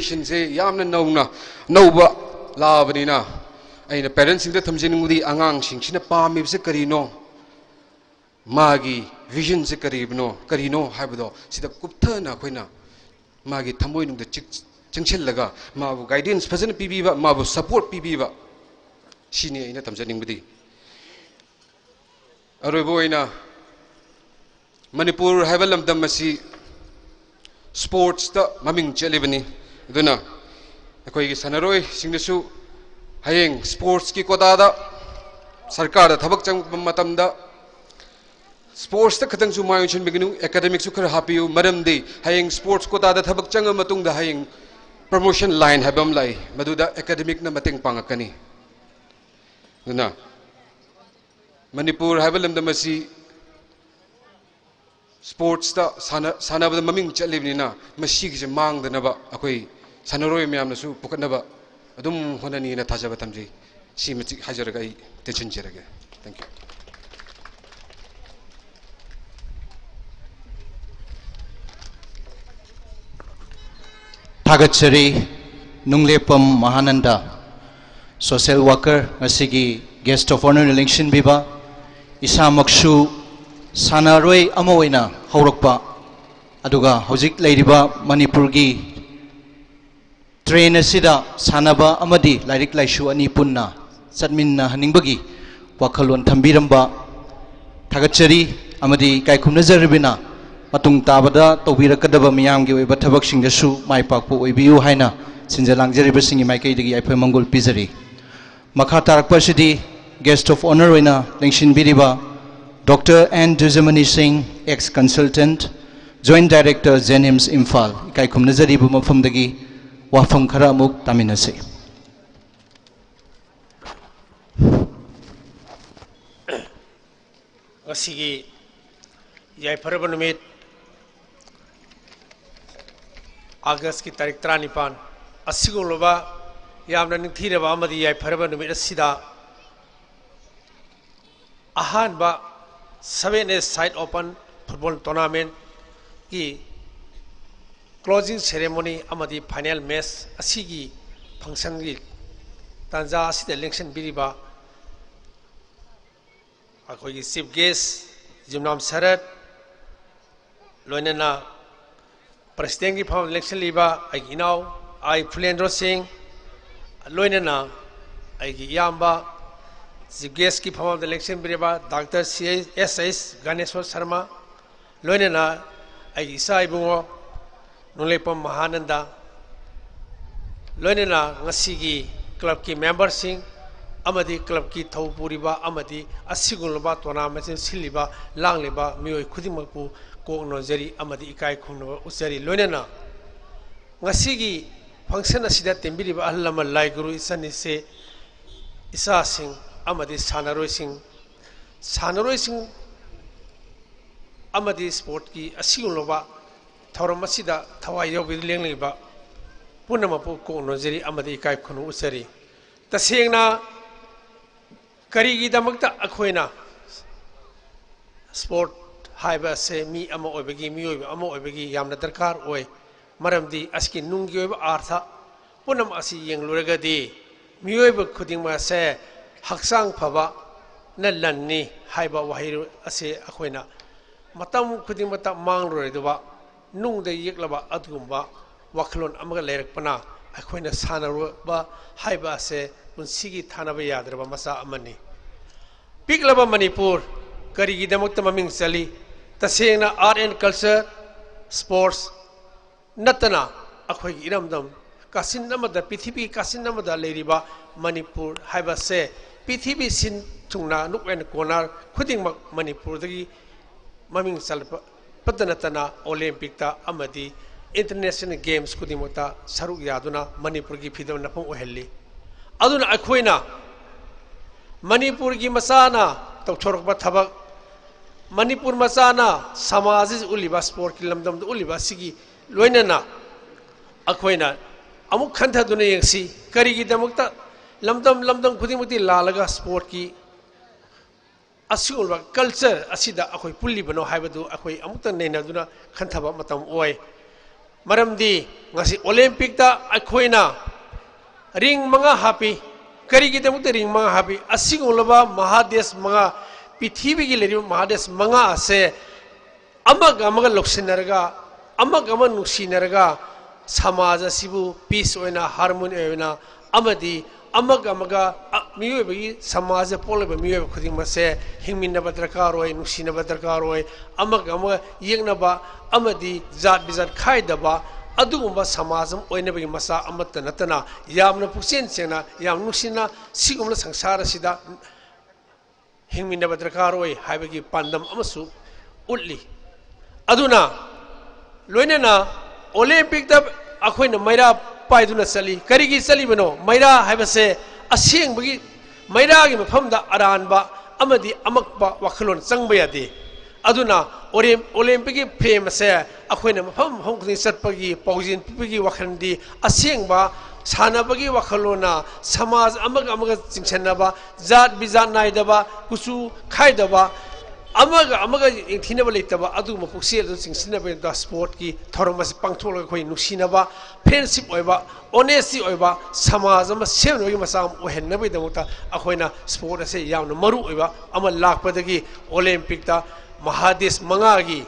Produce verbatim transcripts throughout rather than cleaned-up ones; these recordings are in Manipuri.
ꯁꯤꯟꯁꯦ ꯌꯥꯝꯅ ꯅꯧꯅ, ꯅꯧꯕ ꯂꯥꯛꯑꯕꯅꯤꯅ, ꯑꯩꯅ ꯄꯦꯔꯦꯟꯁꯁꯤꯡꯗ ꯊꯝꯖꯅꯤꯡꯕꯗꯤ, ꯑꯉꯥꯡꯁꯤꯡꯁꯤꯅ ꯄꯥꯝꯃꯤꯕꯁꯦ ꯀꯔꯤꯅꯣ, ꯃꯥꯒꯤ ꯚꯤꯖꯟꯁꯦ ꯀꯔꯤꯕꯅꯣ, ꯀꯔꯤꯅꯣ ꯍꯥꯏꯕꯗꯣ ꯁꯤꯗ ꯀꯨꯞꯊꯅ ꯑꯩꯈꯣꯏꯅ ꯃꯥꯒꯤ ꯊꯃꯣꯏꯅꯨꯡꯗ ꯆꯤꯛ-, ꯆꯪꯁꯤꯜꯂꯒ, ꯃꯥꯕꯨ ꯒꯥꯏꯗꯦꯟꯁ ꯐꯖꯅ ꯄꯤꯕꯤꯕ, ꯃꯥꯕꯨ ꯁꯄꯣꯔꯠ ꯄꯤꯕꯤꯕ, ꯁꯤꯅꯤ ꯑꯩꯅ ꯊꯝꯖꯅꯤꯡꯕꯗꯤ꯫ ꯑꯔꯣꯏꯕ ꯑꯣꯏꯅ, ꯃꯅꯤꯄꯨꯔ ꯍꯥꯏꯕ ꯂꯝꯗꯝ ꯑꯁꯤ ꯁ꯭ꯄꯣꯔꯠꯁꯇ ꯃꯃꯤꯡ ꯆꯠꯂꯤꯕꯅꯤ꯫ ꯑꯗꯨꯅ ꯑꯩꯈꯣꯏꯒꯤ ꯁꯥꯟꯅꯔꯣꯏꯁꯤꯡꯗꯁꯨ ꯍꯌꯦꯡ ꯁ꯭ꯄꯣꯔꯠꯁꯀꯤ ꯀꯣꯇꯥꯗ ꯁꯔꯀꯥꯔꯗ ꯊꯕꯛ ꯆꯪꯕ ꯃꯇꯝꯗ ꯁ꯭ꯄꯣꯔꯠꯁꯇ ꯈꯛꯇꯪꯁꯨ ꯃꯥꯏ ꯑꯣꯟꯁꯤꯟꯕꯤꯒꯅꯨ, ꯑꯦꯀꯥꯗꯦꯃꯤꯛꯁꯨ ꯈꯔ ꯍꯥꯞꯄꯤꯌꯨ꯫ ꯃꯔꯝꯗꯤ ꯍꯌꯦꯡ ꯁ꯭ꯄꯣꯔꯠꯁ ꯀꯣꯇꯥꯗ ꯊꯕꯛ ꯆꯪꯉ ꯃꯇꯨꯡꯗ ꯍꯌꯦꯡ ꯄ꯭ꯔꯃꯣꯁꯟ ꯂꯥꯏꯟ ꯍꯥꯏꯕ ꯑꯃ ꯂꯥꯛꯏ, ꯃꯗꯨꯗ ꯑꯦꯀꯥꯗꯦꯃꯤꯛꯅ ꯃꯇꯦꯡ ꯄꯥꯡꯉꯛꯀꯅꯤ꯫ ꯑꯗꯨꯅ ꯃꯅꯤꯄꯨꯔ ꯍꯥꯏꯕ ꯂꯝꯗꯝ ꯑꯁꯤ ꯁ꯭ꯄꯣꯔꯠꯁꯇ ꯁꯥꯟꯅ-, ꯁꯥꯟꯅꯕꯗ ꯃꯃꯤꯡ ꯆꯠꯂꯤꯕꯅꯤꯅ, ꯃꯁꯤꯒꯤꯁꯦ ꯃꯥꯡꯗꯅꯕ ꯑꯩꯈꯣꯏ ꯁꯥꯟꯅꯔꯣꯏ ꯃꯌꯥꯝꯅꯁꯨ ꯄꯨꯈꯠꯅꯕ ꯑꯗꯨꯝ ꯍꯣꯠꯅꯅꯤꯅ ꯊꯥꯖꯕ ꯊꯝꯖꯩ꯫ ꯁꯤ ꯃꯇꯤꯛ ꯍꯥꯏꯖꯔꯒ ꯑꯩ ꯇꯦꯟꯁꯤꯟꯖꯔꯒꯦ꯫ Thank you꯫ ꯊꯥꯒꯠꯆꯔꯤ, ꯅꯨꯡꯂꯦꯞꯄꯝ ꯃꯍꯥꯅꯟꯗ, social worker, ꯉꯁꯤꯒꯤ guest of honour ꯂꯦꯡꯁꯤꯟꯕꯤꯕ꯫ ꯏꯁꯥꯃꯛꯁꯨ ꯁꯥꯟꯅꯔꯣꯏ ꯑꯃ ꯑꯣꯏꯅ ꯍꯧꯔꯛꯄ, ꯑꯗꯨꯒ ꯍꯧꯖꯤꯛ ꯂꯩꯔꯤꯕ ꯃꯅꯤꯄꯨꯔꯒꯤ train ꯑꯁꯤꯗ ꯁꯥꯟꯅꯕ ꯑꯃꯗꯤ ꯂꯥꯏꯔꯤꯛ ꯂꯥꯏꯁꯨ ꯑꯅꯤ ꯄꯨꯟꯅ ꯆꯠꯃꯤꯟꯅꯍꯟꯅꯤꯡꯕꯒꯤ ꯋꯥꯈꯜꯂꯣꯟ ꯊꯝꯕꯤꯔꯝꯕ ꯊꯥꯒꯠꯆꯔꯤ ꯑꯃꯗꯤ ꯏꯀꯥꯏ ꯈꯨꯝꯅꯖꯔꯤꯕꯅ, ꯃꯇꯨꯡ ꯇꯥꯕꯗ ꯇꯧꯕꯤꯔꯛꯀꯗꯕ ꯃꯤꯌꯥꯝꯒꯤ ꯑꯣꯏꯕ ꯊꯕꯛꯁꯤꯡꯗꯁꯨ ꯃꯥꯏ ꯄꯥꯛꯄ ꯑꯣꯏꯕꯤꯌꯨ ꯍꯥꯏꯅ ꯁꯤꯟꯖ ꯂꯥꯡꯖꯔꯤꯕꯁꯤꯡꯒꯤ ꯃꯥꯏꯀꯩꯗꯒꯤ ꯌꯥꯏꯐ ꯃꯪꯒꯣꯜ ꯄꯤꯖꯔꯤ꯫ ꯃꯈꯥ ꯇꯥꯔꯛꯄ ꯑꯁꯤꯗꯤ guest of honour ꯑꯣꯏꯅ ꯂꯦꯡꯁꯤꯟꯕꯤꯔꯤꯕ Doctor N ꯗꯨꯖꯃꯅꯤ ꯁꯤꯡ, ex consultant, Joint Director, JNIMS, Imphal, ꯏꯀꯥꯏ ꯈꯨꯝꯅꯖꯔꯤꯕ ꯃꯐꯝꯗꯒꯤ ꯋꯥꯐꯝ ꯈꯔ ꯑꯃꯨꯛ ꯇꯥꯃꯤꯟꯅꯁꯤ꯫ ꯉꯁꯤꯒꯤ ꯌꯥꯏꯐꯔꯕ ꯅꯨꯃꯤꯠ, ꯑꯥꯒꯁꯀꯤ ꯇꯥꯔꯤꯛ ꯇꯔꯥꯅꯤꯄꯥꯟ, ꯑꯁꯤꯒꯨꯝꯂꯕ ꯌꯥꯝꯅ ꯅꯤꯡꯊꯤꯔꯕ ꯑꯃꯗꯤ ꯌꯥꯏꯐꯔꯕ ꯅꯨꯃꯤꯠ ꯑꯁꯤꯗ ꯑꯍꯥꯟꯕ seven A side open football tournamentꯀꯤ closing ceremony ꯑꯃꯗꯤ final match ꯑꯁꯤꯒꯤ functionꯒꯤ ꯇꯥꯟꯖꯥ ꯑꯁꯤꯗ ꯂꯦꯡꯁꯤꯟꯕꯤꯔꯤꯕ ꯑꯩꯈꯣꯏꯒꯤ chief guest ꯌꯨꯝꯅꯥꯝ ꯁꯔꯠ, ꯂꯣꯏꯅꯅ presidentꯀꯤ ꯐꯝ ꯂꯦꯡꯁꯤꯜꯂꯤꯕ ꯑꯩꯒꯤ ꯏꯅꯥꯎ ꯑꯥꯏ ꯐꯨꯂꯦꯟꯗ꯭ꯔꯣ ꯁꯤꯡ, ꯂꯣꯏꯅꯅ ꯑꯩꯒꯤ ꯏꯌꯥꯝꯕ chief guestꯀꯤ ꯐꯝꯐꯝꯗ ꯂꯦꯡꯁꯤꯟꯕꯤꯔꯤꯕ ꯗꯥꯛꯇꯔ ꯁꯤ ꯑꯦꯁ ꯑꯩꯁ ꯒꯅꯦꯁꯣꯔ ꯁꯔꯃ, ꯂꯣꯏꯅꯅ ꯑꯩꯒꯤ ꯏꯆꯥ ꯏꯕꯨꯡꯉꯣ ꯅꯣꯡꯂꯩꯄꯝ ꯃꯍꯥꯅꯟꯗ, ꯂꯣꯏꯅꯅ ꯉꯁꯤꯒꯤ clubꯀꯤ memberꯁꯤꯡ ꯑꯃꯗꯤ clubꯀꯤ ꯊꯧ ꯄꯨꯔꯤꯕ ꯑꯃꯗꯤ ꯑꯁꯤꯒꯨꯝꯂꯕ tournament ꯑꯁꯤ ꯁꯤꯜꯂꯤꯕ ꯂꯥꯡꯂꯤꯕ ꯃꯤꯑꯣꯏ ꯈꯨꯗꯤꯡꯃꯛꯄꯨ ꯀꯣꯛ ꯅꯣꯟꯖꯔꯤ ꯑꯃꯗꯤ ꯏꯀꯥꯏ ꯈꯨꯝꯅꯕ ꯎꯠꯆꯔꯤ꯫ ꯂꯣꯏꯅꯅ ꯉꯁꯤꯒꯤ function ꯑꯁꯤꯗ ꯇꯤꯟꯕꯤꯔꯤꯕ ꯑꯍꯜ ꯂꯃꯟ, ꯂꯥꯏ ꯒꯨꯔꯨ, ꯏꯆꯟ ꯏꯆꯦ, ꯏꯆꯥꯁꯤꯡ ꯑꯃꯗꯤ ꯁꯥꯟꯅꯔꯣꯏꯁꯤꯡ, ꯁꯥꯟꯅꯔꯣꯏꯁꯤꯡ ꯑꯃꯗꯤ sportꯀꯤ ꯑꯁꯤꯒꯨꯝꯂꯕ ꯊꯧꯔꯝ ꯑꯁꯤꯗ ꯊꯋꯥꯏ ꯌꯥꯎꯕꯤꯗꯨꯅ ꯂꯦꯡꯂꯤꯕ ꯄꯨꯝꯅꯃꯛꯄꯨ ꯀꯣꯛ ꯅꯣꯟꯖꯔꯤ ꯑꯃꯗꯤ ꯏꯀꯥꯏ ꯈꯨꯝꯅꯕ ꯎꯠꯆꯔꯤ꯫ ꯇꯁꯦꯡꯅ ꯀꯔꯤꯒꯤꯗꯃꯛꯇ ꯑꯩꯈꯣꯏꯅ sport ꯍꯥꯏꯕ ꯑꯁꯦ ꯃꯤ ꯑꯃ ꯑꯣꯏꯕꯒꯤ, ꯃꯤꯑꯣꯏꯕ ꯑꯃ ꯑꯣꯏꯕꯒꯤ ꯌꯥꯝꯅ ꯗꯔꯀꯥꯔ ꯑꯣꯏ? ꯃꯔꯝꯗꯤ ꯑꯁꯤꯒꯤ ꯅꯨꯡꯒꯤ ꯑꯣꯏꯕ ꯑꯥꯔꯊ ꯄꯨꯝꯅꯃꯛ ꯑꯁꯤ ꯌꯦꯡꯂꯨꯔꯒꯗꯤ ꯃꯤꯑꯣꯏꯕ ꯈꯨꯗꯤꯡꯃꯛ ꯑꯁꯦ ꯍꯛꯆꯥꯡ ꯐꯕꯅ ꯂꯟꯅꯤ ꯍꯥꯏꯕ ꯋꯥꯍꯩ ꯑꯁꯤ ꯑꯩꯈꯣꯏꯅ ꯃꯇꯝ ꯈꯨꯗꯤꯡꯃꯛꯇ ꯃꯥꯡꯂꯔꯣꯏꯗꯕ ꯅꯨꯡꯗ ꯌꯦꯛꯂꯕ ꯑꯗꯨꯒꯨꯝꯕ ꯋꯥꯈꯜꯂꯣꯟ ꯑꯃꯒ ꯂꯩꯔꯛꯄꯅ ꯑꯩꯈꯣꯏꯅ ꯁꯥꯟꯅꯔꯨꯕ ꯍꯥꯏꯕ ꯑꯁꯦ ꯄꯨꯟꯁꯤꯒꯤ ꯊꯥꯅꯕ ꯌꯥꯗ꯭ꯔꯕ ꯃꯆꯥꯛ ꯑꯃꯅꯤ꯫ ꯄꯤꯛꯂꯕ ꯃꯅꯤꯄꯨꯔ ꯀꯔꯤꯒꯤꯗꯃꯛꯇ ꯃꯃꯤꯡ ꯆꯠꯂꯤ? ꯇꯁꯦꯡꯅ art and culture, sports ꯅꯠꯇꯅ ꯑꯩꯈꯣꯏꯒꯤ ꯏꯔꯝꯗꯝ ꯀꯥꯆꯤꯟ ꯑꯃꯗ, ꯄ꯭ꯔꯤꯊꯤꯕꯤ ꯀꯥꯆꯤꯟ ꯑꯃꯗ ꯂꯩꯔꯤꯕ ꯃꯅꯤꯄꯨꯔ ꯍꯥꯏꯕꯁꯦ ꯄ꯭ꯔꯤꯊꯤꯕꯤ ꯁꯤꯟ ꯊꯨꯡꯅ nook and corner ꯈꯨꯗꯤꯡꯃꯛ ꯃꯅꯤꯄꯨꯔꯗꯒꯤ ꯃꯃꯤꯡ ꯆꯠꯄꯇ ꯅꯠꯇꯅ Olympicꯇ ꯑꯃꯗꯤ international games ꯈꯨꯗꯤꯡꯃꯛꯇ ꯁꯔꯨꯛ ꯌꯥꯗꯨꯅ ꯃꯅꯤꯄꯨꯔꯒꯤ ꯐꯤꯗꯝ ꯅꯐꯝ ꯑꯣꯏꯍꯜꯂꯤ꯫ ꯑꯗꯨꯅ ꯑꯩꯈꯣꯏꯅ ꯃꯅꯤꯄꯨꯔꯒꯤ ꯃꯆꯥꯅ ꯇꯧꯊꯣꯔꯛꯄ ꯊꯕꯛ, ꯃꯅꯤꯄꯨꯔ ꯃꯆꯥꯅ ꯁꯃꯥꯖ ꯑꯁꯤ ꯎꯠꯂꯤꯕ, sportꯀꯤ ꯂꯝꯗꯝꯗ ꯎꯠꯂꯤꯕ ꯑꯁꯤꯒꯤ ꯂꯣꯏꯅꯅ ꯑꯩꯈꯣꯏꯅ ꯑꯃꯨꯛ ꯈꯟꯊꯗꯨꯅ ꯌꯦꯡꯁꯤ꯫ ꯀꯔꯤꯒꯤꯗꯃꯛꯇ ꯂꯝꯗꯝ ꯂꯝꯗꯝ ꯈꯨꯗꯤꯡꯃꯛꯇꯤ ꯂꯥꯜꯂꯒ sportꯀꯤ ꯑꯁꯤꯒꯨꯝꯂꯕ culture ꯑꯁꯤꯗ ꯑꯩꯈꯣꯏ ꯄꯨꯜꯂꯤꯕꯅꯣ ꯍꯥꯏꯕꯗꯨ ꯑꯩꯈꯣꯏ ꯑꯃꯨꯛꯇ ꯅꯩꯅꯗꯨꯅ ꯈꯟꯊꯕ ꯃꯇꯝ ꯑꯣꯏ꯫ ꯃꯔꯝꯗꯤ ꯉꯁꯤ ꯑꯣꯂꯦꯝꯄꯤꯛꯇ ꯑꯩꯈꯣꯏꯅ ꯔꯤꯡ ꯃꯉꯥ ꯍꯥꯞꯄꯤ꯫ ꯀꯔꯤꯒꯤꯗꯃꯛꯇ ꯔꯤꯡ ꯃꯉꯥ ꯍꯥꯞꯄꯤ? ꯑꯁꯤꯒꯨꯝꯂꯕ ꯃꯍꯥꯗꯦꯁ ꯃꯉꯥ, ꯄ꯭ꯔꯤꯊꯤꯕꯤꯒꯤ ꯂꯩꯔꯤꯕ ꯃꯍꯥꯗꯦꯁ ꯃꯉꯥ ꯑꯁꯦ ꯑꯃꯒ ꯑꯃꯒ ꯂꯧꯁꯤꯟꯅꯔꯒ, ꯑꯃꯒ ꯑꯃꯒ ꯅꯨꯡꯁꯤꯅꯔꯒ, ꯁꯃꯥꯖ ꯑꯁꯤꯕꯨ ꯄꯤꯁ ꯑꯣꯏꯅ, ꯍꯥꯔꯃꯣꯅꯤ ꯑꯣꯏꯅ, ꯑꯃꯗꯤ ꯑꯃꯒ ꯑꯃꯒ, ꯑ, ꯃꯤꯑꯣꯏꯕꯒꯤ ꯁꯃꯥꯖꯗ ꯄꯣꯛꯂꯤꯕ ꯃꯤꯑꯣꯏꯕ ꯈꯨꯗꯤꯡꯃꯛꯁꯦ ꯍꯤꯡꯃꯤꯟꯅꯕ ꯗꯔꯀꯥꯔ ꯑꯣꯏ, ꯅꯨꯡꯁꯤꯅꯕ ꯗꯔꯀꯥꯔ ꯑꯣꯏ, ꯑꯃꯒ ꯑꯃꯒ ꯌꯦꯛꯅꯕ ꯑꯃꯗꯤ ꯖꯥꯠ ꯕꯤꯖꯥꯠ ꯈꯥꯏꯗꯕ ꯑꯗꯨꯒꯨꯝꯕ ꯁꯃꯥꯖ ꯑꯃ ꯑꯣꯏꯅꯕꯒꯤ ꯃꯆꯥꯛ ꯑꯃꯠꯇ ꯅꯠꯇꯅ, ꯌꯥꯝꯅ ꯄꯨꯛꯆꯦꯜ ꯁꯦꯡꯅ, ꯌꯥꯝ ꯅꯨꯡꯁꯤꯅ ꯁꯤꯒꯨꯝꯕ ꯁꯪꯁꯥꯔ ꯑꯁꯤꯗ ꯍꯤꯡꯃꯤꯟꯅꯕ ꯗꯔꯀꯥꯔ ꯑꯣꯏ ꯍꯥꯏꯕꯒꯤ ꯄꯥꯟꯗꯝ ꯑꯃꯁꯨ ꯎꯠꯂꯤ꯫ ꯑꯗꯨꯅ ꯂꯣꯏꯅꯅ ꯑꯣꯂꯦꯝꯄꯤꯛꯇ ꯑꯩꯈꯣꯏꯅ ꯃꯩꯔꯥ ꯄꯥꯏꯗꯨꯅ ꯆꯠꯂꯤ꯫ ꯀꯔꯤꯒꯤ ꯆꯠꯂꯤꯕꯅꯣ? ꯃꯩꯔꯥ ꯍꯥꯏꯕꯁꯦ ꯑꯁꯦꯡꯕꯒꯤ, ꯃꯩꯔꯥꯒꯤ ꯃꯐꯝꯗ ꯑꯔꯥꯟꯕ ꯑꯃꯗꯤ ꯑꯃꯛꯄ ꯋꯥꯈꯜꯂꯣꯟ ꯆꯪꯕ ꯌꯥꯗꯦ꯫ ꯑꯗꯨꯅ ꯑꯣꯂꯦꯝ-, ꯑꯣꯂꯦꯝꯄꯤꯛꯀꯤ ꯐ꯭ꯔꯦꯝ ꯑꯁꯦ ꯑꯩꯈꯣꯏꯅ ꯃꯐꯝ ꯃꯐꯝ ꯈꯨꯗꯤꯡ ꯆꯠꯄꯒꯤ ꯄꯥꯎꯖꯦꯜ ꯄꯤꯕꯒꯤ ꯋꯥꯈꯜꯗꯤ ꯑꯁꯦꯡꯕ ꯁꯥꯟꯅꯕꯒꯤ ꯋꯥꯈꯜꯂꯣꯟꯅ ꯁꯃꯥꯖ ꯑꯃꯒ ꯑꯃꯒ ꯆꯤꯡꯁꯤꯟꯅꯕ, ꯖꯥꯠ ꯕꯤꯖꯥꯠ ꯅꯥꯏꯗꯕ, ꯀꯨꯆꯨ ꯈꯥꯏꯗꯕ, ꯑꯃꯒ ꯑꯃꯒ ꯌꯦꯡꯊꯤꯅꯕ ꯂꯩꯇꯕ ꯑꯗꯨꯒꯨꯝꯕ ꯄꯨꯛꯆꯦꯜ ꯑꯗꯨ ꯆꯤꯡꯁꯤꯟꯅꯕꯒꯤꯗꯃꯛꯇ ꯁ꯭ꯄꯣꯔꯠꯀꯤ ꯊꯧꯔꯝ ꯑꯁꯤ ꯄꯥꯡꯊꯣꯛꯂꯒ ꯑꯩꯈꯣꯏ ꯅꯨꯡꯁꯤꯅꯕ, ꯐ꯭ꯔꯦꯟꯁꯤꯞ ꯑꯣꯏꯕ, ꯑꯣꯅꯦꯁꯇꯤ ꯑꯣꯏꯕ ꯁꯃꯥꯖ ꯑꯃ ꯁꯦꯝꯅꯕꯒꯤ ꯃꯆꯥꯛ ꯑꯃ ꯑꯣꯏꯍꯟꯅꯕꯒꯤꯗꯃꯛꯇ ꯑꯩꯈꯣꯏꯅ ꯁ꯭ꯄꯣꯔꯠ ꯑꯁꯦ ꯌꯥꯝꯅ ꯃꯔꯨ ꯑꯣꯏꯕ ꯑꯃ ꯂꯥꯛꯄꯗꯒꯤ ꯑꯣꯂꯦꯝꯄꯤꯛꯇ ꯃꯍꯥꯗꯦꯁ ꯃꯉꯥꯒꯤ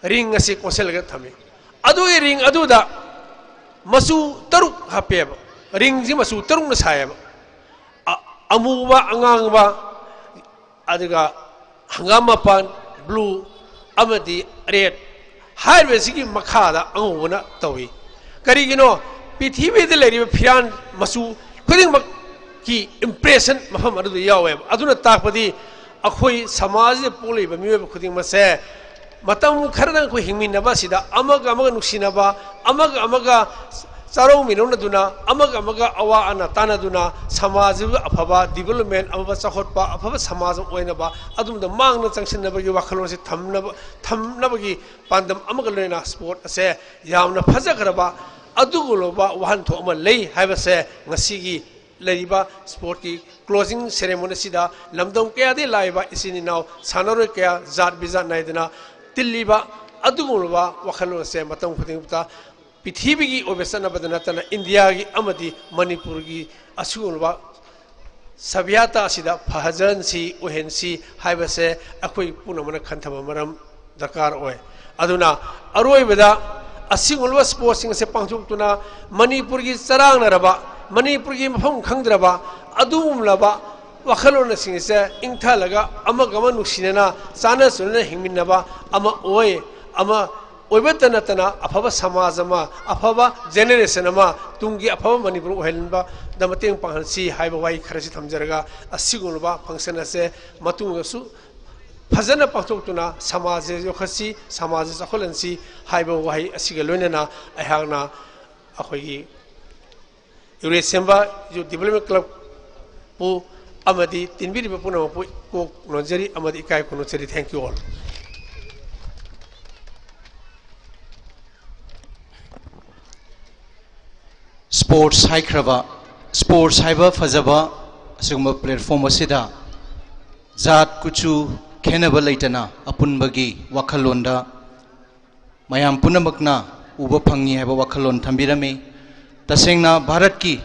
ꯔꯤꯡ ꯑꯁꯤ ꯀꯣꯟꯁꯤꯜꯂꯒ ꯊꯝꯃꯤ꯫ ꯑꯗꯨꯒꯤ ꯔꯤꯡ ꯑꯗꯨꯗ ꯃꯆꯨ ꯇꯔꯨꯛ ꯍꯥꯞꯄꯦꯕ꯫ ꯔꯤꯡꯁꯤ ꯃꯆꯨ ꯇꯔꯨꯛꯅ ꯁꯥꯏꯌꯦꯕ꯫ ꯑ-, ꯑꯃꯨꯕ, ꯑꯉꯥꯡꯕ, ꯑꯗꯨꯒ ꯍꯪꯒꯥꯝ ꯃꯄꯥꯟ, ꯕ꯭ꯂꯨ, ꯑꯃꯗꯤ ꯔꯦꯗ꯫ ꯍꯥꯏꯔꯤꯕꯁꯤꯒꯤ ꯃꯈꯥꯗ ꯑꯉꯧꯕꯅ ꯇꯧꯏ꯫ ꯀꯔꯤꯒꯤꯅꯣ? ꯄ꯭ꯔꯤꯊꯤꯕꯤꯗ ꯂꯩꯔꯤꯕ ꯐꯤꯔꯥꯟ ꯃꯆꯨ ꯈꯨꯗꯤꯡꯃꯛꯀꯤ ꯏꯝꯄ꯭ꯔꯦꯁꯟ ꯃꯐꯝ ꯑꯗꯨꯗ ꯌꯥꯎꯋꯦꯕ꯫ ꯑꯗꯨꯅ ꯇꯥꯛꯄꯗꯤ ꯑꯩꯈꯣꯏ ꯁꯃꯥꯖꯁꯤꯗ ꯄꯣꯛꯂꯤꯕ ꯃꯤꯑꯣꯏꯕ ꯈꯨꯗꯤꯡꯃꯛꯁꯦ ꯃꯇꯝ ꯈꯔꯗꯪ ꯑꯩꯈꯣꯏ ꯍꯤꯡꯃꯤꯟꯅꯕ ꯑꯁꯤꯗ ꯑꯃꯒ ꯑꯃꯒ ꯅꯨꯡꯁꯤꯅꯕ, ꯑꯃꯒ ꯑꯃꯒ ꯆꯥꯔꯧ ꯃꯤꯔꯧꯅꯗꯨꯅ, ꯑꯃꯒ ꯑꯃꯒ ꯑꯋꯥ ꯑꯅꯥ ꯇꯥꯟꯅꯗꯨꯅ ꯁꯃꯥꯖꯁꯤꯕꯨ ꯑꯐꯕ ꯗꯤꯕꯂꯞꯃꯦꯟ, ꯑꯐꯕ ꯆꯥꯎꯈꯠꯄ, ꯑꯐꯕ ꯁꯃꯥꯖ ꯑꯃ ꯑꯣꯏꯅꯕ, ꯑꯗꯨꯝꯕꯗ ꯃꯥꯡꯗ ꯆꯪꯁꯤꯟꯅꯕꯒꯤ ꯋꯥꯈꯜꯂꯣꯟꯁꯤ ꯊꯝꯅꯕ, ꯊꯝꯅꯕꯒꯤ ꯄꯥꯟꯗꯝ ꯑꯃꯒ ꯂꯣꯏꯅꯅ ꯁ꯭ꯄꯣꯔꯠ ꯑꯁꯦ ꯌꯥꯝꯅ ꯐꯖꯈ꯭ꯔꯕ ꯑꯗꯨꯒꯨꯝꯂꯕ ꯋꯥꯍꯟꯊꯣꯛ ꯑꯃ ꯂꯩ ꯍꯥꯏꯕꯁꯦ ꯉꯁꯤꯒꯤ ꯂꯩꯔꯤꯕ ꯁ꯭ꯄꯣꯔꯠꯀꯤ ꯀ꯭ꯂꯣꯖꯤꯡ ꯁꯦꯔꯦꯃꯣꯅꯤ ꯑꯁꯤꯗ ꯂꯝꯗꯝ ꯀꯌꯥꯗꯒꯤ ꯂꯥꯛꯏꯕ ꯏꯆꯤꯟ ꯏꯅꯥꯎ ꯁꯥꯟꯅꯔꯣꯏ ꯀꯌꯥ ꯖꯥꯠ ꯕꯤꯖꯥꯠ ꯅꯥꯏꯗꯅ ꯇꯤꯜꯂꯤꯕ ꯑꯗꯨꯒꯨꯝꯂꯕ ꯋꯥꯈꯜꯂꯣꯟ ꯑꯁꯦ ꯃꯇꯝ ꯈꯨꯗꯤꯡꯃꯛꯇ ꯄ꯭ꯔꯤꯊꯤꯕꯤꯒꯤ ꯑꯣꯏꯕ ꯆꯠꯅꯕꯗ ꯅꯠꯇꯅ ꯏꯟꯗꯤꯌꯥꯒꯤ ꯑꯃꯗꯤ ꯃꯅꯤꯄꯨꯔꯒꯤ ꯑꯁꯤꯒꯨꯝꯂꯕ ꯁꯚ꯭ꯌꯇꯥ ꯑꯁꯤꯗ ꯐꯍꯟꯁꯤ, ꯑꯣꯏꯍꯟꯁꯤ ꯍꯥꯏꯕꯁꯦ ꯑꯩꯈꯣꯏ ꯄꯨꯝꯅꯃꯛꯅ ꯈꯟꯊꯕ ꯃꯔꯝ ꯗꯔꯀꯥꯔ ꯑꯣꯏ꯫ ꯑꯗꯨꯅ ꯑꯔꯣꯏꯕꯗ ꯑꯁꯤꯒꯨꯝꯂꯕ sportsꯁꯤꯡ ꯑꯁꯦ ꯄꯥꯡꯊꯣꯛꯇꯨꯅ ꯃꯅꯤꯄꯨꯔꯒꯤ ꯆꯔꯥꯡꯅꯔꯕ, ꯃꯅꯤꯄꯨꯔꯒꯤ ꯃꯐꯝ ꯈꯪꯗ꯭ꯔꯕ ꯑꯗꯨꯒꯨꯝꯂꯕ ꯋꯥꯈꯜꯂꯣꯟꯁꯤꯡ ꯑꯁꯦ ꯏꯪꯊꯍꯜꯂꯒ ꯑꯃꯒ ꯑꯃ ꯅꯨꯡꯁꯤꯅꯅ ꯆꯥꯟꯅ ꯆꯨꯅꯅ ꯍꯤꯡꯃꯤꯟꯅꯕ ꯑꯃ ꯑꯣꯏ, ꯑꯃ ꯑꯣꯏꯕꯇ ꯅꯠꯇꯅ ꯑꯐꯕ ꯁꯃꯥꯖ ꯑꯃ, ꯑꯐꯕ generation ꯑꯃ, ꯇꯨꯡꯒꯤ ꯑꯐꯕ ꯃꯅꯤꯄꯨꯔ ꯑꯣꯏꯍꯟꯕꯗ ꯃꯇꯦꯡ ꯄꯥꯡꯍꯟꯁꯤ ꯍꯥꯏꯕ ꯋꯥꯍꯩ ꯈꯔꯁꯤ ꯊꯝꯖꯔꯒ ꯑꯁꯤꯒꯨꯝꯂꯕ function ꯑꯁꯦ ꯃꯇꯨꯡꯗꯁꯨ ꯐꯖꯅ ꯄꯥꯡꯊꯣꯛꯇꯨꯅ ꯁꯃꯥꯖ ꯑꯁꯤ ꯌꯣꯛꯈꯠꯁꯤ, ꯁꯃꯥꯖ ꯑꯁꯤ ꯆꯥꯎꯈꯠꯍꯟꯁꯤ ꯍꯥꯏꯕ ꯋꯥꯍꯩ ꯑꯁꯤꯒ ꯂꯣꯏꯅꯅ ꯑꯩꯍꯥꯛꯅ ꯑꯩꯈꯣꯏꯒꯤ ꯌꯨꯔꯦꯁꯦꯝꯕ Youth Development Clubꯄꯨ ꯑꯃꯗꯤ ꯇꯤꯟꯕꯤꯔꯤꯕ ꯄꯨꯝꯅꯃꯛꯄꯨ ꯀꯣꯛ ꯅꯣꯟꯖꯔꯤ ꯑꯃꯗꯤ ꯏꯀꯥꯏ ꯈꯨꯝꯅꯖꯔꯤ꯫ Thank you all. Sports ꯍꯥꯏꯈ꯭ꯔꯕ, sports ꯍꯥꯏꯕ ꯐꯖꯕ ꯑꯁꯤꯒꯨꯝꯕ platform ꯑꯁꯤꯗ ꯖꯥꯠ ꯀꯨꯆꯨ ꯈꯦꯠꯅꯕ ꯂꯩꯇꯅ ꯑꯄꯨꯟꯕꯒꯤ ꯋꯥꯈꯜꯂꯣꯟꯗ ꯃꯌꯥꯝ ꯄꯨꯝꯅꯃꯛꯅ ꯎꯕ ꯐꯪꯉꯤ ꯍꯥꯏꯕ ꯋꯥꯈꯜꯂꯣꯟ ꯊꯝꯕꯤꯔꯝꯃꯤ꯫ ꯇꯁꯦꯡꯅ ꯚꯥꯔꯠꯀꯤ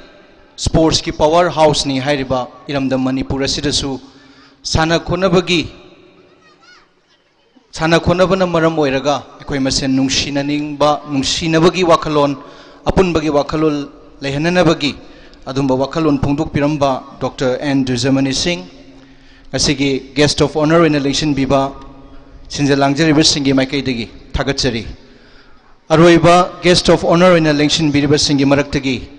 sportsꯀꯤ power houseꯅꯤ ꯍꯥꯏꯔꯤꯕ ꯏꯔꯝꯗꯝ ꯃꯅꯤꯄꯨꯔ ꯑꯁꯤꯗꯁꯨ ꯁꯥꯟꯅ ꯈꯣꯠꯅꯕꯒꯤ ꯁꯥꯟꯅ ꯈꯣꯠꯅꯕꯅ ꯃꯔꯝ ꯑꯣꯏꯔꯒ ꯑꯩꯈꯣꯏ ꯃꯁꯦꯟ ꯅꯨꯡꯁꯤꯅꯅꯤꯡꯕ, ꯅꯨꯡꯁꯤꯅꯕꯒꯤ ꯋꯥꯈꯜꯂꯣꯟ, ꯑꯄꯨꯟꯕꯒꯤ ꯋꯥꯈꯜꯂꯣꯟ ꯂꯩꯍꯟꯅꯅꯕꯒꯤ ꯑꯗꯨꯝꯕ ꯋꯥꯈꯜꯂꯣꯟ ꯐꯣꯡꯗꯣꯛꯄꯤꯔꯝꯕ ꯗꯣꯛꯇꯔ ꯑꯦꯟ ꯗꯨꯖꯃꯅꯤ ꯁꯤꯡ, ꯉꯁꯤꯒꯤ guest of honour ꯑꯣꯏꯅ ꯂꯦꯡꯁꯤꯟꯕꯤꯕ ꯁꯤꯟꯖ ꯂꯥꯡꯖꯔꯤꯕꯁꯤꯡꯒꯤ ꯃꯥꯏꯀꯩꯗꯒꯤ ꯊꯥꯒꯠꯆꯔꯤ꯫ ꯑꯔꯣꯏꯕ guest of honour ꯑꯣꯏꯅ ꯂꯦꯡꯁꯤꯟꯕꯤꯔꯤꯕꯁꯤꯡꯒꯤ ꯃꯔꯛꯇꯒꯤ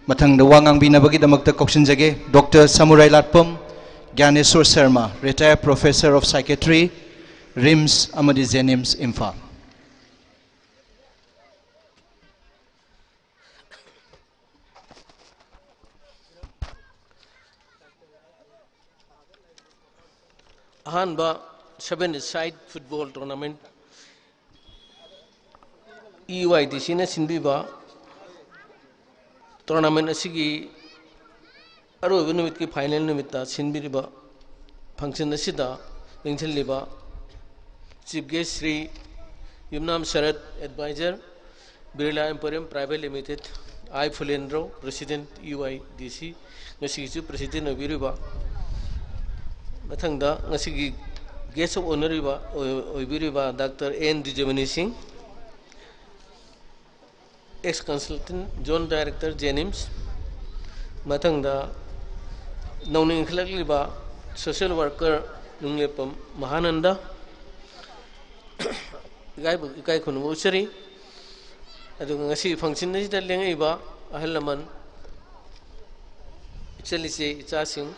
ꯃꯊꯪꯗ ꯋꯥ ꯉꯥꯡꯕꯤꯅꯕꯒꯤꯗꯃꯛꯇ ꯀꯧꯁꯤꯟꯖꯒꯦ, doctor Samurailatpam Gyaneshor Sharma, retired professor of psychiatry, RIMS ꯑꯃꯗꯤ ꯖꯦꯅꯤꯝꯁ, ꯏꯝꯐꯥꯜ꯫ ꯑꯍꯥꯟꯕ seven-a-side football tournament, E Y D Cꯅ ꯁꯤꯟꯕꯤꯕ tournament ꯑꯁꯤꯒꯤ ꯑꯔꯣꯏꯕ ꯅꯨꯃꯤꯠꯀꯤ final ꯅꯨꯃꯤꯠꯇ ꯁꯤꯟꯕꯤꯔꯤꯕ function ꯑꯁꯤꯗ ꯂꯦꯡꯁꯤꯜꯂꯤꯕ chief guest Shri Yumnam Sarat, advisor, Birla emporium private limited. I Phulendro, president, U I D C, ꯉꯁꯤꯒꯤꯁꯨ ꯄ꯭ꯔꯦꯁꯤꯗꯦꯟꯠ ꯑꯣꯏꯕꯤꯔꯤꯕ꯫ ꯃꯊꯪꯗ ꯉꯁꯤꯒꯤ ꯒꯦꯁ ꯑꯣꯐ ꯑꯣꯅꯔ ꯑꯣꯏꯕ, ꯑꯣꯏ-, ꯑꯣꯏꯕꯤꯔꯤꯕ ꯗꯥꯛꯇꯔ ꯑꯦꯟ ꯗꯤꯖꯃꯅꯤ ꯁꯤꯡ, ꯑꯦꯛꯁ ꯀꯟꯁꯜꯇꯦꯟꯠ ꯖꯣꯟ ꯗꯥꯏꯔꯦꯛꯇꯔ ꯖꯦꯅꯤꯝꯁ꯫ ꯃꯊꯪꯗ ꯅꯧꯅ ꯏꯟꯈꯠꯂꯛꯂꯤꯕ ꯁꯣꯁꯤꯌꯦꯜ ꯋꯥꯔꯀꯔ ꯅꯨꯡꯂꯦꯞꯄꯝ ꯃꯍꯥꯅꯟꯗ꯫ ꯏꯀꯥꯏꯕ, ꯏꯀꯥꯏ ꯈꯨꯝꯅꯕ ꯎꯠꯆꯔꯤ꯫ ꯑꯗꯨꯒ ꯉꯁꯤ ꯐꯪꯁꯟ ꯑꯁꯤꯗ ꯂꯦꯡꯉꯛꯏꯕ ꯑꯍꯜ ꯂꯃꯟ, ꯏꯆꯜ ꯏꯆꯦ ꯏꯆꯥꯁꯤꯡ,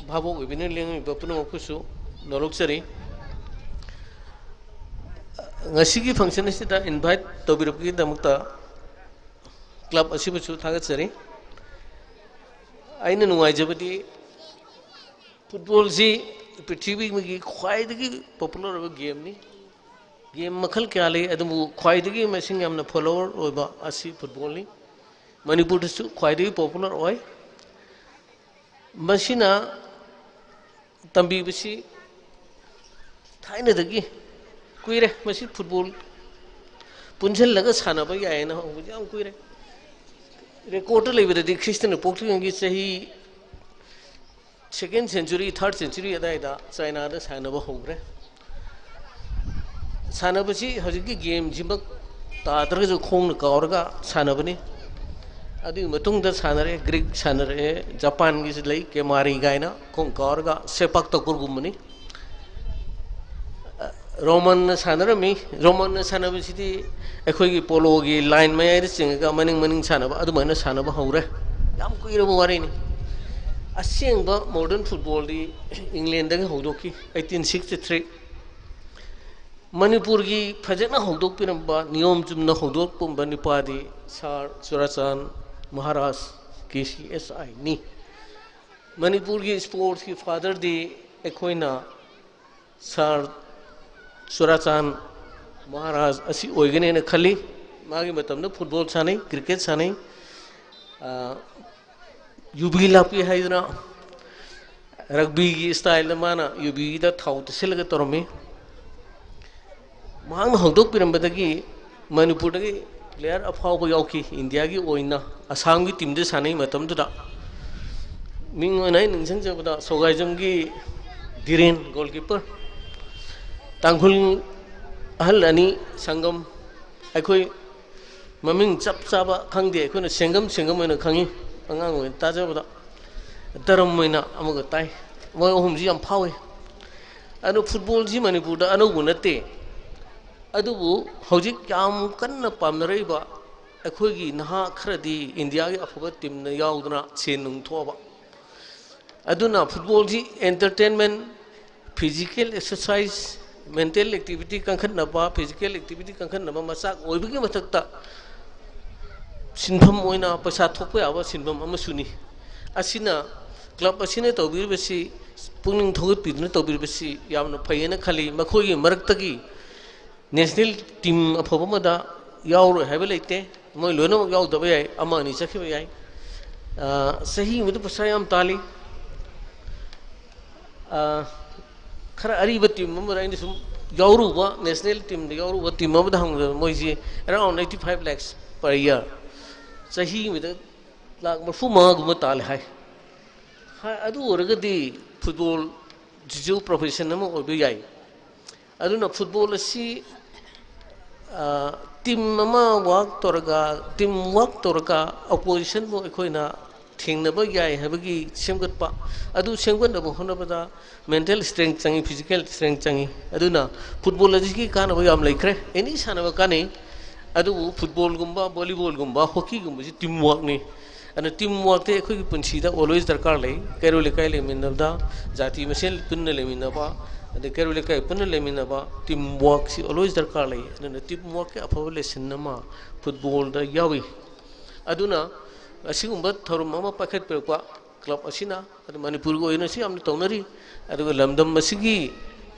ꯚꯥꯕꯣꯛ ꯑꯣꯏꯕꯤꯅ ꯂꯦꯡꯉꯛꯏꯕ ꯄꯨꯝꯅꯃꯛꯄꯨꯁꯨ ꯅꯣꯂꯣꯛꯆꯔꯤ꯫ ꯉꯁꯤꯒꯤ ꯐꯪꯁꯟ ꯑꯁꯤꯗ ꯏꯟꯚꯥꯏꯠ ꯇꯧꯕꯤꯔꯛꯄꯒꯤꯗꯃꯛꯇ ꯀ꯭ꯂꯕ ꯑꯁꯤꯕꯨꯁꯨ ꯊꯥꯒꯠꯆꯔꯤ꯫ ꯑꯩꯅ ꯅꯨꯡꯉꯥꯏꯖꯕꯗꯤ ꯐꯨꯠꯕꯣꯜꯁꯤ ꯄ꯭ꯔꯤꯊꯤꯕꯤꯒꯤ ꯈ꯭ꯋꯥꯏꯗꯒꯤ ꯄꯣꯄꯨꯂꯔ ꯑꯣꯏꯕ ꯒꯦꯝꯅꯤ꯫ ꯒꯦꯝ ꯃꯈꯜ ꯀꯌꯥ ꯂꯩ, ꯑꯗꯨꯕꯨ ꯈ꯭ꯋꯥꯏꯗꯒꯤ ꯃꯁꯤꯡ ꯌꯥꯝꯅ ꯐꯣꯂꯣꯋꯔ ꯑꯣꯏꯕ ꯑꯁꯤ ꯐꯨꯠꯕꯣꯜꯅꯤ꯫ ꯃꯅꯤꯄꯨꯔꯗꯁꯨ ꯈ꯭ꯋꯥꯏꯗꯒꯤ ꯄꯣꯄꯨꯂꯔ ꯑꯣꯏ꯫ ꯃꯁꯤꯅ ꯇꯝꯕꯤꯕꯁꯤ ꯊꯥꯏꯅꯗꯒꯤ ꯀꯨꯏꯔꯦ꯫ ꯃꯁꯤ ꯐꯨꯠꯕꯣꯜ ꯄꯨꯟꯁꯤꯜꯂꯒ ꯁꯥꯟꯅꯕ ꯌꯥꯏꯌꯦꯅ ꯍꯧꯕꯁꯤ ꯌꯥꯝ ꯀꯨꯏꯔꯦ꯫ ꯔꯦꯀꯣꯔꯠꯇ ꯂꯩꯕꯗꯗꯤ ꯈ꯭ꯔꯤꯁꯇꯅ ꯄꯣꯛꯇ꯭ꯔꯤꯉꯩꯒꯤ ꯆꯍꯤ second century, third century ꯑꯗꯥꯏꯗ ꯆꯥꯏꯅꯥꯗ ꯁꯥꯟꯅꯕ ꯍꯧꯈ꯭ꯔꯦ꯫ ꯁꯥꯟꯅꯕꯁꯤ ꯍꯧꯖꯤꯛꯀꯤ ꯒꯦꯝꯁꯤꯃꯛ ꯇꯥꯗ꯭ꯔꯒꯁꯨ ꯈꯣꯡꯅ ꯀꯥꯎꯔꯒ ꯁꯥꯟꯅꯕꯅꯤ꯫ ꯑꯗꯨꯒꯤ ꯃꯇꯨꯡꯗ ꯁꯥꯟꯅꯔꯛꯑꯦ, ꯒ꯭ꯔꯤꯛ ꯁꯥꯟꯅꯔꯛꯑꯦ, ꯖꯄꯥꯟꯒꯤꯁꯨ ꯂꯩ, ꯀꯦꯃꯥꯔꯤ ꯀꯥꯏꯅ, ꯈꯣꯡ ꯀꯥꯎꯔꯒ ꯁꯦꯄꯥꯛ ꯇꯀꯨꯔꯒꯨꯝꯕꯅꯤ꯫ ꯔꯣꯃꯟꯅ ꯁꯥꯟꯅꯔꯝꯃꯤ꯫ ꯔꯣꯃꯟꯅ ꯁꯥꯟꯅꯕꯁꯤꯗꯤ ꯑꯩꯈꯣꯏꯒꯤ ꯄꯣꯂꯣꯒꯤ ꯂꯥꯏꯟ ꯃꯌꯥꯏꯗ ꯆꯤꯡꯉꯒ ꯃꯅꯤꯡ ꯃꯅꯤꯡ ꯁꯥꯟꯅꯕ, ꯑꯗꯨꯃꯥꯏꯅ ꯁꯥꯟꯅꯕ ꯍꯧꯔꯦ꯫ ꯌꯥꯝ ꯀꯨꯏꯔꯕ ꯋꯥꯔꯤꯅꯤ꯫ ꯑꯁꯦꯡꯕ ꯃꯣꯗꯔꯟ ꯐꯨꯠꯕꯣꯜꯗꯤ ꯏꯪꯂꯦꯟꯗꯒꯤ ꯍꯧꯗꯣꯛꯈꯤ, eighteen sixty three꯫ ꯃꯅꯤꯄꯨꯔꯒꯤ ꯐꯖꯅ ꯍꯧꯗꯣꯛꯄꯤꯔꯝꯕ, ꯅꯤꯌꯣꯝ ꯆꯨꯝꯅ ꯍꯧꯗꯣꯛꯄꯝꯕ ꯅꯨꯄꯥꯗꯤ ꯁꯥꯔ ꯆꯨꯔꯥꯆꯥꯟ ꯃꯍꯥꯔꯥꯖ, ꯀꯦ ꯁꯤ ꯑꯦꯁ ꯑꯥꯏꯅꯤ꯫ ꯃꯅꯤꯄꯨꯔꯒꯤ ꯏꯁꯄꯣꯔꯠꯁꯀꯤ ꯐꯥꯗꯔꯗꯤ ꯑꯩꯈꯣꯏꯅ ꯁꯥꯔ ꯆꯨꯔꯥꯆꯥꯟ ꯃꯍꯥꯔꯥꯖ ꯑꯁꯤ ꯑꯣꯏꯒꯅꯦꯅ ꯈꯜꯂꯤ꯫ ꯃꯥꯒꯤ ꯃꯇꯝꯗ ꯐꯨꯠꯕꯣꯜ ꯁꯥꯟꯅꯩ, ꯀ꯭ꯔꯤꯀꯦꯠ ꯁꯥꯟꯅꯩ, ꯑ, ꯌꯨꯕꯤ ꯂꯥꯛꯄꯤ ꯍꯥꯏꯗꯅ ꯔꯒꯕꯤꯒꯤ ꯏꯁꯇꯥꯏꯜꯗ ꯃꯥꯅ ꯌꯨꯕꯤꯗ ꯊꯥꯎ ꯇꯩꯁꯤꯜꯂꯒ ꯇꯧꯔꯝꯃꯤ꯫ ꯃꯍꯥꯛꯅ ꯍꯧꯗꯣꯛꯄꯤꯔꯝꯕꯗꯒꯤ ꯃꯅꯤꯄꯨꯔꯗꯒꯤ ꯄ꯭ꯂꯦꯌꯔ ꯑꯐꯥꯎꯕ ꯌꯥꯎꯈꯤ꯫ ꯏꯟꯗꯤꯌꯥꯒꯤ ꯑꯣꯏꯅ ꯑꯁꯥꯝꯒꯤ ꯇꯤꯝꯗ ꯁꯥꯟꯅꯩ ꯃꯇꯝꯗꯨꯗ꯫ ꯃꯤꯡ ꯑꯣꯏꯅ ꯑꯩ ꯅꯤꯡꯁꯤꯡꯖꯕꯗ ꯁꯣꯒꯥꯏꯖꯝꯒꯤ ꯙꯤꯔꯦꯟ, ꯒꯣꯜꯀꯤꯄꯔ, ꯇꯥꯡꯈꯨꯜ ꯑꯍꯜ ꯑꯅꯤ, ꯁꯪꯒꯝ, ꯑꯩꯈꯣꯏ ꯃꯃꯤꯡ ꯆꯞ ꯆꯥꯕ ꯈꯪꯗꯦ, ꯑꯩꯈꯣꯏꯅ ꯁꯦꯡꯒꯝ ꯁꯦꯡꯒꯝ ꯑꯣꯏꯅ ꯈꯪꯉꯤ꯫ ꯑꯉꯥꯡ ꯑꯣꯏꯅ ꯇꯥꯖꯕꯗ ꯇꯔꯝ ꯑꯣꯏꯅ ꯑꯃꯒ ꯇꯥꯏ꯫ ꯃꯣꯏ ꯑꯍꯨꯝꯁꯤ ꯌꯥꯝ ꯐꯥꯎꯏ꯫ ꯑꯗꯣ ꯐꯨꯠꯕꯣꯜꯁꯤ ꯃꯅꯤꯄꯨꯔꯗ ꯑꯅꯧꯕ ꯅꯠꯇꯦ꯫ ꯑꯗꯨꯕꯨ ꯍꯧꯖꯤꯛ ꯌꯥꯝ ꯀꯟꯅ ꯄꯥꯝꯅꯔꯛꯏꯕ ꯑꯩꯈꯣꯏꯒꯤ ꯅꯍꯥ ꯈꯔꯗꯤ ꯏꯟꯗꯤꯌꯥꯒꯤ ꯑꯐꯕ ꯇꯤꯝꯅ ꯌꯥꯎꯗꯅ ꯁꯦꯟ ꯅꯨꯡ ꯊꯣꯛꯑꯕ꯫ ꯑꯗꯨꯅ ꯐꯨꯠꯕꯣꯜꯁꯤ entertainment, physical exercise, mental activity ꯀꯟꯈꯠꯅꯕ, physical activity ꯀꯟꯈꯠꯅꯕ ꯃꯆꯥꯛ ꯑꯣꯏꯕꯒꯤ ꯃꯊꯛꯇ ꯁꯤꯟꯐꯝ ꯑꯣꯏꯅ ꯄꯩꯁꯥ ꯊꯣꯛꯄ ꯌꯥꯕ ꯁꯤꯟꯐꯝ ꯑꯃꯁꯨꯅꯤ꯫ ꯑꯁꯤꯅ, ꯀ꯭ꯂꯕ ꯑꯁꯤꯅ ꯇꯧꯕꯤꯔꯤꯕꯁꯤ, ꯄꯨꯛꯅꯤꯡ ꯊꯧꯒꯠꯄꯤꯗꯨꯅ ꯇꯧꯕꯤꯔꯤꯕꯁꯤ ꯌꯥꯝꯅ ꯐꯩꯌꯦꯅ ꯈꯜꯂꯤ꯫ ꯃꯈꯣꯏꯒꯤ ꯃꯔꯛꯇꯒꯤ ꯅꯦꯁꯅꯦꯜ ꯇꯤꯝ ꯑꯐꯕ ꯑꯃꯗ ꯌꯥꯎꯔꯣꯏ ꯍꯥꯏꯕ ꯂꯩꯇꯦ꯫ ꯃꯣꯏ ꯂꯣꯏꯅꯃꯛ ꯌꯥꯎꯗꯕ ꯌꯥꯏ, ꯑꯃ ꯑꯅꯤ ꯆꯠꯈꯤꯕ ꯌꯥꯏ꯫ ꯑ, ꯆꯍꯤ ꯑꯃꯗ ꯄꯩꯁꯥ ꯌꯥꯝ ꯇꯥꯜꯂꯤ꯫ ꯑ, ꯈꯔ ꯑꯔꯤꯕ ꯇꯤꯝ ꯑꯃꯗ ꯑꯩꯅ ꯁꯨꯝ ꯌꯥꯎꯔꯨꯕ, ꯅꯦꯁꯅꯦꯜ ꯇꯤꯝꯗ ꯌꯥꯎꯔꯨꯕ ꯇꯤꯝ ꯑꯃꯗ ꯍꯪꯕꯗ ꯃꯣꯏꯁꯤ around eighty five lakhs per year, ꯆꯍꯤ ꯑꯃꯗ ꯂꯥꯛ ꯃꯔꯤꯐꯨ ꯃꯉꯥꯒꯨꯝꯕ ꯇꯥꯜꯂꯦ ꯍꯥꯏ꯫ ꯍꯥꯏ, ꯑꯗꯨ ꯑꯣꯏꯔꯒꯗꯤ ꯐꯨꯠꯕꯣꯜꯁꯤꯁꯨ ꯄ꯭ꯔꯣꯐꯦꯁꯟ ꯑꯃ ꯑꯣꯏꯕ ꯌꯥꯏ꯫ ꯑꯗꯨꯅ ꯐꯨꯠꯕꯣꯜ ꯑꯁꯤ, ꯑ, ꯇꯤꯝ ꯑꯃ ꯋꯥꯛ ꯇꯧꯔꯒ, ꯇꯤꯝ ꯋꯥꯛ ꯇꯧꯔꯒ ꯑꯣꯄꯣꯖꯤꯁꯟꯕꯨ ꯑꯩꯈꯣꯏꯅ ꯊꯦꯡꯅꯕ ꯌꯥꯏ ꯍꯥꯏꯕꯒꯤ ꯁꯦꯝꯒꯠꯄ, ꯑꯗꯨ ꯁꯦꯝꯒꯠꯅꯕ ꯍꯣꯠꯅꯕꯗ ꯃꯦꯟꯇꯦꯜ ꯁ꯭ꯇꯔꯦꯡ ꯆꯪꯉꯤ, ꯐꯤꯖꯤꯀꯦꯜ ꯁ꯭ꯇꯔꯦꯡ ꯆꯪꯉꯤ꯫ ꯑꯗꯨꯅ ꯐꯨꯠꯕꯣꯜ ꯑꯁꯤꯒꯤ ꯀꯥꯟꯅꯕ ꯌꯥꯝ ꯂꯩꯈ꯭ꯔꯦ꯫ ꯑꯦꯅꯤ ꯁꯥꯟꯅꯕ ꯀꯥꯟꯅꯩ꯫ ꯑꯗꯨꯕꯨ ꯐꯨꯠꯕꯣꯜꯒꯨꯝꯕ, ꯚꯣꯂꯤꯕꯣꯜꯒꯨꯝꯕ, ꯍꯣꯀꯤꯒꯨꯝꯕꯁꯤ ꯇꯤꯝ ꯋꯥꯛꯅꯤ꯫ ꯑꯗꯨꯅ ꯇꯤꯝ ꯋꯥꯛꯇꯤ ꯑꯩꯈꯣꯏꯒꯤ ꯄꯨꯟꯁꯤꯗ always ꯗꯔꯀꯥꯔ ꯂꯩ꯫ ꯀꯩꯔꯣꯜ ꯂꯩꯀꯥꯏ ꯂꯩꯃꯤꯟꯅꯕꯗ, ꯖꯥꯇꯤ ꯃꯁꯦꯟ ꯄꯨꯟꯅ ꯂꯩꯃꯤꯟꯅꯕ, ꯑꯗꯩ ꯀꯩꯔꯣꯜ ꯂꯩꯀꯥꯏ ꯄꯨꯟꯅ ꯂꯩꯃꯤꯟꯅꯕ, ꯇꯤꯝ ꯋꯥꯛꯁꯤ always ꯗꯔꯀꯥꯔ ꯂꯩ꯫ ꯑꯗꯨꯅ ꯇꯤꯝ ꯋꯥꯛꯀꯤ ꯑꯐꯕ ꯂꯦꯁꯟ ꯑꯃ ꯐꯨꯠꯕꯣꯜꯗ ꯌꯥꯎꯏ꯫ ꯑꯗꯨꯅ ꯑꯁꯤꯒꯨꯝꯕ ꯊꯧꯔꯝ ꯑꯃ ꯄꯥꯏꯈꯠꯄꯤꯔꯛꯄ ꯀ꯭ꯂꯕ ꯑꯁꯤꯅ, ꯑꯗꯨ ꯃꯅꯤꯄꯨꯔꯒꯤ ꯑꯣꯏꯅꯁꯨ ꯌꯥꯝꯅ ꯇꯧꯅꯔꯤ꯫ ꯑꯗꯨꯒ ꯂꯝꯗꯝ ꯑꯁꯤꯒꯤ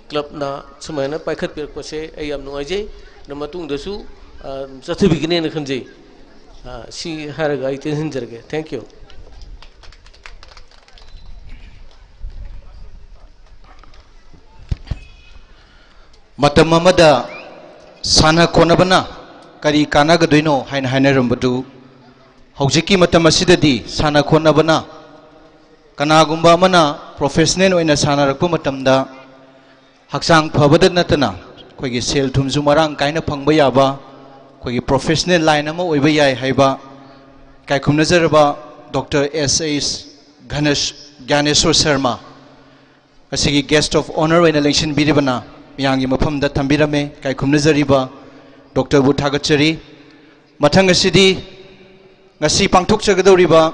ꯀ꯭ꯂꯕꯅ ꯁꯨꯃꯥꯏꯅ ꯄꯥꯏꯈꯠꯄꯤꯔꯛꯄꯁꯦ ꯑꯩ ꯌꯥꯝ ꯅꯨꯡꯉꯥꯏꯖꯩ꯫ ꯑꯗꯨ ꯃꯇꯨꯡꯗꯁꯨ, ꯑ, ꯆꯠꯊꯕꯤꯒꯅꯦꯅ ꯈꯟꯖꯩ꯫ ꯑ, ꯁꯤ ꯍꯥꯏꯔꯒ ꯑꯩ ꯇꯦꯟꯁꯤꯟꯖꯔꯒꯦ꯫ Thank you꯫ ꯃꯇꯝ ꯑꯃꯗ ꯁꯥꯟꯅ ꯈꯣꯠꯅꯕꯅ ꯀꯔꯤ ꯀꯥꯟꯅꯒꯗꯣꯏꯅꯣ ꯍꯥꯏꯅ ꯍꯥꯏꯅꯔꯝꯕꯗꯨ, ꯍꯧꯖꯤꯛꯀꯤ ꯃꯇꯝ ꯑꯁꯤꯗꯗꯤ ꯁꯥꯟꯅ ꯈꯣꯠꯅꯕꯅ ꯀꯅꯥꯒꯨꯝꯕ ꯑꯃꯅ professional ꯑꯣꯏꯅ ꯁꯥꯟꯅꯔꯛꯄ ꯃꯇꯝꯗ ꯍꯛꯆꯥꯡ ꯐꯕꯗ ꯅꯠꯇꯅ ꯑꯩꯈꯣꯏꯒꯤ ꯁꯦꯜ ꯊꯨꯝꯁꯨ ꯃꯔꯥꯡ ꯀꯥꯏꯅ ꯐꯪꯕ ꯌꯥꯕ, ꯑꯩꯈꯣꯏꯒꯤ professional line ꯑꯃ ꯑꯣꯏꯕ ꯌꯥꯏ ꯍꯥꯏꯕ ꯏꯀꯥꯏ ꯈꯨꯝꯅꯖꯔꯕ ꯗꯣꯛꯇꯔ ꯑꯦꯁ ꯑꯦꯁ ꯘꯅꯦꯁ-, ꯒ꯭ꯌꯥꯅꯦꯁꯣꯔ ꯁꯔꯃ, ꯉꯁꯤꯒꯤ guest of honour ꯑꯣꯏꯅ ꯂꯦꯡꯁꯤꯟꯕꯤꯔꯤꯕꯅ ꯃꯤꯌꯥꯝꯒꯤ ꯃꯐꯝꯗ ꯊꯝꯕꯤꯔꯝꯃꯦ꯫ ꯏꯀꯥꯏ ꯈꯨꯝꯅꯖꯔꯤꯕ ꯗꯣꯛꯇꯔꯕꯨ ꯊꯥꯒꯠꯆꯔꯤ꯫ ꯃꯊꯪ ꯑꯁꯤꯗꯤ ꯉꯁꯤ ꯄꯥꯡꯊꯣꯛꯆꯒꯗꯧꯔꯤꯕ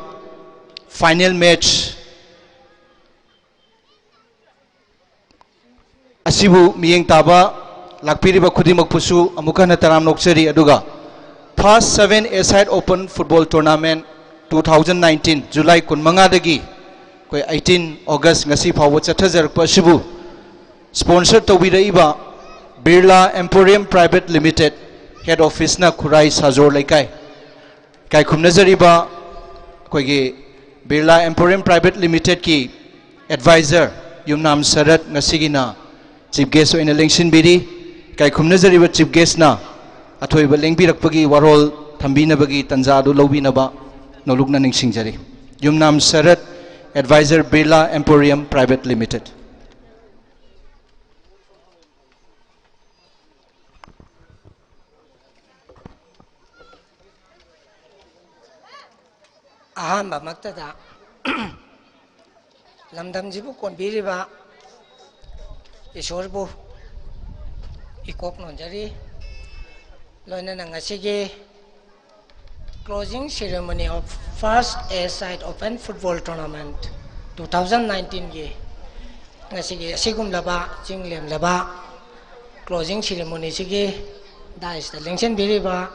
final match ꯑꯁꯤꯕꯨ ꯃꯤꯠꯌꯦꯡ ꯇꯥꯕ ꯂꯥꯛꯄꯤꯔꯤꯕ ꯈꯨꯗꯤꯡꯃꯛꯄꯨꯁꯨ ꯑꯃꯨꯛ ꯍꯟꯅ ꯇꯔꯥꯝꯅ ꯑꯣꯛꯆꯔꯤ꯫ ꯑꯗꯨꯒ first seven A-side open football tournament two thousand nineteen, July ꯀꯨꯟꯃꯉꯥꯗꯒꯤ ꯑꯩꯈꯣꯏ eighteen August ꯉꯁꯤ ꯐꯥꯎꯕ ꯆꯠꯊꯖꯔꯛꯄ ꯑꯁꯤꯕꯨ sponsor ꯇꯧꯕꯤꯔꯛꯏꯕ Birla Emporium Private Limited, head office ꯅ ꯈꯨꯔꯥꯏ ꯁꯥꯖꯣꯔ ꯂꯩꯀꯥꯏ꯫ ꯏꯀꯥꯏ ꯈꯨꯝꯅꯖꯔꯤꯕ ꯑꯩꯈꯣꯏꯒꯤ Birla Emporium Private Limited ꯀꯤ advisor ꯌꯨꯝꯅꯥꯝ ꯁꯔꯠ ꯉꯁꯤꯒꯤꯅ chief guest ꯑꯣꯏꯅ ꯂꯦꯡꯁꯤꯟꯕꯤꯔꯤ꯫ ꯏꯀꯥꯏ ꯈꯨꯝꯅꯖꯔꯤꯕ chief guest ꯅ ꯑꯊꯣꯏꯕ ꯂꯦꯡꯕꯤꯔꯛꯄꯒꯤ ꯋꯥꯔꯣꯜ ꯊꯝꯕꯤꯅꯕꯒꯤ ꯇꯟꯖꯥ ꯑꯗꯨ ꯂꯧꯕꯤꯅꯕ ꯅꯣꯂꯨꯛꯅ ꯅꯤꯡꯁꯤꯡꯖꯔꯤ꯫ ꯌꯨꯝꯅꯥꯝ ꯁꯔꯠ, advisor, Birla Emporium Private Limited꯫ ꯑꯍꯥꯟꯕꯃꯛꯇꯗ ꯂꯝꯗꯝꯁꯤꯕꯨ ꯀꯣꯟꯕꯤꯔꯤꯕ ꯏꯁꯣꯔꯕꯨ ꯏꯀꯣꯛ ꯅꯣꯟꯖꯔꯤ꯫ ꯂꯣꯏꯅꯅ ꯉꯁꯤꯒꯤ closing ceremony of first A-side open football tournament two thousand nineteen ꯒꯤ ꯉꯁꯤꯒꯤ ꯑꯁꯤꯒꯨꯝꯂꯕ ꯆꯤꯡ ꯂꯦꯝꯂꯕ closing ceremony ꯁꯤꯒꯤ dais ꯇ ꯂꯦꯡꯁꯤꯟꯕꯤꯔꯤꯕ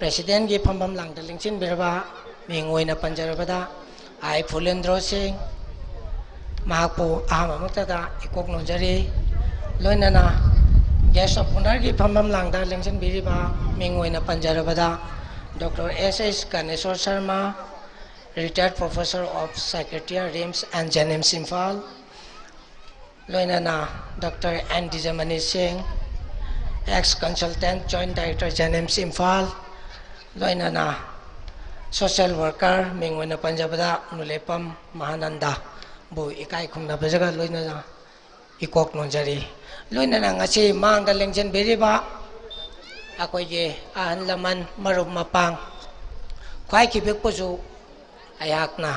president ꯀꯤ ꯐꯝꯐꯝ ꯂꯥꯡꯗ ꯂꯦꯡꯁꯤꯟꯕꯤꯔꯕ ꯃꯤꯡ ꯑꯣꯏꯅ ꯄꯟꯖꯔꯕꯗ ꯑꯥꯏ ꯐꯨꯂꯦꯟꯗ꯭ꯔꯣ ꯁꯤꯡ, ꯃꯍꯥꯛꯄꯨ ꯑꯍꯥꯟꯕꯃꯛꯇꯗ ꯏꯀꯣꯛ ꯅꯣꯟꯖꯔꯤ꯫ ꯂꯣꯏꯅꯅ guest of honour ꯒꯤ ꯐꯝꯐꯝ ꯂꯥꯡꯗ ꯂꯦꯡꯁꯤꯟꯕꯤꯔꯤꯕ ꯃꯤꯡ ꯑꯣꯏꯅ ꯄꯟꯖꯔꯕꯗ doctor S S Ganeshor Sharma, retired professor of psychiatry, RIMS and JNIMS Imphal, ꯂꯣꯏꯅꯅ ꯗꯣꯛꯇꯔ ꯑꯦꯟ ꯗꯤꯖꯃꯅꯤ ꯁꯤꯡ, Ex consultant, Joint Director, JNIMS Imphal, ꯂꯣꯏꯅꯅ social worker, ꯃꯤꯡ ꯑꯣꯏꯅ ꯄꯟꯖꯕꯗ ꯅꯨꯂꯦꯄꯝ ꯃꯍꯥꯅꯟꯗꯕꯨ ꯏꯀꯥꯏ ꯈꯨꯝꯅꯕꯖꯒ ꯂꯣꯏꯅꯅ ꯏꯀꯣꯛ ꯅꯣꯟꯖꯔꯤ꯫ ꯂꯣꯏꯅꯅ ꯉꯁꯤ ꯃꯥꯡꯗ ꯂꯦꯡꯁꯤꯟꯕꯤꯔꯤꯕ ꯑꯩꯈꯣꯏꯒꯤ ꯑꯍꯜ ꯂꯃꯟ, ꯃꯔꯨꯞ ꯃꯄꯥꯡ, ꯈ꯭ꯋꯥꯏ ꯈꯤꯕꯤꯛꯄꯨꯁꯨ ꯑꯩꯍꯥꯛꯅ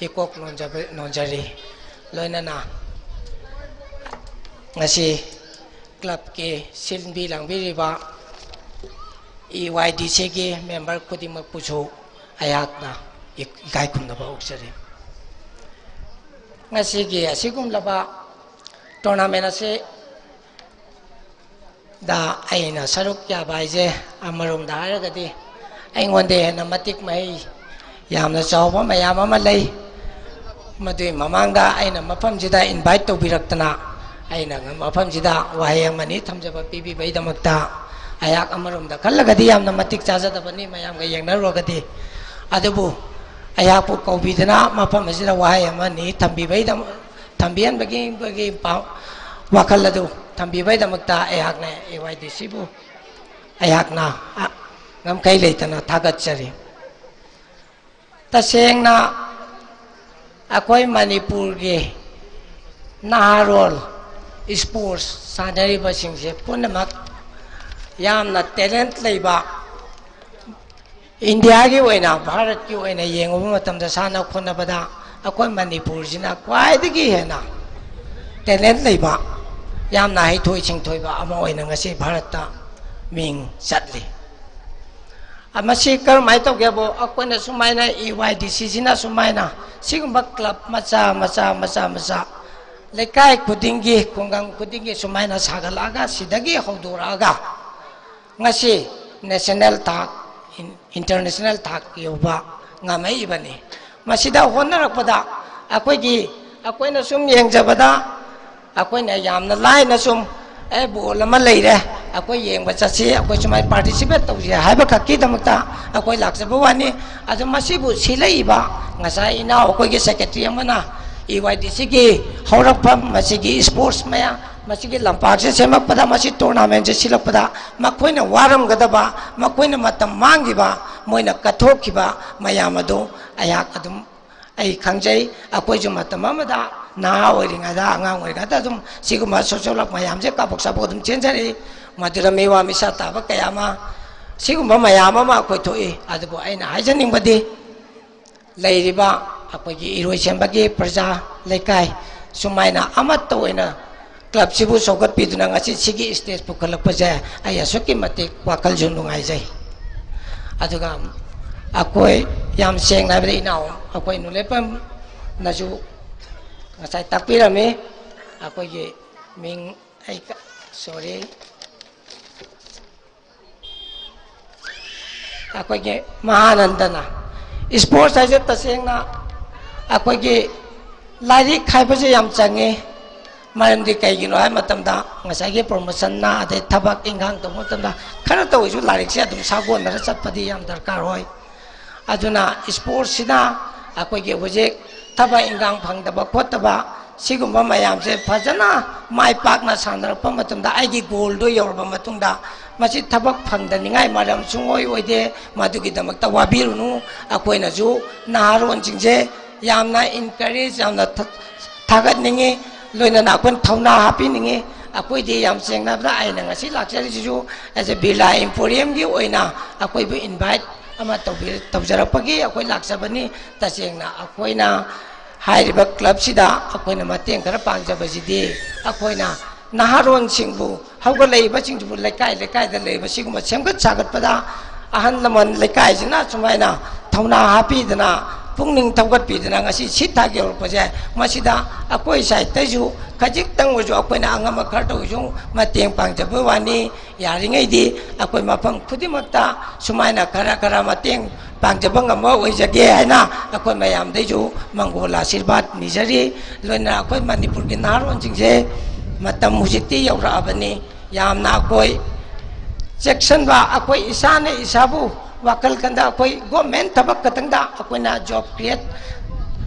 ꯏꯀꯣꯛ ꯅꯣꯟꯖꯕ-, ꯅꯣꯟꯖꯔꯤ꯫ ꯂꯣꯏꯅꯅ ꯉꯁꯤ clubꯀꯤ ꯁꯤꯟꯕꯤ ꯂꯥꯡꯕꯤꯔꯤꯕ EYDCꯒꯤ member ꯈꯨꯗꯤꯡꯃꯛꯄꯨꯁꯨ ꯑꯩꯍꯥꯛꯅ ꯏ-, ꯏꯀꯥꯏ ꯈꯨꯝꯅꯕ ꯎꯠꯆꯔꯤ꯫ ꯉꯁꯤꯒꯤ ꯑꯁꯤꯒꯨꯝꯂꯕ tournament ꯑꯁꯤ ꯗ ꯑꯩꯅ ꯁꯔꯨꯛ ꯌꯥꯕ ꯍꯥꯏꯁꯦ, ꯑꯃꯔꯣꯝꯗ ꯍꯥꯏꯔꯒꯗꯤ ꯑꯩꯉꯣꯟꯗ ꯍꯦꯟꯅ ꯃꯇꯤꯛ ꯃꯍꯩ ꯌꯥꯝꯅ ꯆꯥꯎꯕ ꯃꯌꯥꯝ ꯑꯃ ꯂꯩ꯫ ꯃꯗꯨꯒꯤ ꯃꯃꯥꯡꯗ ꯑꯩꯅ ꯃꯐꯝꯁꯤꯗ invite ꯇꯧꯕꯤꯔꯛꯇꯅ, ꯑꯩꯅ ꯃꯐꯝꯁꯤꯗ ꯋꯥꯍꯩ ꯑꯃꯅꯤ ꯊꯝꯖꯕ ꯄꯤꯕꯤꯕꯒꯤꯗꯃꯛꯇ ꯑꯩꯍꯥꯛ ꯑꯃꯔꯣꯝꯗ ꯈꯜꯂꯒꯗꯤ ꯌꯥꯝꯅ ꯃꯇꯤꯛ ꯆꯥꯖꯗꯕꯅꯤ, ꯃꯌꯥꯝꯒ ꯌꯦꯡꯅꯔꯨꯔꯒꯗꯤ꯫ ꯑꯗꯨꯕꯨ ꯑꯩꯍꯥꯛꯄꯨ ꯀꯧꯕꯤꯗꯨꯅ ꯃꯐꯝ ꯑꯁꯤꯗ ꯋꯥꯍꯩ ꯑꯃꯅꯤ ꯊꯝꯕꯤꯕꯒꯤꯗꯃꯛ, ꯊꯝꯕꯤꯍꯟꯕꯒꯤ ꯄꯥꯎ, ꯋꯥꯈꯜ ꯑꯗꯨ ꯊꯝꯕꯤꯕꯒꯤꯗꯃꯛꯇ ꯑꯩꯍꯥꯛꯅ AYDCꯕꯨ ꯑꯩꯍꯥꯛꯅ, ꯑ, ꯉꯝꯈꯩ ꯂꯩꯇꯅ ꯊꯥꯒꯠꯆꯔꯤ꯫ ꯇꯁꯦꯡꯅ ꯑꯩꯈꯣꯏ ꯃꯅꯤꯄꯨꯔꯒꯤ ꯅꯍꯥꯔꯣꯜ, sports ꯁꯥꯟꯅꯔꯤꯕꯁꯤꯡꯁꯦ ꯄꯨꯝꯅꯃꯛ ꯌꯥꯝꯅ talent ꯂꯩꯕ, ꯏꯟꯗꯤꯌꯥꯒꯤ ꯑꯣꯏꯅ, ꯚꯥꯔꯠꯀꯤ ꯑꯣꯏꯅ ꯌꯦꯡꯉꯨꯕ ꯃꯇꯝꯗ ꯁꯥꯟꯅ ꯈꯣꯠꯅꯕꯗ ꯑꯩꯈꯣꯏ ꯃꯅꯤꯄꯨꯔꯁꯤꯅ ꯈ꯭ꯋꯥꯏꯗꯒꯤ ꯍꯦꯟꯅ talent ꯂꯩꯕ, ꯌꯥꯝꯅ ꯍꯩꯊꯣꯏ ꯁꯤꯡꯊꯣꯏꯕ ꯑꯃ ꯑꯣꯏꯅ ꯉꯁꯤ ꯚꯥꯔꯠꯇ ꯃꯤꯡ ꯆꯠꯂꯤ꯫ ꯑ, ꯃꯁꯤ ꯀꯔꯝꯍꯥꯏꯅ ꯇꯧꯒꯦꯕꯨ, ꯑꯩꯈꯣꯏꯅ ꯁꯨꯃꯥꯏꯅ, EYDCꯁꯤꯅ ꯁꯨꯃꯥꯏꯅ ꯁꯤꯒꯨꯝꯕ club ꯃꯆꯥ ꯃꯆꯥ, ꯃꯆꯥ ꯃꯆꯥ ꯂꯩꯀꯥꯏ ꯈꯨꯗꯤꯡꯒꯤ, ꯈꯨꯡꯒꯪ ꯈꯨꯗꯤꯡꯒꯤ ꯁꯨꯃꯥꯏꯅ ꯁꯥꯒꯠꯂꯛꯑꯒ, ꯁꯤꯗꯒꯤ ꯍꯧꯗꯣꯔꯛꯑꯒ ꯉꯁꯤ national ꯊꯥꯛ, in-, international ꯊꯥꯛ ꯌꯧꯕ ꯉꯝꯃꯛꯏꯕꯅꯤ꯫ ꯃꯁꯤꯗ ꯍꯣꯠꯅꯔꯛꯄꯗ ꯑꯩꯈꯣꯏꯒꯤ, ꯑꯩꯈꯣꯏꯅ ꯁꯨꯝ ꯌꯦꯡꯖꯕꯗ, ꯑꯩꯈꯣꯏꯅ ꯌꯥꯝꯅ ꯂꯥꯏꯅ ꯁꯨꯝ, "ꯑꯦ, ball ꯑꯃ ꯂꯩꯔꯦ, ꯑꯩꯈꯣꯏ ꯌꯦꯡꯕ ꯆꯠꯁꯤ, ꯑꯩꯈꯣꯏ ꯁꯨꯃꯥꯏꯅ participate ꯇꯧꯁꯤ" ꯍꯥꯏꯕ ꯈꯛꯀꯤꯗꯃꯛꯇ ꯑꯩꯈꯣꯏ ꯂꯥꯛꯆꯕ ꯋꯥꯅꯤ꯫ ꯑꯗꯨ ꯃꯁꯤꯕꯨ ꯁꯤꯜꯂꯛꯏꯕ ꯉꯁꯥꯏ ꯏꯅꯥꯎ ꯑꯩꯈꯣꯏꯒꯤ secretary ꯑꯃꯅ EYDCꯒꯤ ꯍꯧꯔꯛꯐꯝ, ꯃꯁꯤꯒꯤ sports ꯃꯌꯥꯝ, ꯃꯁꯤꯒꯤ ꯂꯝꯄꯥꯛꯁꯦ ꯁꯦꯝꯃꯛꯄꯗ, ꯃꯁꯤ ꯇꯣꯔꯅꯥꯃꯦꯟꯁꯦ ꯁꯤꯜꯂꯛꯄꯗ ꯃꯈꯣꯏꯅ ꯋꯥꯔꯝꯒꯗꯕ, ꯃꯈꯣꯏꯅ ꯃꯇꯝ ꯃꯥꯡꯈꯤꯕ, ꯃꯣꯏꯅ ꯀꯠꯊꯣꯛꯈꯤꯕ ꯃꯌꯥꯝ ꯑꯗꯨ ꯑꯩꯍꯥꯛ ꯑꯗꯨꯝ, ꯑꯩ ꯈꯪꯖꯩ꯫ ꯑꯩꯈꯣꯏꯁꯨ ꯃꯇꯝ ꯑꯃꯗ ꯅꯍꯥ ꯑꯣꯏꯔꯤꯉꯩꯗ, ꯑꯉꯥꯡ ꯑꯣꯏꯔꯤꯉꯩꯗ ꯑꯗꯨꯝ ꯁꯤꯒꯨꯝꯕ social work ꯃꯌꯥꯝꯁꯦ ꯀꯥꯕꯛ ꯁꯥꯕꯛ ꯑꯗꯨꯝ ꯆꯦꯟꯖꯔꯛꯏ꯫ ꯃꯗꯨꯗ ꯃꯤꯋꯥ ꯃꯤꯁꯥ ꯇꯥꯕ ꯀꯌꯥ ꯑꯃ, ꯁꯤꯒꯨꯝꯕ ꯃꯌꯥꯝ ꯑꯃ ꯑꯩꯈꯣꯏ ꯊꯣꯛꯏ꯫ ꯑꯗꯨꯕꯨ ꯑꯩꯅ ꯍꯥꯏꯖꯅꯤꯡꯕꯗꯤ, ꯂꯩꯔꯤꯕ ꯑꯩꯈꯣꯏꯒꯤ ꯏꯔꯣꯏꯁꯦꯝꯕꯒꯤ ꯄ꯭ꯔꯖꯥ, ꯂꯩꯀꯥꯏ, ꯁꯨꯃꯥꯏꯅ ꯑꯃꯠꯇ ꯑꯣꯏꯅ clubꯁꯤꯕꯨ ꯆꯥꯎꯈꯠꯄꯤꯗꯨꯅ ꯉꯁꯤ ꯁꯤꯒꯤ stage ꯄꯨꯈꯠꯂꯛꯄꯁꯦ ꯑꯩ ꯑꯁꯨꯛꯀꯤ ꯃꯇꯤꯛ ꯋꯥꯈꯜꯁꯨ ꯅꯨꯡꯉꯥꯏꯖꯩ꯫ ꯑꯗꯨꯒ ꯑꯩꯈꯣꯏ, ꯌꯥꯝ ꯁꯦꯡꯅ ꯍꯥꯏꯕꯗ, ꯏꯅꯥꯎ ꯑꯩꯈꯣꯏ ꯅꯨꯂꯦꯄꯝꯅꯁꯨ ꯉꯁꯥꯏ ꯇꯥꯛꯄꯤꯔꯝꯃꯤ꯫ ꯑꯩꯈꯣꯏꯒꯤ ꯃꯤꯡ, ꯑꯩ ꯀ-, sorry꯫ ꯑꯩꯈꯣꯏꯒꯤ ꯃꯍꯥꯅꯟꯗꯅ, sports ꯍꯥꯏꯁꯦ ꯇꯁꯦꯡꯅ ꯑꯩꯈꯣꯏꯒꯤ ꯂꯥꯏꯔꯤꯛ ꯍꯥꯏꯕꯁꯦ ꯌꯥꯝ ꯆꯪꯉꯤ꯫ ꯃꯔꯝꯗꯤ ꯀꯩꯒꯤꯅꯣ ꯍꯥꯏꯕ ꯃꯇꯝꯗ, ꯉꯁꯥꯏꯒꯤ promotionꯅ, ꯑꯗꯩ ꯊꯕꯛ ꯏꯟꯈꯥꯡ ꯇꯧꯕ ꯃꯇꯝꯗ ꯈꯔꯇ ꯑꯣꯏꯁꯨ ꯂꯥꯏꯔꯤꯛꯁꯦ ꯑꯗꯨꯝ ꯁꯥꯒꯣꯟꯅꯔ ꯆꯠꯄꯗꯤ ꯌꯥꯝ ꯗꯔꯀꯥꯔ ꯑꯣꯏ꯫ ꯑꯗꯨꯅ sportsꯁꯤꯅ ꯑꯩꯈꯣꯏꯒꯤ ꯍꯧꯖꯤꯛ ꯊꯕꯛ ꯏꯟꯈꯥꯡ ꯐꯪꯗꯕ ꯈꯣꯠꯇꯕ, ꯁꯤꯒꯨꯝꯕ ꯃꯌꯥꯝꯁꯦ ꯐꯖꯅ ꯃꯥꯏ ꯄꯥꯛꯅ ꯁꯥꯟꯅꯔꯛꯄ ꯃꯇꯝꯗ, ꯑꯩꯒꯤ goalꯗꯣ ꯌꯧꯔꯕ ꯃꯇꯨꯡꯗ, ꯃꯁꯤ ꯊꯕꯛ ꯐꯪꯗꯅꯤꯡꯉꯥꯏ ꯃꯔꯝ ꯁꯨꯡꯑꯣꯏ ꯑꯣꯏꯗꯦ꯫ ꯃꯗꯨꯒꯤꯗꯃꯛꯇ ꯋꯥꯕꯤꯔꯨꯅꯨ꯫ ꯑꯩꯈꯣꯏꯅꯁꯨ ꯅꯍꯥꯔꯣꯟꯁꯤꯡꯁꯦ ꯌꯥꯝꯅ encourage, ꯌꯥꯝꯅ ꯊ-, ꯊꯥꯒꯠꯅꯤꯡꯉꯤ, ꯂꯣꯏꯅꯅ ꯑꯩꯈꯣꯏꯅ ꯊꯧꯅꯥ ꯍꯥꯞꯄꯤꯅꯤꯡꯉꯤ꯫ ꯑꯩꯈꯣꯏꯗꯤ, ꯌꯥꯝ ꯁꯦꯡꯅ ꯍꯥꯏꯕꯗ, ꯑꯩꯅ ꯉꯁꯤ ꯂꯥꯛꯆꯔꯤꯁꯤꯁꯨ as a Birla Emporiumꯒꯤ ꯑꯣꯏꯅ ꯑꯩꯈꯣꯏꯕꯨ invite ꯑꯃ ꯇꯧꯕꯤ-, ꯇꯧꯖꯔꯛꯄꯒꯤ ꯑꯩꯈꯣꯏ ꯂꯥꯛꯆꯕꯅꯤ꯫ ꯇꯁꯦꯡꯅ ꯑꯩꯈꯣꯏꯅ ꯍꯥꯏꯔꯤꯕ clubꯁꯤꯗ ꯑꯩꯈꯣꯏꯅ ꯃꯇꯦꯡ ꯈꯔ ꯄꯥꯡꯖꯕꯁꯤꯗꯤ, ꯑꯩꯈꯣꯏꯅ ꯅꯍꯥꯔꯣꯟꯁꯤꯡꯕꯨ, ꯍꯧꯒꯠꯂꯛꯏꯕꯁꯤꯡꯁꯤꯕꯨ, ꯂꯩꯀꯥꯏ ꯂꯩꯀꯥꯏꯗ ꯂꯩꯔꯤꯕ ꯁꯤꯒꯨꯝꯕ ꯁꯦꯝꯒꯠ ꯁꯥꯒꯠꯄꯗ ꯑꯍꯜ ꯂꯃꯟ ꯂꯩꯀꯥꯏꯁꯤꯅ ꯁꯨꯃꯥꯏꯅ ꯊꯧꯅꯥ ꯍꯥꯞꯄꯤꯗꯅ, ꯄꯨꯛꯅꯤꯡ ꯊꯧꯒꯠꯄꯤꯗꯅ ꯉꯁꯤ ꯁꯤ ꯊꯥꯛ ꯌꯧꯔꯛꯄꯁꯦ, ꯃꯁꯤꯗ ꯑꯩꯈꯣꯏ sideꯇꯩꯁꯨ ꯈꯖꯤꯛꯇꯪ ꯑꯣꯏꯔꯁꯨ ꯑꯩꯈꯣꯏꯅ ꯑꯉꯝꯕ ꯈꯔꯇ ꯑꯣꯏꯔꯁꯨ ꯃꯇꯦꯡ ꯄꯥꯡꯖꯕ ꯋꯥꯅꯤ꯫ ꯌꯥꯔꯤꯉꯩꯗꯤ ꯑꯩꯈꯣꯏ ꯃꯐꯝ ꯈꯨꯗꯤꯡꯃꯛꯇ ꯁꯨꯃꯥꯏꯅ ꯈꯔ ꯈꯔ ꯃꯇꯦꯡ ꯄꯥꯡꯖꯕ ꯉꯝꯕ ꯑꯣꯏꯖꯒꯦ ꯍꯥꯏꯅ ꯑꯩꯈꯣꯏ ꯃꯌꯥꯝꯗꯩꯁꯨ ꯃꯪꯒꯣꯜ ꯑꯥꯁꯤꯔꯕꯥꯗ ꯅꯤꯖꯔꯤ꯫ ꯂꯣꯏꯅꯅ ꯑꯩꯈꯣꯏ ꯃꯅꯤꯄꯨꯔꯒꯤ ꯅꯍꯥꯔꯣꯟꯁꯤꯡꯁꯦ ꯃꯇꯝ ꯍꯧꯖꯤꯛꯇꯤ ꯌꯧꯔꯛꯑꯕꯅꯤ꯫ ꯌꯥꯝꯅ ꯑꯩꯈꯣꯏ ꯆꯦꯛꯁꯤꯟꯕ, ꯑꯩꯈꯣꯏ ꯏꯁꯥꯅ ꯏꯁꯥꯕꯨ ꯋꯥꯈꯜ ꯈꯟꯗ, ꯑꯩꯈꯣꯏ government ꯊꯕꯛ ꯈꯛꯇꯪꯗ ꯑꯩꯈꯣꯏꯅ job create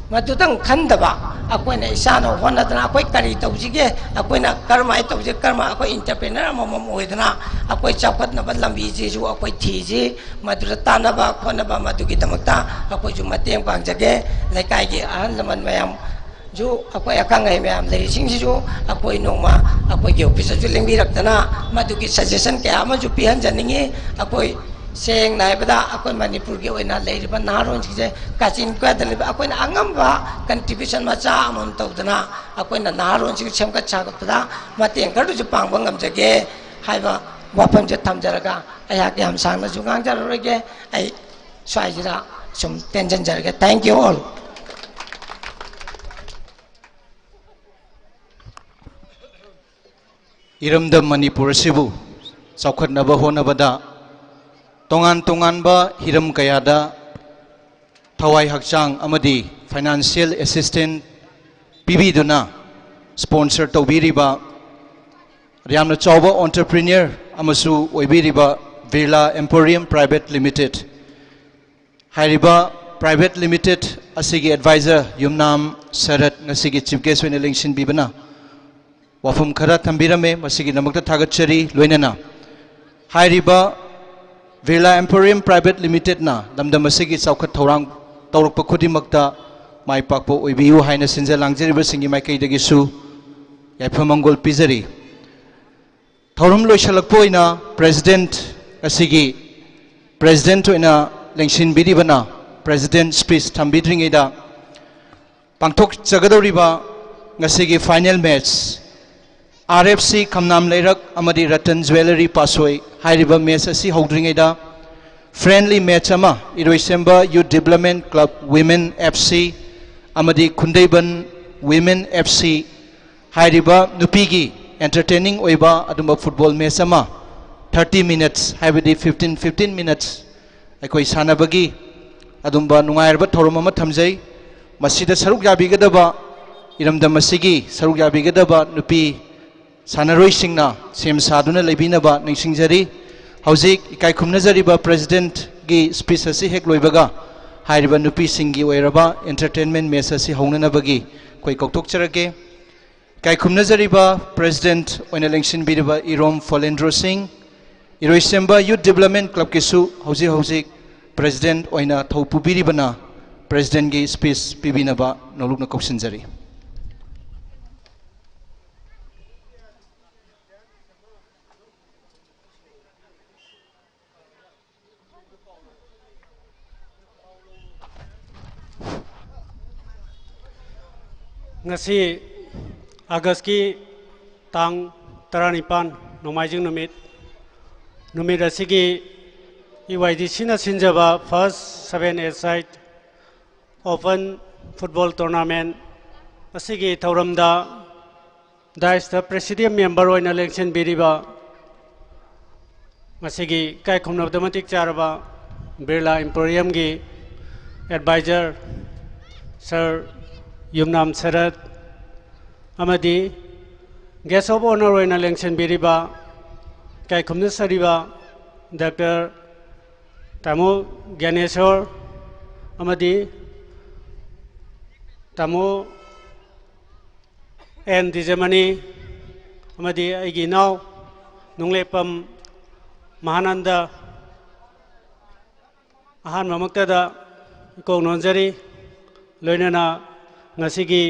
ꯃꯗꯨꯇꯪ ꯈꯟꯗꯕ, ꯑꯩꯈꯣꯏꯅ ꯏꯁꯥꯅ ꯍꯣꯠꯅꯗꯅ ꯑꯩꯈꯣꯏ ꯀꯔꯤ ꯇꯧꯁꯤꯒꯦ, ꯑꯩꯈꯣꯏꯅ ꯀꯔꯝꯍꯥꯏꯅ ꯇꯧꯁꯤ, ꯀꯔꯝꯍꯥꯏꯅ ꯑꯩꯈꯣꯏ entrepreneur ꯑꯃꯃꯝ ꯑꯣꯏꯗꯅ ꯑꯩꯈꯣꯏ ꯆꯥꯎꯈꯠꯅꯕ ꯂꯝꯕꯤꯁꯤꯁꯨ ꯑꯩꯈꯣꯏ ꯊꯤꯁꯤ꯫ ꯃꯗꯨꯗ ꯇꯥꯟꯅꯕ ꯈꯣꯠꯅꯕ, ꯃꯗꯨꯒꯤꯗꯃꯛꯇ ꯑꯩꯈꯣꯏꯁꯨ ꯃꯇꯦꯡ ꯄꯥꯡꯖꯒꯦ꯫ ꯂꯩꯀꯥꯏꯒꯤ ꯑꯍꯜ ꯂꯃꯟ ꯃꯌꯥꯝꯁꯨ, ꯑꯩꯈꯣꯏ ꯑꯈꯪ ꯑꯍꯩ ꯃꯌꯥꯝ ꯂꯩꯔꯤꯁꯤꯡꯁꯤꯁꯨ ꯑꯩꯈꯣꯏ ꯅꯣꯡꯃ ꯑꯩꯈꯣꯏꯒꯤ office ꯇꯁꯨ ꯂꯦꯡꯕꯤꯔꯛꯇꯅ ꯃꯗꯨꯒꯤ suggestion ꯀꯌꯥ ꯑꯃꯁꯨ ꯄꯤꯍꯟꯖꯅꯤꯡꯉꯤ꯫ ꯑꯩꯈꯣꯏ ꯁꯦꯡꯅ ꯍꯥꯏꯕꯗ ꯑꯩꯈꯣꯏ ꯃꯅꯤꯄꯨꯔꯒꯤ ꯑꯣꯏꯅ ꯂꯩꯔꯤꯕ ꯅꯍꯥꯔꯣꯟꯁꯤꯡꯁꯦ ꯀꯥꯆꯤꯟ ꯀꯣꯌꯥꯗ ꯂꯩꯕ, ꯑꯩꯈꯣꯏꯅ ꯑꯉꯝꯕ contribution ꯃꯆꯥ ꯑꯃꯃꯝ ꯇꯧꯗꯅ ꯑꯩꯈꯣꯏꯅ ꯅꯍꯥꯔꯣꯟꯁꯤꯡ ꯁꯦꯝꯒꯠ ꯁꯥꯒꯠꯄꯗ ꯃꯇꯦꯡ ꯈꯔꯗꯁꯨ ꯄꯥꯡꯕ ꯉꯝꯖꯒꯦ ꯍꯥꯏꯕ ꯋꯥꯐꯝꯁꯦ ꯊꯝꯖꯔꯒ ꯑꯩꯍꯥꯛ ꯌꯥꯝ ꯁꯥꯡꯅꯁꯨ ꯉꯥꯡꯖꯔꯔꯣꯏꯒꯦ꯫ ꯑꯩ ꯁ꯭ꯋꯥꯏꯁꯤꯗ ꯁꯨꯝ ꯇꯦꯟꯁꯤꯟꯖꯔꯒꯦ꯫ Thank you all. ꯏꯔꯝꯗꯝ ꯃꯅꯤꯄꯨꯔ ꯑꯁꯤꯕꯨ ꯆꯥꯎꯈꯠꯅꯕ ꯍꯣꯠꯅꯕꯗ ꯇꯣꯉꯥꯟ ꯇꯣꯉꯥꯟꯕ ꯍꯤꯔꯝ ꯀꯌꯥꯗ ꯊꯋꯥꯏ ꯍꯛꯆꯥꯡ ꯑꯃꯗꯤ financial assistance ꯄꯤꯕꯤꯗꯨꯅ sponsor ꯇꯧꯕꯤꯔꯤꯕ ꯌꯥꯝꯅ ꯆꯥꯎꯕ entrepreneur ꯑꯃꯁꯨ ꯑꯣꯏꯕꯤꯔꯤꯕ Birla Emporium Private Limited ꯍꯥꯏꯔꯤꯕ private limited ꯑꯁꯤꯒꯤ advisor ꯌꯨꯝꯅꯥꯝ ꯁꯔꯠ ꯉꯁꯤꯒꯤ chief guest ꯑꯣꯏꯅ ꯂꯦꯡꯁꯤꯟꯕꯤꯕꯅ ꯋꯥꯐꯝ ꯈꯔ ꯊꯝꯕꯤꯔꯝꯃꯦ꯫ ꯃꯁꯤꯒꯤꯗꯃꯛꯇ ꯊꯥꯒꯠꯆꯔꯤ꯫ ꯂꯣꯏꯅꯅ ꯍꯥꯏꯔꯤꯕ Birla Emporium Private Limited ꯅ ꯂꯝꯗꯝ ꯑꯁꯤꯒꯤ ꯆꯥꯎꯈꯠ ꯊꯧꯔꯥꯡ ꯇꯧꯔꯛꯄ ꯈꯨꯗꯤꯡꯃꯛꯇ ꯃꯥꯏ ꯄꯥꯛꯄ ꯑꯣꯏꯕꯤꯌꯨ ꯍꯥꯏꯅ ꯁꯤꯟꯖ ꯂꯥꯡꯖꯔꯤꯕꯁꯤꯡꯒꯤ ꯃꯥꯏꯀꯩꯗꯒꯤꯁꯨ ꯌꯥꯏꯐ ꯃꯪꯒꯣꯜ ꯄꯤꯖꯔꯤ꯫ ꯊꯧꯔꯝ ꯂꯣꯏꯁꯤꯜꯂꯛꯄ ꯑꯣꯏꯅ president ꯑꯁꯤꯒꯤ president ꯑꯣꯏꯅ ꯂꯦꯡꯁꯤꯟꯕꯤꯔꯤꯕꯅ president speech ꯊꯝꯕꯤꯗ꯭ꯔꯤꯉꯩꯗ ꯄꯥꯡꯊꯣꯛꯆꯒꯗꯧꯔꯤꯕ ꯉꯁꯤꯒꯤ final match R F C ꯈꯝꯅꯥꯝ ꯂꯩꯔꯛ ꯑꯃꯗꯤ Ratan Jewellery ꯄꯥꯠꯁꯣꯏ ꯍꯥꯏꯔꯤꯕ match ꯑꯁꯤ ꯍꯧꯗ꯭ꯔꯤꯉꯩꯗ friendly match ꯑꯃ ꯏꯔꯣꯏꯁꯦꯝꯕ Youth Development Club Women F C ꯑꯃꯗꯤ ꯈꯨꯟꯗꯩꯕꯟ Women F C ꯍꯥꯏꯔꯤꯕ ꯅꯨꯄꯤꯒꯤ entertaining ꯑꯣꯏꯕ ꯑꯗꯨꯝꯕ football match ꯑꯃ thirty minutes ꯍꯥꯏꯕꯗꯤ fifteen fifteen minutes ꯑꯩꯈꯣꯏ ꯁꯥꯟꯅꯕꯒꯤ ꯑꯗꯨꯝꯕ ꯅꯨꯡꯉꯥꯏꯔꯕ ꯊꯧꯔꯝ ꯑꯃ ꯊꯝꯖꯩ꯫ ꯃꯁꯤꯗ ꯁꯔꯨꯛ ꯌꯥꯕꯤꯒꯗꯕ ꯏꯔꯝꯗꯝ ꯑꯁꯤꯒꯤ ꯁꯔꯨꯛ ꯌꯥꯕꯤꯒꯗꯕ ꯅꯨꯄꯤ ꯁꯥꯟꯅꯔꯣꯏꯁꯤꯡꯅ ꯁꯦꯝ ꯁꯥꯗꯨꯅ ꯂꯩꯕꯤꯅꯕ ꯅꯤꯡꯁꯤꯡꯖꯔꯤ꯫ ꯍꯧꯖꯤꯛ ꯏꯀꯥꯏ ꯈꯨꯝꯅꯖꯔꯤꯕ president ꯒꯤ speech ꯑꯁꯤ ꯍꯦꯛ ꯂꯣꯏꯕꯒ ꯍꯥꯏꯔꯤꯕ ꯅꯨꯄꯤꯁꯤꯡꯒꯤ ꯑꯣꯏꯔꯕ entertainment match ꯑꯁꯤ ꯍꯧꯅꯅꯕꯒꯤ ꯑꯩꯈꯣꯏ ꯀꯧꯊꯣꯛꯆꯔꯒꯦ꯫ ꯏꯀꯥꯏ ꯈꯨꯝꯅꯖꯔꯤꯕ president ꯑꯣꯏꯅ ꯂꯦꯡꯁꯤꯟꯕꯤꯔꯤꯕ ꯏꯔꯣꯝ ꯐꯣꯂꯦꯟꯗ꯭ꯔꯣ ꯁꯤꯡ, ꯏꯔꯣꯏꯁꯦꯝꯕ Youth Development Clubꯀꯤꯁꯨ ꯍꯧꯖꯤꯛ ꯍꯧꯖꯤꯛ president ꯑꯣꯏꯅ ꯊꯧ ꯄꯨꯕꯤꯔꯤꯕꯅ presidentꯀꯤ speech ꯄꯤꯕꯤꯅꯕ ꯅꯧꯂꯨꯛꯅ ꯀꯧꯁꯤꯟꯖꯔꯤ꯫ ꯉꯁꯤ ꯑꯥꯒꯁꯀꯤ ꯇꯥꯡ ꯇꯔꯥꯅꯤꯄꯥꯟ, ꯅꯣꯡꯃꯥꯏꯖꯤꯡ ꯅꯨꯃꯤꯠ, ꯅꯨꯃꯤꯠ ꯑꯁꯤꯒꯤ E Y D Cꯅ ꯁꯤꯟꯖꯕ First Seven-A-Side Open Football Tournament ꯑꯁꯤꯒꯤ ꯊꯧꯔꯝꯗ dais-ꯇ president member ꯑꯣꯏꯅ ꯂꯦꯡꯁꯤꯟꯕꯤꯔꯤꯕ ꯉꯁꯤꯒꯤ ꯏꯀꯥꯏ ꯈꯨꯝꯅꯕꯗ ꯃꯇꯤꯛ ꯆꯥꯔꯕ ꯕꯤꯔꯂꯥ Emporiumꯒꯤ advisor Sir ꯌꯨꯝꯅꯥꯝ ꯁꯔꯠ ꯑꯃꯗꯤ guest of honour ꯑꯣꯏꯅ ꯂꯦꯡꯁꯤꯟꯕꯤꯔꯤꯕ ꯏꯀꯥꯏ ꯈꯨꯝꯅꯖꯔꯤꯕ Doctor ꯇꯥꯃꯣ ꯒ꯭ꯌꯥꯅꯦꯁꯣꯔ ꯑꯃꯗꯤ ꯇꯥꯃꯣ ꯑꯦꯟ ꯗꯤꯖꯃꯅꯤ ꯑꯃꯗꯤ ꯑꯩꯒꯤ ꯏꯅꯥꯎ ꯅꯨꯡꯂꯦꯞꯄꯝ ꯃꯍꯥꯅꯟꯗ, ꯑꯍꯥꯟꯕꯃꯛꯇꯗ ꯏꯀꯣꯛ ꯅꯣꯟꯖꯔꯤ꯫ ꯂꯣꯏꯅꯅ ꯉꯁꯤꯒꯤ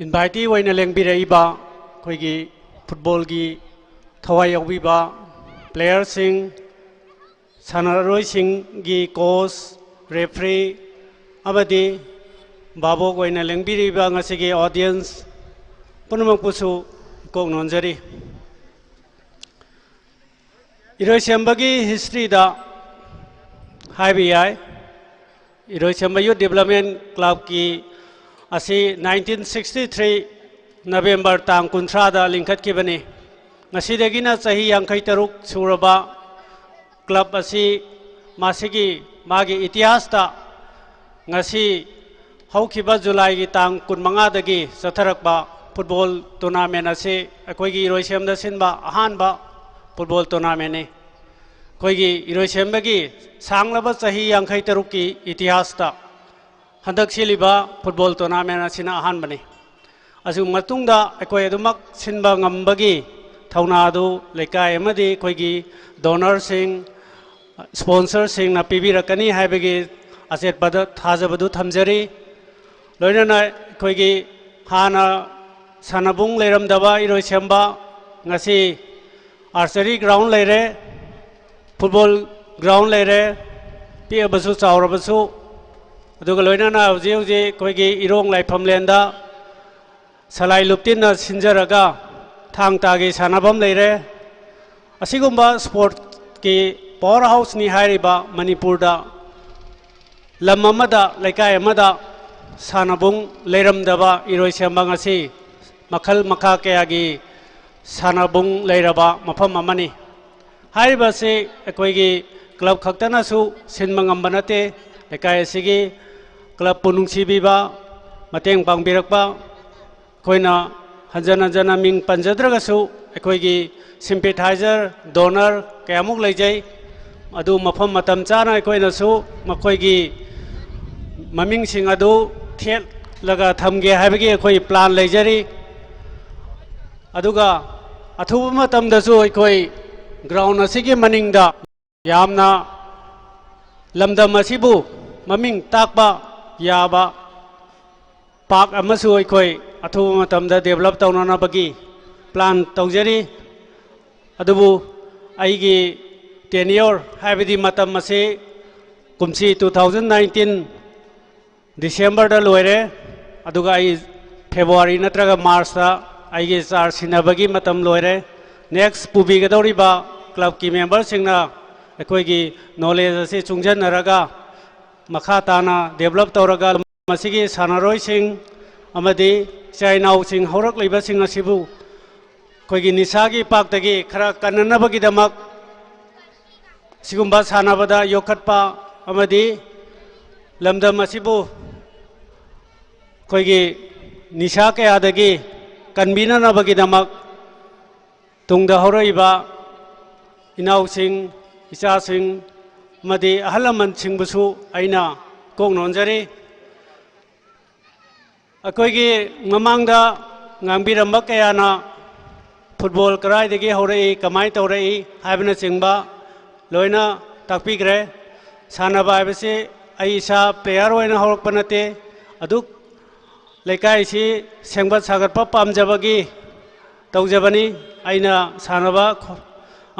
invitee ꯑꯣꯏꯅ ꯂꯦꯡꯕꯤꯔꯛꯏꯕ ꯑꯩꯈꯣꯏꯒꯤ footballꯒꯤ ꯊꯋꯥꯏ ꯌꯥꯎꯕꯤꯕ playerꯁꯤꯡ, ꯁꯥꯟꯅꯔꯣꯏꯁꯤꯡꯒꯤ coach, referee ꯑꯃꯗꯤ ꯚꯥꯕꯣꯛ ꯑꯣꯏꯅ ꯂꯦꯡꯕꯤꯔꯤꯕ ꯉꯁꯤꯒꯤ audience ꯄꯨꯝꯅꯃꯛꯄꯨꯁꯨ ꯏꯀꯣꯛ ꯅꯣꯟꯖꯔꯤ꯫ ꯏꯔꯣꯏꯁꯦꯝꯕꯒꯤ historyꯗ ꯍꯥꯏꯕ ꯌꯥꯏ, ꯏꯔꯣꯏꯁꯦꯝꯕ Youth Development Clubꯀꯤ ꯑꯁꯤ nineteen sixty three November ꯇꯥꯡ ꯀꯨꯟꯊ꯭ꯔꯥꯗ ꯂꯤꯡꯈꯠꯈꯤꯕꯅꯤ꯫ ꯉꯁꯤꯗꯒꯤꯅ ꯆꯍꯤ ꯌꯥꯡꯈꯩ ꯇꯔꯨꯛ ꯁꯨꯔꯕ club ꯑꯁꯤ ꯃꯁꯤꯒꯤ ꯃꯥꯒꯤ ꯏꯇꯤꯍꯥꯁꯇ ꯉꯁꯤ ꯍꯧꯈꯤꯕ Julyꯒꯤ ꯇꯥꯡ ꯀꯨꯟꯃꯉꯥꯗꯒꯤ ꯆꯠꯊꯔꯛꯄ football tournament ꯑꯁꯤ ꯑꯩꯈꯣꯏꯒꯤ ꯏꯔꯣꯏꯁꯦꯝꯗ ꯁꯤꯟꯕ ꯑꯍꯥꯟꯕ football tournamentꯅꯤ꯫ ꯑꯩꯈꯣꯏꯒꯤ ꯏꯔꯣꯏꯁꯦꯝꯕꯒꯤ ꯁꯥꯡꯂꯕ ꯆꯍꯤ ꯌꯥꯡꯈꯩ ꯇꯔꯨꯛꯀꯤ ꯏꯇꯤꯍꯥꯁꯇ ꯍꯟꯗꯛ ꯁꯤꯜꯂꯤꯕ ꯐꯨꯠꯕꯣꯜ ꯇꯣꯔꯅꯥꯃꯦꯟ ꯑꯁꯤꯅ ꯑꯍꯥꯟꯕꯅꯤ꯫ ꯑꯁꯤꯒꯤ ꯃꯇꯨꯡꯗ ꯑꯩꯈꯣꯏ ꯑꯗꯨꯃꯛ ꯁꯤꯟꯕ ꯉꯝꯕꯒꯤ ꯊꯧꯅꯥ ꯑꯗꯨ ꯂꯩꯀꯥꯏ ꯑꯃꯗꯤ ꯑꯩꯈꯣꯏꯒꯤ ꯗꯣꯅꯔꯁꯤꯡ, ꯁ꯭ꯄꯣꯟꯁꯔꯁꯤꯡꯅ ꯄꯤꯕꯤꯔꯛꯀꯅꯤ ꯍꯥꯏꯕꯒꯤ ꯑꯆꯦꯠꯄꯗ ꯊꯥꯖꯕꯗꯨ ꯊꯝꯖꯔꯤ꯫ ꯂꯣꯏꯅꯅ ꯑꯩꯈꯣꯏꯒꯤ ꯍꯥꯟꯅ ꯁꯥꯟꯅꯕꯨꯡ ꯂꯩꯔꯝꯗꯕ ꯏꯔꯣꯏꯁꯦꯝꯕ ꯉꯁꯤ ꯑꯥꯔꯆꯔꯤ ꯒ꯭ꯔꯥꯎꯟ ꯂꯩꯔꯦ, ꯐꯨꯠꯕꯣꯜ ꯒ꯭ꯔꯥꯎꯟ ꯂꯩꯔꯦ, ꯄꯤꯛꯑꯕꯁꯨ ꯆꯥꯎꯔꯕꯁꯨ꯫ ꯑꯗꯨꯒ ꯂꯣꯏꯅꯅ ꯍꯧꯖꯤꯛ ꯍꯧꯖꯤꯛ ꯑꯩꯈꯣꯏꯒꯤ ꯏꯔꯣꯡ ꯂꯥꯏꯐꯝꯂꯦꯟꯗ ꯁꯂꯥꯏ ꯂꯨꯞꯇꯤꯟꯅ ꯁꯤꯟꯖꯔꯒ ꯊꯥꯡ ꯇꯥꯒꯤ ꯁꯥꯟꯅꯐꯝ ꯂꯩꯔꯦ꯫ ꯑꯁꯤꯒꯨꯝꯕ ꯁ꯭ꯄꯣꯔꯠꯀꯤ ꯄꯥꯋꯔ ꯍꯥꯎꯁꯅꯤ ꯍꯥꯏꯔꯤꯕ ꯃꯅꯤꯄꯨꯔꯗ ꯂꯝ ꯑꯃꯗ, ꯂꯩꯀꯥꯏ ꯑꯃꯗ ꯁꯥꯟꯅꯕꯨꯡ ꯂꯩꯔꯝꯗꯕ ꯏꯔꯣꯏꯁꯦꯝꯕ ꯉꯁꯤ ꯃꯈꯜ ꯃꯈꯥ ꯀꯌꯥꯒꯤ ꯁꯥꯟꯅꯕꯨꯡ ꯂꯩꯔꯕ ꯃꯐꯝ ꯑꯃꯅꯤ꯫ ꯍꯥꯏꯔꯤꯕ ꯑꯁꯤ ꯑꯩꯈꯣꯏꯒꯤ ꯀ꯭ꯂꯕ ꯈꯛꯇꯅꯁꯨ ꯁꯤꯟꯕ ꯉꯝꯕ ꯅꯠꯇꯦ꯫ ꯂꯩꯀꯥꯏ ꯑꯁꯤꯒꯤ ꯀ꯭ꯂꯕꯄꯨ ꯅꯨꯡꯁꯤꯕꯤꯕ, ꯃꯇꯦꯡ ꯄꯥꯡꯕꯤꯔꯛꯄ, ꯑꯩꯈꯣꯏꯅ ꯍꯟꯖꯟ ꯍꯟꯖꯟꯅ ꯃꯤꯡ ꯄꯟꯖꯗ꯭ꯔꯒꯁꯨ, ꯑꯩꯈꯣꯏꯒꯤ ꯁꯤꯝꯄꯦꯊꯥꯏꯖꯔ, ꯗꯣꯅꯔ ꯀꯌꯥꯃꯨꯛ ꯂꯩꯖꯩ꯫ ꯑꯗꯨ ꯃꯐꯝ ꯃꯇꯝ ꯆꯥꯅ ꯑꯩꯈꯣꯏꯅꯁꯨ ꯃꯈꯣꯏꯒꯤ ꯃꯃꯤꯡꯁꯤꯡ ꯑꯗꯨ ꯊꯦꯠꯂꯒ ꯊꯝꯒꯦ ꯍꯥꯏꯕꯒꯤ ꯑꯩꯈꯣꯏ ꯄ꯭ꯂꯥꯟ ꯂꯩꯖꯔꯤ꯫ ꯑꯗꯨꯒ ꯑꯊꯨꯕ ꯃꯇꯝꯗꯁꯨ ꯑꯩꯈꯣꯏ ꯒ꯭ꯔꯥꯎꯟ ꯑꯁꯤꯒꯤ ꯃꯅꯤꯡꯗ ꯌꯥꯝꯅ ꯂꯝꯗꯝ ꯑꯁꯤꯕꯨ ꯃꯃꯤꯡ ꯇꯥꯛꯄ ꯌꯥꯕ ꯄꯥꯔꯛ ꯑꯃꯁꯨ ꯑꯩꯈꯣꯏ ꯑꯊꯨꯕ ꯃꯇꯝꯗ ꯗꯦꯕꯂꯞ ꯇꯧꯅꯅꯕꯒꯤ ꯄ꯭ꯂꯥꯟ ꯇꯧꯖꯔꯤ꯫ ꯑꯗꯨꯕꯨ ꯑꯩꯒꯤ ꯇꯦꯅꯤꯌꯣꯔ, ꯍꯥꯏꯕꯗꯤ ꯃꯇꯝ ꯑꯁꯤ ꯀꯨꯝꯁꯤ two thousand nineteen ꯗꯤꯁꯦꯝꯕꯔꯗ ꯂꯣꯏꯔꯦ, ꯑꯗꯨꯒ ꯑꯩ ꯐꯦꯕ꯭ꯔꯨꯋꯥꯔꯤ ꯅꯠꯇ꯭ꯔꯒ ꯃꯥꯔꯆꯇ ꯑꯩꯒꯤ ꯆꯥꯔꯖ ꯁꯤꯟꯅꯕꯒꯤ ꯃꯇꯝ ꯂꯣꯏꯔꯦ꯫ ꯅꯦꯛꯁ ꯄꯨꯕꯤꯒꯗꯧꯔꯤꯕ ꯀ꯭ꯂꯕꯀꯤ ꯃꯦꯝꯕꯔꯁꯤꯡꯅ ꯑꯩꯈꯣꯏꯒꯤ ꯅꯣꯂꯦꯖ ꯑꯁꯤ ꯆꯨꯡꯁꯤꯟꯅꯔꯒ ꯃꯈꯥ ꯇꯥꯅ ꯗꯦꯕꯂꯞ ꯇꯧꯔꯒ ꯃꯁꯤꯒꯤ ꯁꯥꯟꯅꯔꯣꯏꯁꯤꯡ ꯑꯃꯗꯤ ꯏꯆꯥ ꯏꯅꯥꯎꯁꯤꯡ ꯍꯧꯔꯛꯂꯤꯕꯁꯤꯡ ꯑꯁꯤꯕꯨ ꯑꯩꯈꯣꯏꯒꯤ ꯅꯤꯁꯥꯒꯤ ꯏꯄꯥꯛꯇꯒꯤ ꯈꯔ ꯀꯟꯅꯅꯕꯒꯤꯗꯃꯛ ꯁꯤꯒꯨꯝꯕ ꯁꯥꯟꯅꯕꯗ ꯌꯣꯛꯈꯠꯄ ꯑꯃꯗꯤ ꯂꯝꯗꯝ ꯑꯁꯤꯕꯨ ꯑꯩꯈꯣꯏꯒꯤ ꯅꯤꯁꯥ ꯀꯌꯥꯗꯒꯤ ꯀꯟꯕꯤꯅꯅꯕꯒꯤꯗꯃꯛ ꯇꯨꯡꯗ ꯍꯧꯔꯛꯏꯕ ꯏꯅꯥꯎꯁꯤꯡ, ꯏꯆꯥꯁꯤꯡ ꯑꯃꯗꯤ ꯑꯍꯜ ꯂꯃꯟꯁꯤꯡꯕꯨꯁꯨ ꯑꯩꯅ ꯀꯣꯛ ꯅꯣꯟꯖꯔꯤ꯫ ꯑꯩꯈꯣꯏꯒꯤ ꯃꯃꯥꯡꯗ ꯉꯥꯡꯕꯤꯔꯝꯕ ꯀꯌꯥꯅ ꯐꯨꯠꯕꯣꯜ ꯀꯗꯥꯏꯗꯒꯤ ꯍꯧꯔꯛꯏ, ꯀꯃꯥꯏꯅ ꯇꯧꯔꯛꯏ ꯍꯥꯏꯕꯅꯆꯤꯡꯕ ꯂꯣꯏꯅ ꯇꯥꯛꯄꯤꯈ꯭ꯔꯦ꯫ ꯁꯥꯟꯅꯕ ꯍꯥꯏꯕꯁꯤ ꯑꯩ ꯏꯁꯥ ꯄ꯭ꯂꯦꯌꯔ ꯑꯣꯏꯅ ꯍꯧꯔꯛꯄ ꯅꯠꯇꯦ, ꯑꯗꯨꯛ ꯂꯩꯀꯥꯏꯁꯤ ꯁꯦꯝꯒꯠ ꯁꯥꯒꯠꯄ ꯄꯥꯝꯖꯕꯒꯤ ꯇꯧꯖꯕꯅꯤ꯫ ꯑꯩꯅ ꯁꯥꯟꯅꯕ ꯈꯣ-,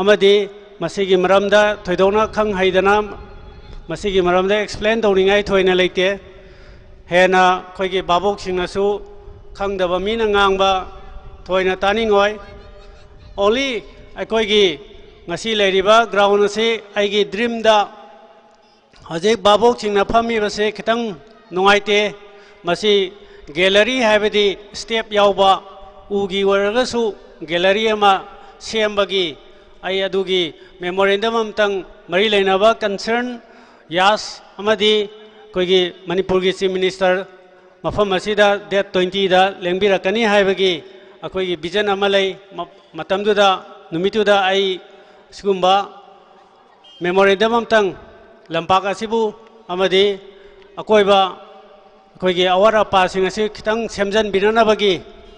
ꯑꯃꯗꯤ ꯃꯁꯤꯒꯤ ꯃꯔꯝꯗ ꯊꯣꯏꯗꯣꯛꯅ ꯈꯪ ꯍꯩꯗꯅ ꯃꯁꯤꯒꯤ ꯃꯔꯝꯗ ꯑꯦꯛꯁꯄ꯭ꯂꯦꯟ ꯇꯧꯅꯤꯡꯉꯥꯏ ꯊꯣꯏꯅ ꯂꯩꯇꯦ꯫ ꯍꯦꯟꯅ ꯑꯩꯈꯣꯏꯒꯤ ꯚꯥꯕꯣꯛꯁꯤꯡꯅꯁꯨ ꯈꯪꯗꯕ ꯃꯤꯅ ꯉꯥꯡꯕ ꯊꯣꯏꯅ ꯇꯥꯅꯤꯡꯉꯣꯏ꯫ Only ꯑꯩꯈꯣꯏꯒꯤ ꯉꯁꯤ ꯂꯩꯔꯤꯕ ꯒ꯭ꯔꯥꯎꯟ ꯑꯁꯤ ꯑꯩꯒꯤ ꯗ꯭ꯔꯤꯝꯗ ꯍꯧꯖꯤꯛ ꯚꯥꯕꯣꯛꯁꯤꯡꯅ ꯐꯝꯃꯤꯕꯁꯦ ꯈꯤꯇꯪ ꯅꯨꯡꯉꯥꯏꯇꯦ꯫ ꯃꯁꯤ ꯒꯦꯂꯔꯤ ꯍꯥꯏꯕꯗꯤ ꯁ꯭ꯇꯦꯞ ꯌꯥꯎꯕ ꯎꯒꯤ ꯑꯣꯏꯔꯒꯁꯨ ꯒꯦꯂꯔꯤ ꯑꯃ ꯁꯦꯝꯕꯒꯤ ꯑꯩ ꯑꯗꯨꯒꯤ ꯃꯦꯃꯣꯔꯦꯟꯗꯝ ꯑꯃꯇꯪ ꯃꯔꯤ ꯂꯩꯅꯕ ꯀꯟꯁꯔꯟ ꯌꯥꯁ ꯑꯃꯗꯤ ꯑꯩꯈꯣꯏꯒꯤ ꯃꯅꯤꯄꯨꯔꯒꯤ ꯆꯤꯐ ꯃꯤꯅꯤꯁꯇꯔ ꯃꯐꯝ ꯑꯁꯤꯗ ꯗꯦꯠ ꯇ꯭ꯋꯦꯟꯇꯤꯗ ꯂꯦꯡꯕꯤꯔꯛꯀꯅꯤ ꯍꯥꯏꯕꯒꯤ ꯑꯩꯈꯣꯏꯒꯤ ꯚꯤꯖꯟ ꯑꯃ ꯂꯩ꯫ ꯃ-, ꯃꯇꯝꯗꯨꯗ, ꯅꯨꯃꯤꯠꯇꯨꯗ ꯑꯩ ꯁꯤꯒꯨꯝꯕ ꯃꯦꯃꯣꯔꯦꯟꯗꯝ ꯑꯃꯇꯪ ꯂꯝꯄꯥꯛ ꯑꯁꯤꯕꯨ ꯑꯃꯗꯤ ꯑꯀꯣꯏꯕ ꯑꯩꯈꯣꯏꯒꯤ ꯑꯋꯥꯠ ꯑꯄꯥꯁꯤꯡ ꯑꯁꯤ ꯈꯤꯇꯪ ꯁꯦꯝꯖꯤꯟꯕꯤꯅꯅꯕꯒꯤ,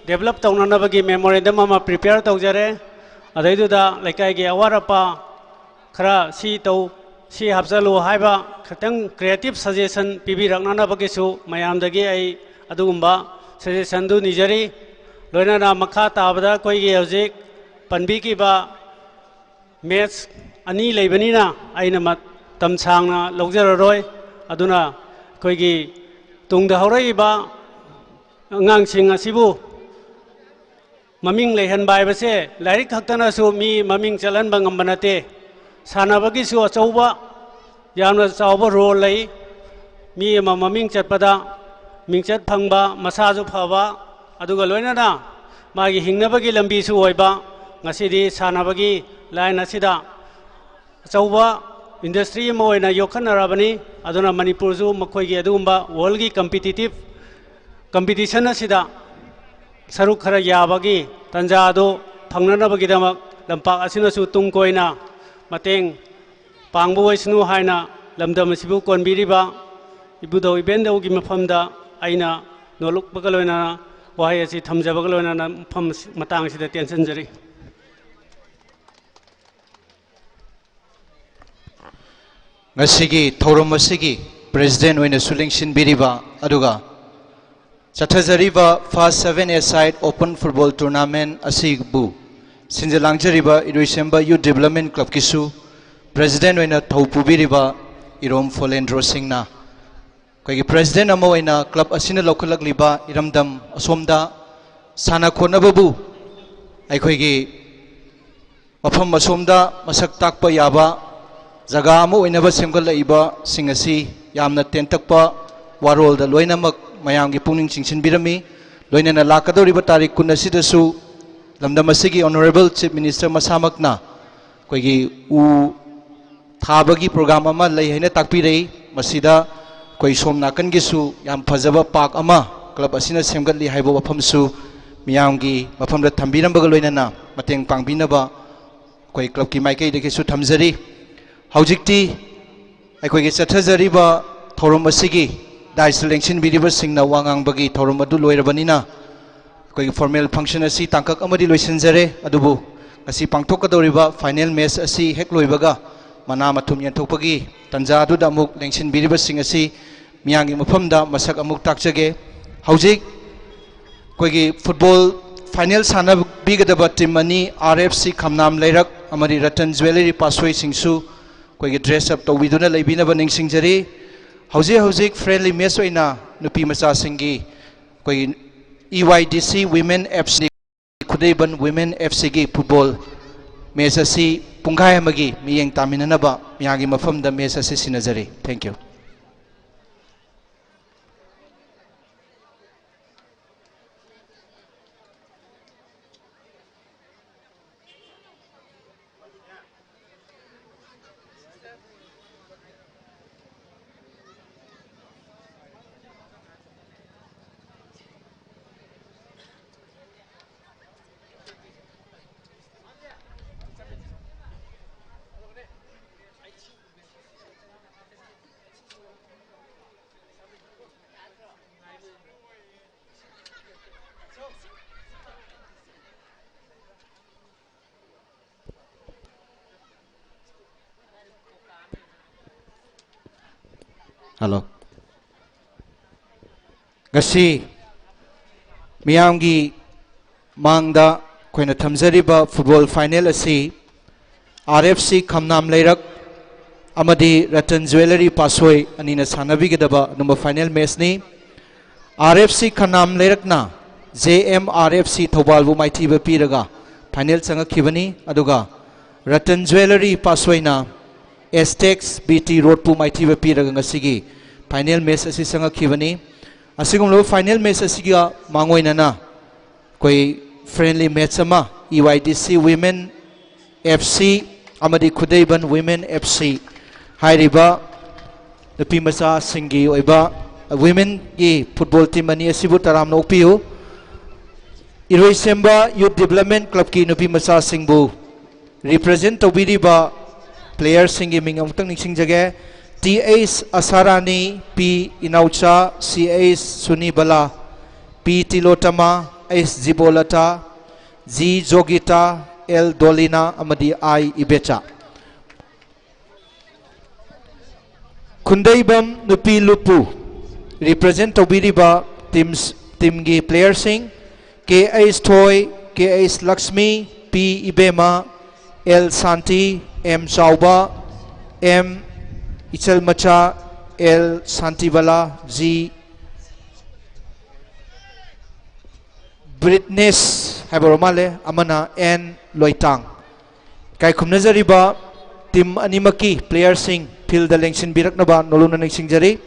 ꯗꯦꯕꯂꯞ ꯇꯧꯅꯅꯕꯒꯤ ꯃꯦꯃꯣꯔꯦꯟꯗꯝ ꯑꯃ ꯄ꯭ꯔꯤꯄꯦꯌꯔ ꯇꯧꯖꯔꯦ꯫ ꯑꯗꯩꯗꯨꯗ ꯂꯩꯀꯥꯏꯒꯤ ꯑꯋꯥꯠ ꯑꯄꯥ ꯈꯔ ꯁꯤ ꯇꯧ, ꯁꯤ ꯍꯥꯞꯆꯜꯂꯨ ꯍꯥꯏꯕ ꯈꯤꯇꯪ ꯀ꯭ꯔꯤꯌꯦꯇꯤꯞ ꯁꯖꯦꯁꯟ ꯄꯤꯕꯤꯔꯛꯅꯅꯕꯒꯤꯁꯨ ꯃꯌꯥꯝꯗꯒꯤ ꯑꯩ ꯑꯗꯨꯒꯨꯝꯕ ꯁꯖꯦꯁꯟꯗꯨ ꯅꯤꯖꯔꯤ꯫ ꯂꯣꯏꯅꯅ ꯃꯈꯥ ꯇꯥꯕꯗ ꯑꯩꯈꯣꯏꯒꯤ ꯍꯧꯖꯤꯛ ꯄꯟꯕꯤꯈꯤꯕ ꯃꯦꯠꯆ ꯑꯅꯤ ꯂꯩꯕꯅꯤꯅ ꯑꯩꯅ ꯃꯇꯝ ꯁꯥꯡꯅ ꯂꯧꯖꯔꯔꯣꯏ꯫ ꯑꯗꯨꯅ ꯑꯩꯈꯣꯏꯒꯤ ꯇꯨꯡꯗ ꯍꯧꯔꯛꯏꯕ ꯑꯉꯥꯡꯁꯤꯡ ꯑꯁꯤꯕꯨ ꯃꯃꯤꯡ ꯂꯩꯍꯟꯕ ꯍꯥꯏꯕꯁꯦ ꯂꯥꯏꯔꯤꯛ ꯈꯛꯇꯅꯁꯨ ꯃꯤ ꯃꯃꯤꯡ ꯆꯠꯍꯟꯕ ꯉꯝꯕ ꯅꯠꯇꯦ꯫ ꯁꯥꯟꯅꯕꯒꯤꯁꯨ ꯑꯆꯧꯕ, ꯌꯥꯝꯅ ꯆꯥꯎꯕ ꯔꯣꯜ ꯂꯩ꯫ ꯃꯤ ꯑꯃ ꯃꯃꯤꯡ ꯆꯠꯄꯗ ꯃꯤꯡꯆꯠ ꯐꯪꯕ, ꯃꯁꯥꯁꯨ ꯐꯕ, ꯑꯗꯨꯒ ꯂꯣꯏꯅꯅ ꯃꯥꯒꯤ ꯍꯤꯡꯅꯕꯒꯤ ꯂꯝꯕꯤꯁꯨ ꯑꯣꯏꯕ꯫ ꯉꯁꯤꯗꯤ ꯁꯥꯟꯅꯕꯒꯤ ꯂꯥꯏꯟ ꯑꯁꯤꯗ ꯑꯆꯧꯕ ꯏꯟꯗꯁꯇ꯭ꯔꯤ ꯑꯃ ꯑꯣꯏꯅ ꯌꯣꯛꯈꯠꯅꯔꯕꯅꯤ꯫ ꯑꯗꯨꯅ ꯃꯅꯤꯄꯨꯔꯁꯨ ꯃꯈꯣꯏꯒꯤ ꯑꯗꯨꯒꯨꯝꯕ ꯋꯥꯔꯜꯒꯤ ꯀꯝꯄꯤꯇꯤꯇꯤꯞ ꯀꯝꯄꯤꯇꯤꯁꯟ ꯑꯁꯤꯗ ꯁꯔꯨꯛ ꯈꯔ ꯌꯥꯕꯒꯤ ꯇꯥꯟꯖꯥ ꯑꯗꯨ ꯐꯪꯅꯅꯕꯒꯤꯗꯃꯛ ꯂꯝꯄꯥꯛ ꯑꯁꯤꯅꯁꯨ ꯇꯨꯡ ꯀꯣꯏꯅ ꯃꯇꯦꯡ ꯄꯥꯡꯕ ꯑꯣꯏꯁꯅꯨ ꯍꯥꯏꯅ ꯂꯝꯗꯝ ꯑꯁꯤꯕꯨ ꯀꯣꯟꯕꯤꯔꯤꯕ ꯏꯕꯨꯙꯧ ꯏꯕꯦꯟꯗꯧꯒꯤ ꯃꯐꯝꯗ ꯑꯩꯅ ꯅꯣꯂꯨꯛꯄꯒ ꯂꯣꯏꯅꯅ ꯋꯥꯍꯩ ꯑꯁꯤ ꯊꯝꯖꯕꯒ ꯂꯣꯏꯅꯅ ꯃꯐꯝ ꯑꯁꯤ-, ꯃꯇꯥꯡ ꯑꯁꯤꯗ ꯇꯦꯟꯁꯤꯟꯖꯔꯤ꯫ ꯉꯁꯤꯒꯤ ꯊꯧꯔꯝ ꯑꯁꯤꯒꯤ president ꯑꯣꯏꯅꯁꯨ ꯂꯦꯡꯁꯤꯟꯕꯤꯔꯤꯕ, ꯑꯗꯨꯒ ꯆꯠꯊꯖꯔꯤꯕ first seven-a-side open football tournament ꯑꯁꯤꯕꯨ ꯁꯤꯟꯖ ꯂꯥꯡꯖꯔꯤꯕ ꯏꯔꯣꯏꯁꯦꯝꯕ Youth Development Clubꯀꯤꯁꯨ president ꯑꯣꯏꯅ ꯊꯧ ꯄꯨꯕꯤꯔꯤꯕ ꯏꯔꯣꯝ ꯐꯣꯂꯦꯟꯗ꯭ꯔꯣ ꯁꯤꯡꯅ, ꯑꯩꯈꯣꯏꯒꯤ president ꯑꯃ ꯑꯣꯏꯅ club ꯑꯁꯤꯅ ꯂꯧꯈꯠꯂꯛꯂꯤꯕ ꯏꯔꯝꯗꯝ ꯑꯁꯣꯝꯗ ꯁꯥꯟꯅ ꯈꯣꯠꯅꯕꯕꯨ ꯑꯩꯈꯣꯏꯒꯤ ꯃꯐꯝ ꯑꯁꯣꯝꯗ ꯃꯁꯛ ꯇꯥꯛꯄ ꯌꯥꯕ ꯖꯒꯥ ꯑꯃ ꯑꯣꯏꯅꯕ ꯁꯦꯝꯒꯠꯂꯛꯏꯕꯁꯤꯡ ꯑꯁꯤ ꯌꯥꯝꯅ ꯇꯦꯟꯇꯛꯄ ꯋꯥꯔꯣꯜꯗ ꯂꯣꯏꯅꯃꯛ ꯃꯌꯥꯝꯒꯤ ꯄꯨꯛꯅꯤꯡ ꯆꯤꯡꯁꯤꯟꯕꯤꯔꯝꯃꯤ꯫ ꯂꯣꯏꯅꯅ ꯂꯥꯛꯀꯗꯧꯔꯤꯕ ꯇꯥꯔꯤꯛ ꯀꯨꯟ ꯑꯁꯤꯗꯁꯨ ꯂꯝꯗꯝ ꯑꯁꯤꯒꯤ Honourable Chief Minister ꯃꯁꯥꯃꯛꯅ ꯑꯩꯈꯣꯏꯒꯤ ꯎ ꯊꯥꯕꯒꯤ program ꯑꯃ ꯂꯩ ꯍꯥꯏꯅ ꯇꯥꯛꯄꯤꯔꯛꯏ꯫ ꯃꯁꯤꯗ ꯑꯩꯈꯣꯏ ꯁꯣꯝ ꯅꯥꯀꯟꯒꯤꯁꯨ ꯌꯥꯝ ꯐꯖꯕ park ꯑꯃ club ꯑꯁꯤꯅ ꯁꯦꯝꯒꯠꯂꯤ ꯍꯥꯏꯕ ꯋꯥꯐꯝꯁꯨ ꯃꯤꯌꯥꯝꯒꯤ ꯃꯐꯝꯗ ꯊꯝꯕꯤꯔꯝꯕꯒ ꯂꯣꯏꯅꯅ ꯃꯇꯦꯡ ꯄꯥꯡꯕꯤꯅꯕ ꯑꯩꯈꯣꯏ clubꯀꯤ ꯃꯥꯏꯀꯩꯗꯒꯤꯁꯨ ꯊꯝꯖꯔꯤ꯫ ꯍꯧꯖꯤꯛꯇꯤ ꯑꯩꯈꯣꯏꯒꯤ ꯆꯠꯊꯖꯔꯤꯕ ꯊꯧꯔꯝ ꯑꯁꯤꯒꯤ dais ꯂꯦꯡꯁꯤꯟꯕꯤꯔꯤꯕꯁꯤꯡꯅ ꯋꯥ ꯉꯥꯡꯕꯒꯤ ꯊꯧꯔꯝ ꯑꯗꯨ ꯂꯣꯏꯔꯕꯅꯤꯅ, ꯑꯩꯈꯣꯏꯒꯤ formal function ꯑꯁꯤ ꯇꯥꯡꯀꯛ ꯑꯃꯗꯤ ꯂꯣꯏꯁꯤꯟꯖꯔꯦ꯫ ꯑꯗꯨꯕꯨ ꯉꯁꯤ ꯄꯥꯡꯊꯣꯛꯀꯗꯧꯔꯤꯕ final match ꯑꯁꯤ ꯍꯦꯛ ꯂꯣꯏꯕꯒ ꯃꯅꯥ ꯃꯊꯨꯝ ꯌꯦꯟꯊꯣꯛꯄꯒꯤ ꯇꯥꯟꯖꯥ ꯑꯗꯨꯗ ꯑꯃꯨꯛ ꯂꯦꯡꯁꯤꯟꯕꯤꯔꯤꯕꯁꯤꯡ ꯑꯁꯤ ꯃꯤꯌꯥꯝꯒꯤ ꯃꯐꯝꯗ ꯃꯁꯛ ꯑꯃꯨꯛ ꯇꯥꯛꯆꯒꯦ꯫ ꯍꯧꯖꯤꯛ ꯑꯩꯈꯣꯏꯒꯤ football final ꯁꯥꯟꯅꯕꯤꯒꯗꯕ team ꯑꯅꯤ, R F C ꯈꯝꯅꯥꯝ ꯂꯩꯔꯛ ꯑꯃꯗꯤ Ratan Jewellery ꯄꯥꯠꯁꯣꯏꯁꯤꯡꯁꯨ ꯑꯩꯈꯣꯏꯒꯤ dress up ꯇꯧꯕꯤꯗꯨꯅ ꯂꯩꯕꯤꯅꯕ ꯅꯤꯡꯁꯤꯡꯖꯔꯤ꯫ ꯍꯧꯖꯤꯛ ꯍꯧꯖꯤꯛ friendly match ꯑꯣꯏꯅ ꯅꯨꯄꯤ ꯃꯆꯥꯁꯤꯡꯒꯤ ꯑꯩꯈꯣꯏꯒꯤ E Y D C Women F C, ꯈꯨꯗꯩꯕꯟ Women F Cꯒꯤ football match ꯑꯁꯤ ꯄꯨꯡꯈꯥꯏ ꯑꯃꯒꯤ ꯃꯤꯠꯌꯦꯡ ꯇꯥꯃꯤꯟꯅꯅꯕ ꯃꯌꯥꯝꯒꯤ ꯃꯐꯝꯗ match ꯑꯁꯤ ꯁꯤꯟꯅꯖꯔꯤ꯫ Thank you. Hello. ꯉꯁꯤ ꯃꯤꯌꯥꯝꯒꯤ ꯃꯥꯡꯗ ꯑꯩꯈꯣꯏꯅ ꯊꯝꯖꯔꯤꯕ football final ꯑꯁꯤ R F C ꯈꯝꯅꯥꯝ ꯂꯩꯔꯛ ꯑꯃꯗꯤ Ratan Jewellery ꯄꯥꯠꯁꯣꯏ ꯑꯅꯤꯅ ꯁꯥꯟꯅꯕꯤꯒꯗꯕ ꯑꯗꯨꯝꯕ final matchꯅꯤ꯫ R F C ꯈꯝꯅꯥꯝ ꯂꯩꯔꯛꯅ J M R F C ꯊꯧꯕꯥꯜꯕꯨ ꯃꯥꯏꯊꯤꯕ ꯄꯤꯔꯒ final ꯆꯪꯉꯛꯈꯤꯕꯅꯤ꯫ ꯑꯗꯨꯒ Ratan Jewellery ꯄꯥꯠꯁꯣꯏꯅ Aztecs B T Roadꯄꯨ ꯃꯥꯏꯊꯤꯕ ꯄꯤꯔꯒ ꯉꯁꯤꯒꯤ final match ꯑꯁꯤ ꯆꯪꯉꯛꯈꯤꯕꯅꯤ꯫ ꯑꯁꯤꯒꯨꯝꯂꯕ final match ꯑꯁꯤꯒ ꯃꯥꯡꯑꯣꯏꯅꯅ ꯑꯩꯈꯣꯏ friendly match ꯑꯃ E Y D C Women F C ꯑꯃꯗꯤ ꯈꯨꯗꯩꯕꯟ Women F C ꯍꯥꯏꯔꯤꯕ ꯅꯨꯄꯤ ꯃꯆꯥꯁꯤꯡꯒꯤ ꯑꯣꯏꯕ womenꯒꯤ football team ꯑꯅꯤ ꯑꯁꯤꯕꯨ ꯇꯔꯥꯝꯅ ꯑꯣꯛꯄꯤꯌꯨ꯫ ꯏꯔꯣꯏꯁꯦꯝꯕ Youth Development Clubꯀꯤ ꯅꯨꯄꯤ ꯃꯆꯥꯁꯤꯡꯕꯨ represent ꯇꯧꯕꯤꯔꯤꯕ playerꯁꯤꯡꯒꯤ ꯃꯤꯡ ꯑꯃꯨꯛꯇꯪ ꯅꯤꯡꯁꯤꯡꯖꯒꯦ꯫ T H ꯑꯁꯥꯔꯥꯅꯤ, P ꯏꯅꯥꯎꯆꯥ, C H ꯁꯨꯅꯤꯕꯂꯥ, P ꯇꯤꯂꯣꯇꯃꯥ, H ꯖꯤꯕꯣꯂꯇꯥ, G ꯖꯣꯒꯤꯇꯥ, L ꯗꯣꯂꯤꯅꯥ ꯑꯃꯗꯤ I ꯏꯕꯦꯆꯥ꯫ ꯈꯨꯟꯗꯩꯕꯝ ꯅꯨꯄꯤ ꯂꯨꯞꯄꯨ represent ꯇꯧꯕꯤꯔꯤꯕ teams, teamꯒꯤ playerꯁꯤꯡ K H ꯊꯣꯏ, K H ꯂꯛꯁꯃꯤ, P ꯏꯕꯦꯝꯃ, L ꯁꯥꯟꯇꯤ, M ꯆꯥꯎꯕ, M ꯏꯆꯜꯃꯆꯥ, L ꯁꯥꯟꯇꯤꯕꯂꯥ, G ꯕ꯭ꯔꯤꯠꯅꯦꯁ ꯍꯥꯏꯕ ꯑꯣꯏꯔ ꯃꯥꯜꯂꯦ, ꯑꯃꯅ N ꯂꯣꯏꯇꯥꯡ꯫ ꯏꯀꯥꯏ ꯈꯨꯝꯅꯖꯔꯤꯕ team ꯑꯅꯤꯃꯛꯀꯤ playerꯁꯤꯡ fieldꯗ ꯂꯦꯡꯁꯤꯟꯕꯤꯔꯛꯅꯕ ꯅꯣꯂꯨꯛꯅ ꯅꯤꯡꯁꯤꯡꯖꯔꯤ꯫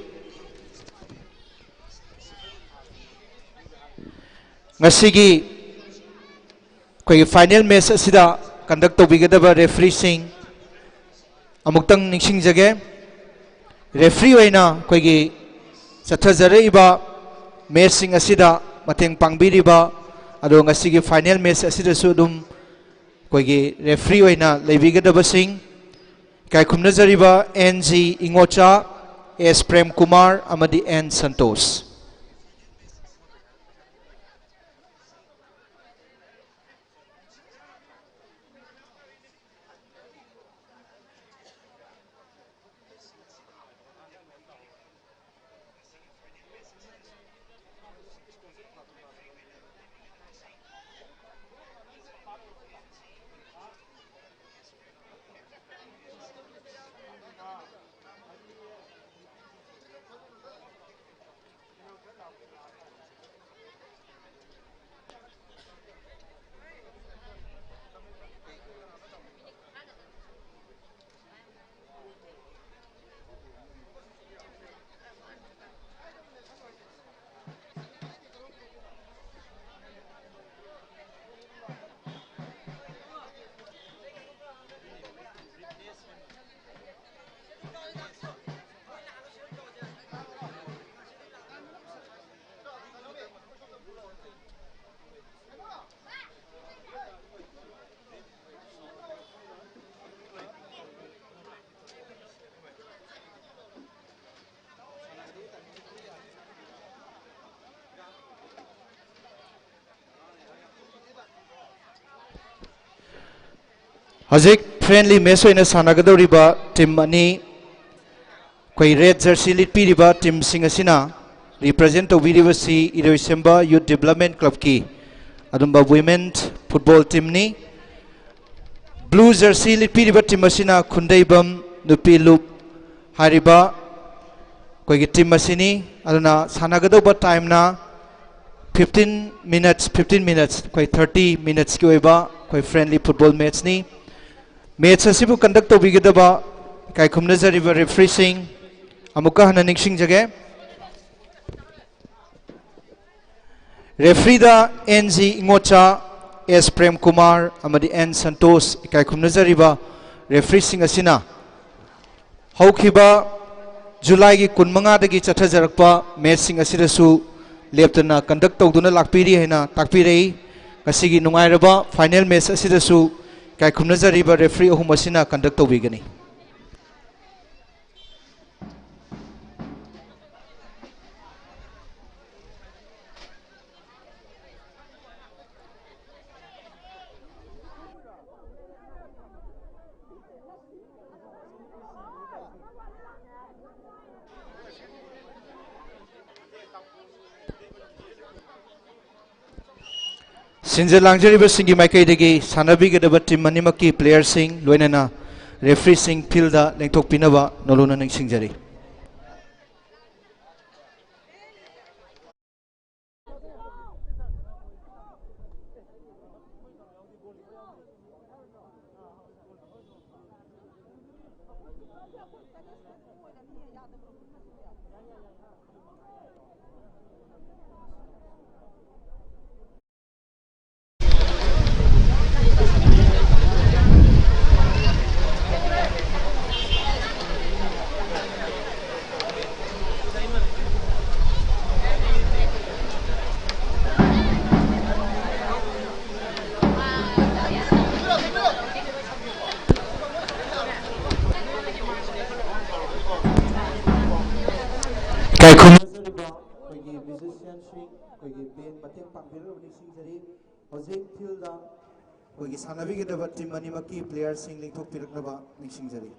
ꯉꯁꯤꯒꯤ ꯑꯩꯈꯣꯏꯒꯤ final match ꯑꯁꯤꯗ conduct ꯇꯧꯕꯤꯒꯗꯕ refereeꯁꯤꯡ ꯑꯃꯨꯛꯇꯪ ꯅꯤꯡꯁꯤꯡꯖꯒꯦ꯫ Referee ꯑꯣꯏꯅ ꯑꯩꯈꯣꯏꯒꯤ ꯆꯠꯊꯖꯔꯛꯏꯕ matchꯁꯤꯡ ꯑꯁꯤꯗ ꯃꯇꯦꯡ ꯄꯥꯡꯕꯤꯔꯤꯕ, ꯑꯗꯣ ꯉꯁꯤꯒꯤ final match ꯑꯁꯤꯗꯁꯨ ꯑꯗꯨꯝ ꯑꯩꯈꯣꯏꯒꯤ referee ꯑꯣꯏꯅ ꯂꯩꯕꯤꯒꯗꯕꯁꯤꯡ, ꯏꯀꯥꯏ ꯈꯨꯝꯅꯖꯔꯤꯕ N G ꯏꯉꯣꯆꯥ, S Prem Kumar ꯑꯃꯗꯤ N ꯁꯟꯇꯣꯁ꯫ ꯍꯧꯖꯤꯛ friendly match ꯑꯣꯏꯅ ꯁꯥꯟꯅꯒꯗꯧꯔꯤꯕ team ꯑꯅꯤ, ꯑꯩꯈꯣꯏ red jersey ꯂꯤꯠꯄꯤꯔꯤꯕ teamꯁꯤꯡ ꯑꯁꯤꯅ represent ꯇꯧꯕꯤꯔꯤꯕꯁꯤ ꯏꯔꯣꯏꯁꯦꯝꯕ Youth Development Clubꯀꯤ ꯑꯗꯨꯝꯕ women football teamꯅꯤ꯫ Blue jersey ꯂꯤꯠꯄꯤꯔꯤꯕ team ꯑꯁꯤꯅ ꯈꯨꯟꯗꯩꯕꯝ ꯅꯨꯄꯤ ꯂꯨꯞ ꯍꯥꯏꯔꯤꯕ ꯑꯩꯈꯣꯏꯒꯤ team ꯑꯁꯤꯅꯤ꯫ ꯑꯗꯨꯅ ꯁꯥꯟꯅꯒꯗꯧꯕ timeꯅ fifteen minutes, fifteen minutes, ꯑꯩꯈꯣꯏ thirty minutesꯀꯤ ꯑꯣꯏꯕ ꯑꯩꯈꯣꯏ friendly football matchꯅꯤ꯫ Match ꯑꯁꯤꯕꯨ conduct ꯇꯧꯕꯤꯒꯗꯕ ꯏꯀꯥꯏ ꯈꯨꯝꯅꯖꯔꯤꯕ refereeꯁꯤꯡ ꯑꯃꯨꯛꯀ ꯍꯟꯅ ꯅꯤꯡꯁꯤꯡꯖꯒꯦ꯫ Refereeꯗ N G ꯏꯉꯣꯆꯥ, S Prem Kumar ꯑꯃꯗꯤ N ꯁꯟꯇꯣꯁ ꯏꯀꯥꯏ ꯈꯨꯝꯅꯖꯔꯤꯕ refereeꯁꯤꯡ ꯑꯁꯤꯅ ꯍꯧꯈꯤꯕ Julyꯒꯤ ꯀꯨꯟꯃꯉꯥꯗꯒꯤ ꯆꯠꯊꯖꯔꯛꯄ matchꯁꯤꯡ ꯑꯁꯤꯗꯁꯨ ꯂꯦꯞꯇꯅ conduct ꯇꯧꯗꯨꯅ ꯂꯥꯛꯄꯤꯔꯤ ꯍꯥꯏꯅ ꯇꯥꯛꯄꯤꯔꯛꯏ꯫ ꯉꯁꯤꯒꯤ ꯅꯨꯡꯉꯥꯏꯔꯕ final match ꯑꯁꯤꯗꯁꯨ ꯏꯀꯥꯏ ꯈꯨꯝꯅꯖꯔꯤꯕ referee ꯑꯍꯨꯝ ꯑꯁꯤꯅ conduct ꯇꯧꯕꯤꯒꯅꯤ꯫ ꯁꯤꯟꯖ ꯂꯥꯡꯖꯔꯤꯕꯁꯤꯡꯒꯤ ꯃꯥꯏꯀꯩꯗꯒꯤ ꯁꯥꯟꯅꯕꯤꯒꯗꯕ team ꯑꯅꯤꯃꯛꯀꯤ playerꯁꯤꯡ ꯂꯣꯏꯅꯅ refereeꯁꯤꯡ fieldꯗ ꯂꯦꯡꯊꯣꯛꯄꯤꯅꯕ ꯅꯣꯂꯨꯛꯅ ꯅꯤꯡꯁꯤꯡꯖꯔꯤ꯫ ꯏꯀꯥꯏ ꯈꯨꯝꯅꯖꯔꯤꯕ ꯑꯩꯈꯣꯏꯒꯤ musicianꯁꯤꯡ, ꯑꯩꯈꯣꯏꯒꯤ band ꯃꯇꯦꯡ ꯄꯥꯡꯕꯤꯔꯒ ꯅꯤꯡꯁꯤꯡꯖꯔꯤ꯫ ꯍꯧꯖꯤꯛ fieldꯗ ꯑꯩꯈꯣꯏꯒꯤ ꯁꯥꯟꯅꯕꯤꯒꯗꯕ ꯇꯤꯝ ꯑꯅꯤꯃꯛꯀꯤ ꯄ꯭ꯂꯦꯌꯔꯁꯤꯡ ꯂꯦꯡꯊꯣꯛꯄꯤꯔꯛꯅꯕ ꯅꯤꯡꯁꯤꯡꯖꯔꯤ꯫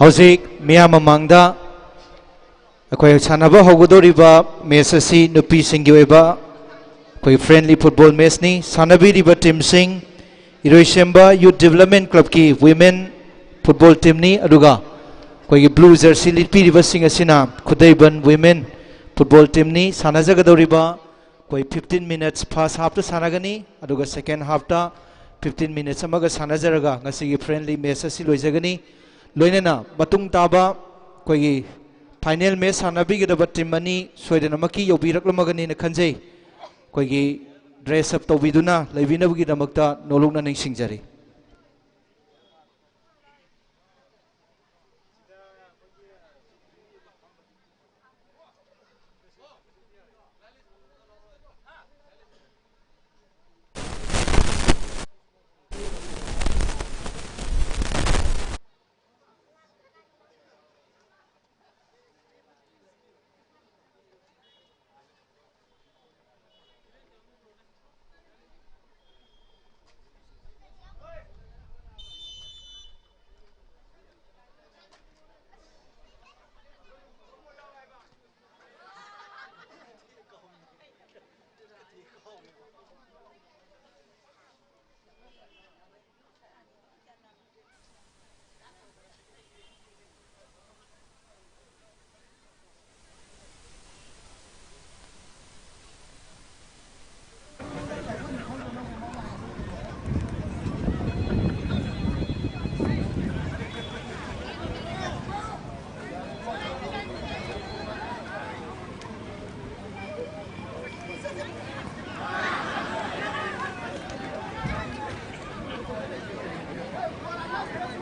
ꯍꯧꯖꯤꯛ ꯃꯤꯌꯥꯝ ꯃꯃꯥꯡꯗ ꯑꯩꯈꯣꯏ ꯁꯥꯟꯅꯕ ꯍꯧꯒꯗꯧꯔꯤꯕ ꯃꯦꯠꯆ ꯑꯁꯤ ꯅꯨꯄꯤꯁꯤꯡꯒꯤ ꯑꯣꯏꯕ ꯑꯩꯈꯣꯏ ꯐ꯭ꯔꯦꯟꯂꯤ ꯐꯨꯠꯕꯣꯜ ꯃꯦꯠꯆꯅꯤ꯫ ꯁꯥꯟꯅꯕꯤꯔꯤꯕ ꯇꯤꯝꯁꯤꯡ, ꯏꯔꯣꯏꯁꯦꯝꯕ ꯌꯨꯠ ꯗꯤꯕꯦꯂꯞꯃꯦꯟ ꯀ꯭ꯂꯕꯀꯤ ꯋꯤꯃꯦꯟ ꯐꯨꯠꯕꯣꯜ ꯇꯤꯝꯅꯤ, ꯑꯗꯨꯒ ꯑꯩꯈꯣꯏꯒꯤ ꯕ꯭ꯂꯨ ꯖꯔꯁꯤ ꯂꯤꯠꯄꯤꯔꯤꯕꯁꯤꯡ ꯑꯁꯤꯅ ꯈꯨꯗꯩꯕꯟ ꯋꯤꯃꯦꯟ ꯐꯨꯠꯕꯣꯜ ꯇꯤꯝꯅꯤ꯫ ꯁꯥꯟꯅꯖꯒꯗꯧꯔꯤꯕ ꯑꯩꯈꯣꯏ fifteen minutes, first halfꯇ ꯁꯥꯟꯅꯒꯅꯤ, ꯑꯗꯨꯒ second halfꯇ fifteen minutes ꯑꯃꯒ ꯁꯥꯟꯅꯖꯔꯒ ꯉꯁꯤꯒꯤ friendly match ꯑꯁꯤ ꯂꯣꯏꯖꯒꯅꯤ꯫ ꯂꯣꯏꯅꯅ ꯃꯇꯨꯡ ꯇꯥꯕ ꯑꯩꯈꯣꯏꯒꯤ final match ꯁꯥꯟꯅꯕꯤꯒꯗꯕ ꯇꯤꯝ ꯑꯅꯤ ꯁꯣꯏꯗꯅꯃꯛꯀꯤ ꯌꯧꯕꯤꯔꯛꯂꯝꯃꯒꯅꯤꯅ ꯈꯟꯖꯩ꯫ ꯑꯩꯈꯣꯏꯒꯤ dress up ꯇꯧꯕꯤꯗꯨꯅ ꯂꯩꯕꯤꯅꯕꯒꯤꯗꯃꯛꯇ ꯅꯣꯂꯨꯛꯅ ꯅꯤꯡꯁꯤꯡꯖꯔꯤ꯫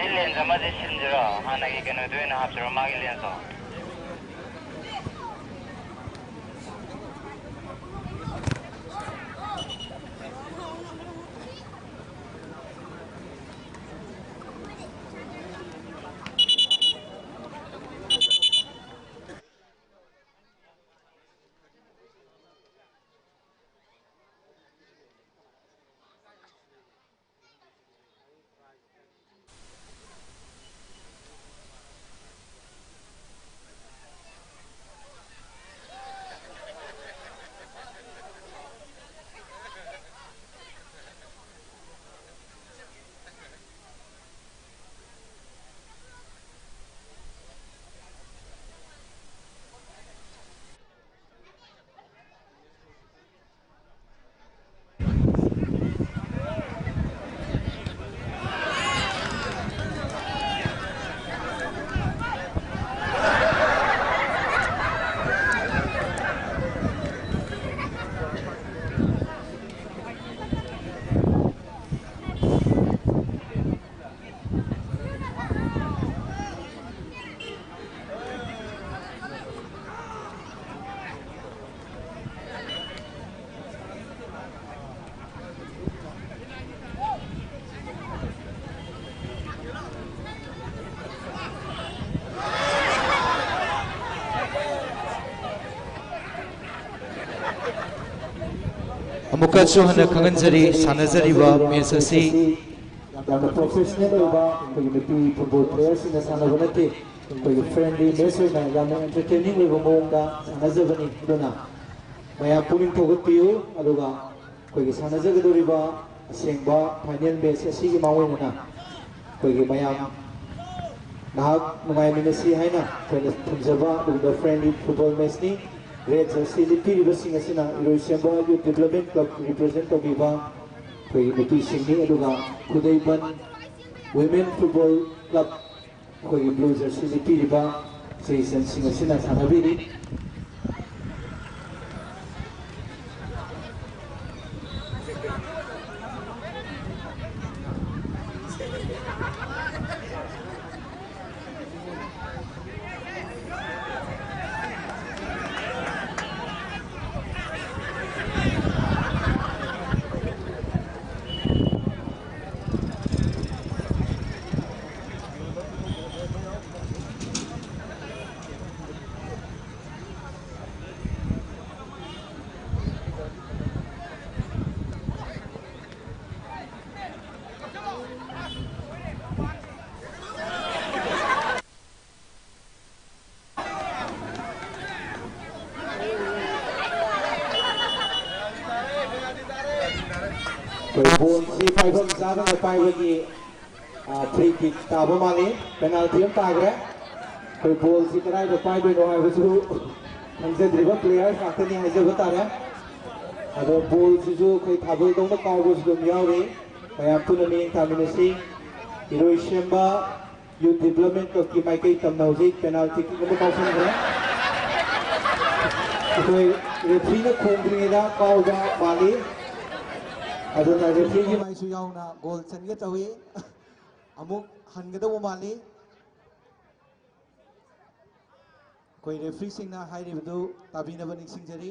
ꯁꯤ lens ꯑꯃꯗꯤ ꯁꯤꯟꯁꯤꯔꯣ? ꯍꯥꯟꯅꯒꯤ ꯀꯩꯅꯣꯗꯣ ꯑꯣꯏꯅ ꯍꯥꯞꯁꯤꯔꯣ, ꯃꯥꯒꯤ lensꯇꯣ? ꯑꯃꯨꯛꯀꯁꯨ ꯍꯟꯅ ꯈꯪꯍꯟꯖꯔꯤ, ꯁꯥꯟꯅꯖꯔꯤꯕ ꯃꯦꯆ ꯑꯁꯤ ꯌꯥꯝꯅ ꯄ꯭ꯔꯣꯐꯦꯁꯅꯦꯜ ꯑꯣꯏꯕ ꯑꯩꯈꯣꯏꯒꯤ ꯅꯨꯄꯤ ꯐꯨꯠꯕꯣꯜ ꯄ꯭ꯂꯦꯌꯔꯁꯤꯡꯅ ꯁꯥꯟꯅꯕ ꯅꯠꯇꯦ꯫ ꯑꯩꯈꯣꯏꯒꯤ ꯐ꯭ꯔꯦꯟꯂꯤ ꯃꯦꯆ ꯑꯣꯏꯅ ꯌꯥꯝꯅ ꯑꯦꯟꯇꯔꯇꯦꯅꯤꯡ ꯑꯣꯏꯕ ꯃꯑꯣꯡꯗ ꯁꯥꯟꯅꯖꯕꯅꯤ꯫ ꯑꯗꯨꯅ ꯃꯌꯥꯝ ꯄꯨꯛꯅꯤꯡ ꯊꯧꯒꯠꯄꯤꯌꯨ꯫ ꯑꯗꯨꯒ ꯑꯩꯈꯣꯏꯒꯤ ꯁꯥꯟꯅꯖꯒꯗꯧꯔꯤꯕ ꯑꯁꯦꯡꯕ ꯐꯥꯏꯅꯦꯜ ꯃꯦꯆ ꯑꯁꯤꯒꯤ ꯃꯥꯡꯑꯣꯏꯅꯅ ꯑꯩꯈꯣꯏꯒꯤ ꯃꯌꯥꯝ ꯉꯥꯏꯍꯥꯛ ꯅꯨꯡꯉꯥꯏꯃꯤꯟꯅꯁꯤ ꯍꯥꯏꯅ ꯑꯩꯈꯣꯏꯅ ꯊꯝꯖꯕ ꯑꯗꯨꯒꯨꯝꯕ ꯐ꯭ꯔꯦꯟꯂꯤ ꯐꯨꯠꯕꯣꯜ ꯃꯦꯆꯅꯤ꯫ ꯔꯦꯠ ꯖꯔꯁꯤ ꯂꯤꯠꯄꯤꯔꯤꯕꯁꯤꯡ ꯑꯁꯤꯅ ꯏꯔꯣꯏꯁꯦꯝꯕ ꯌꯨꯠ ꯗꯤꯕ꯭ꯂꯞꯃꯦꯟ ꯀ꯭ꯂꯕ ꯔꯤꯄ꯭ꯔꯖꯦꯟ ꯇꯧꯕꯤꯕ ꯑꯩꯈꯣꯏꯒꯤ ꯅꯨꯄꯤꯁꯤꯡꯅꯤ꯫ ꯑꯗꯨꯒ ꯈꯨꯗꯩꯕꯟ ꯋꯤꯃꯦꯟ ꯐꯨꯠꯕꯣꯜ ꯀ꯭ꯂꯕ ꯑꯩꯈꯣꯏꯒꯤ ꯕ꯭ꯂꯨ ꯖꯔꯁꯤ ꯂꯤꯠꯄꯤꯔꯤꯕ ꯏꯆꯦꯁꯤꯡ ꯑꯁꯤꯅ ꯁꯥꯟꯅꯕꯤꯔꯤ꯫ ꯑꯩꯈꯣꯏ ꯕꯣꯜꯁꯤ ꯄꯥꯏꯐꯝ ꯆꯥꯗꯅ ꯄꯥꯏꯕꯒꯤ, ꯑ, ꯐ꯭ꯔꯤ ꯀꯤꯛ ꯇꯥꯕ ꯃꯥꯜꯂꯤ꯫ ꯄꯦꯅꯥꯜꯇꯤ ꯑꯃ ꯇꯥꯈ꯭ꯔꯦ꯫ ꯑꯩꯈꯣꯏ ꯕꯣꯜꯁꯤ ꯀꯗꯥꯏꯗ ꯄꯥꯏꯗꯣꯏꯅꯣ ꯍꯥꯏꯕꯁꯨ ꯈꯪꯖꯗ꯭ꯔꯤꯕ ꯄ꯭ꯂꯦꯌꯔ ꯉꯥꯛꯇꯅꯤ ꯍꯥꯏꯖꯕ ꯇꯥꯔꯦ꯫ ꯑꯗꯣ ꯕꯣꯜꯁꯤꯁꯨ ꯑꯩꯈꯣꯏ ꯊꯥꯕꯜꯗꯧꯅ ꯀꯥꯎꯕꯁꯨ ꯑꯗꯨꯝ ꯌꯥꯎꯔꯤ꯫ ꯃꯌꯥꯝ ꯄꯨꯟꯅ ꯃꯤꯠꯌꯦꯡ ꯇꯥꯃꯤꯟꯅꯁꯤ꯫ ꯏꯔꯣꯏꯁꯦꯝꯕ ꯌꯨꯠ ꯗꯤꯕ꯭ꯂꯞꯃꯦꯟ ꯀ꯭ꯂꯕꯀꯤ ꯃꯥꯏꯀꯩ ꯇꯝꯅ ꯍꯧꯖꯤꯛ ꯄꯦꯅꯥꯜꯇꯤ ꯀꯤꯛ ꯑꯃ ꯀꯥꯎꯁꯟꯈ꯭ꯔꯦ꯫ ꯑꯩꯈꯣꯏ ꯔꯦꯐ꯭ꯔꯤꯅ ꯈꯣꯡꯗ꯭ꯔꯤꯉꯩꯗ ꯀꯥꯎꯕ ꯃꯥꯜꯂꯤ꯫ ꯑꯗꯨꯅ ꯔꯦꯐ꯭ꯔꯤꯒꯤ ꯃꯥꯏꯁꯨ ꯌꯥꯎꯅ ꯒꯣꯜ ꯆꯟꯒꯦ ꯇꯧꯏ꯫ ꯑꯃꯨꯛ ꯍꯟꯒꯗꯧꯕ ꯃꯥꯜꯂꯤ꯫ ꯑꯩꯈꯣꯏ ꯔꯦꯐ꯭ꯔꯤꯁꯤꯡꯅ ꯍꯥꯏꯔꯤꯕꯗꯨ ꯇꯥꯕꯤꯅꯕ ꯅꯤꯡꯁꯤꯡꯖꯔꯤ꯫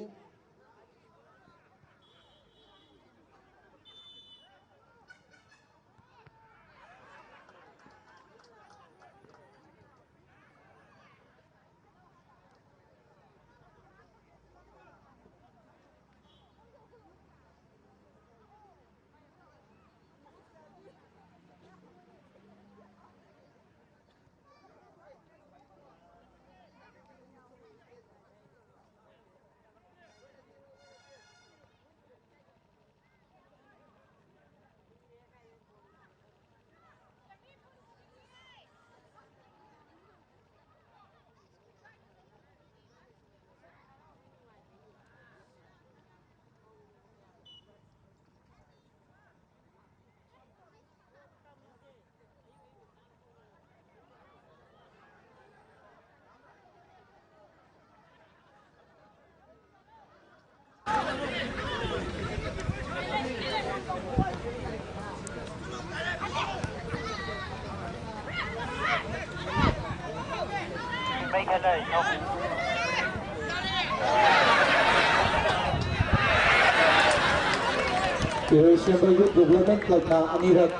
ꯏꯔꯣꯏꯁꯦꯝꯕ ꯌꯨꯠ ꯗꯦꯕꯂꯞꯃꯦꯟ ꯀ꯭ꯂꯕꯅ ꯑꯅꯤꯔꯛ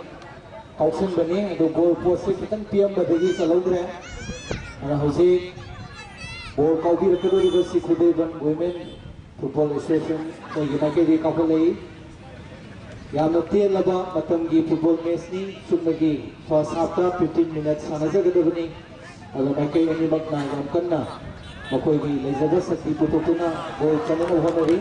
ꯀꯥꯎꯁꯟꯕꯅꯤ, ꯑꯗꯨ ꯒꯣꯜ ꯄꯣꯁꯁꯦ ꯈꯤꯇꯪ ꯄꯤꯔꯝꯕꯗꯒꯤ ꯆꯠꯍꯧꯗ꯭ꯔꯦ꯫ ꯑꯗꯨꯅ ꯍꯧꯖꯤꯛ ꯕꯣꯜ ꯀꯥꯎꯕꯤꯔꯛꯀꯗꯧꯔꯤꯕꯁꯤ ꯈꯨꯗꯩꯕꯟ ꯋꯤꯃꯦꯟ ꯐꯨꯠꯕꯣꯜ ꯑꯦꯁꯣꯁꯤꯌꯦꯁꯟ ꯃꯣꯏꯒꯤ ꯃꯥꯏꯀꯩꯗꯒꯤ ꯀꯥꯎꯈꯠꯂꯛꯏ꯫ ꯌꯥꯝꯅ ꯇꯦꯜꯂꯕ ꯃꯇꯝꯒꯤ ꯐꯨꯠꯕꯣꯜ ꯃꯦꯆꯅꯤ꯫ ꯆꯨꯝꯅꯒꯤ ꯐꯥꯔꯁ ꯍꯥꯐꯇ ꯐꯤꯐꯇꯤꯟ ꯃꯤꯅꯠ ꯁꯥꯟꯅꯖꯒꯗꯕꯅꯤ꯫ ꯑꯗꯨ ꯃꯥꯏꯀꯩ ꯑꯅꯤꯃꯛꯅ ꯌꯥꯝ ꯀꯟꯅ ꯃꯈꯣꯏꯒꯤ ꯂꯩꯖꯕ ꯁꯛꯇꯤ ꯄꯨꯊꯣꯛꯇꯨꯅ ꯒꯣꯜ ꯆꯟꯅꯅꯕ ꯍꯣꯠꯅꯔꯤ꯫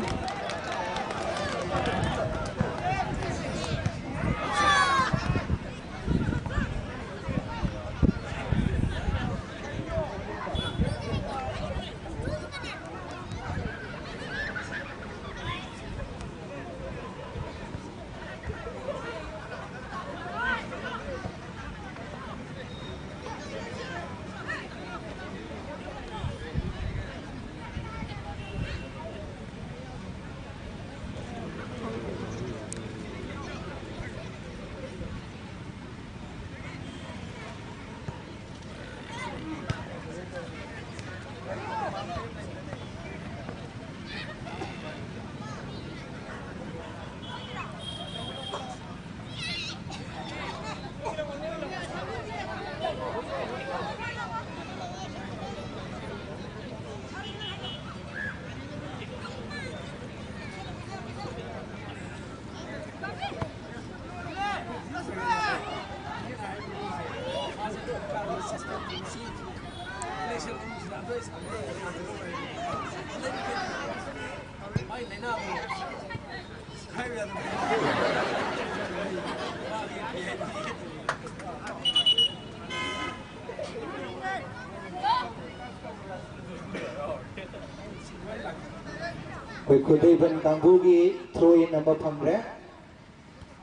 ꯑꯩꯈꯣꯏ ꯈꯨꯗꯩꯕꯟ ꯀꯥꯡꯕꯨꯒꯤ ꯊ꯭ꯔꯣ ꯏꯟ ꯑꯃ ꯐꯪꯈ꯭ꯔꯦ꯫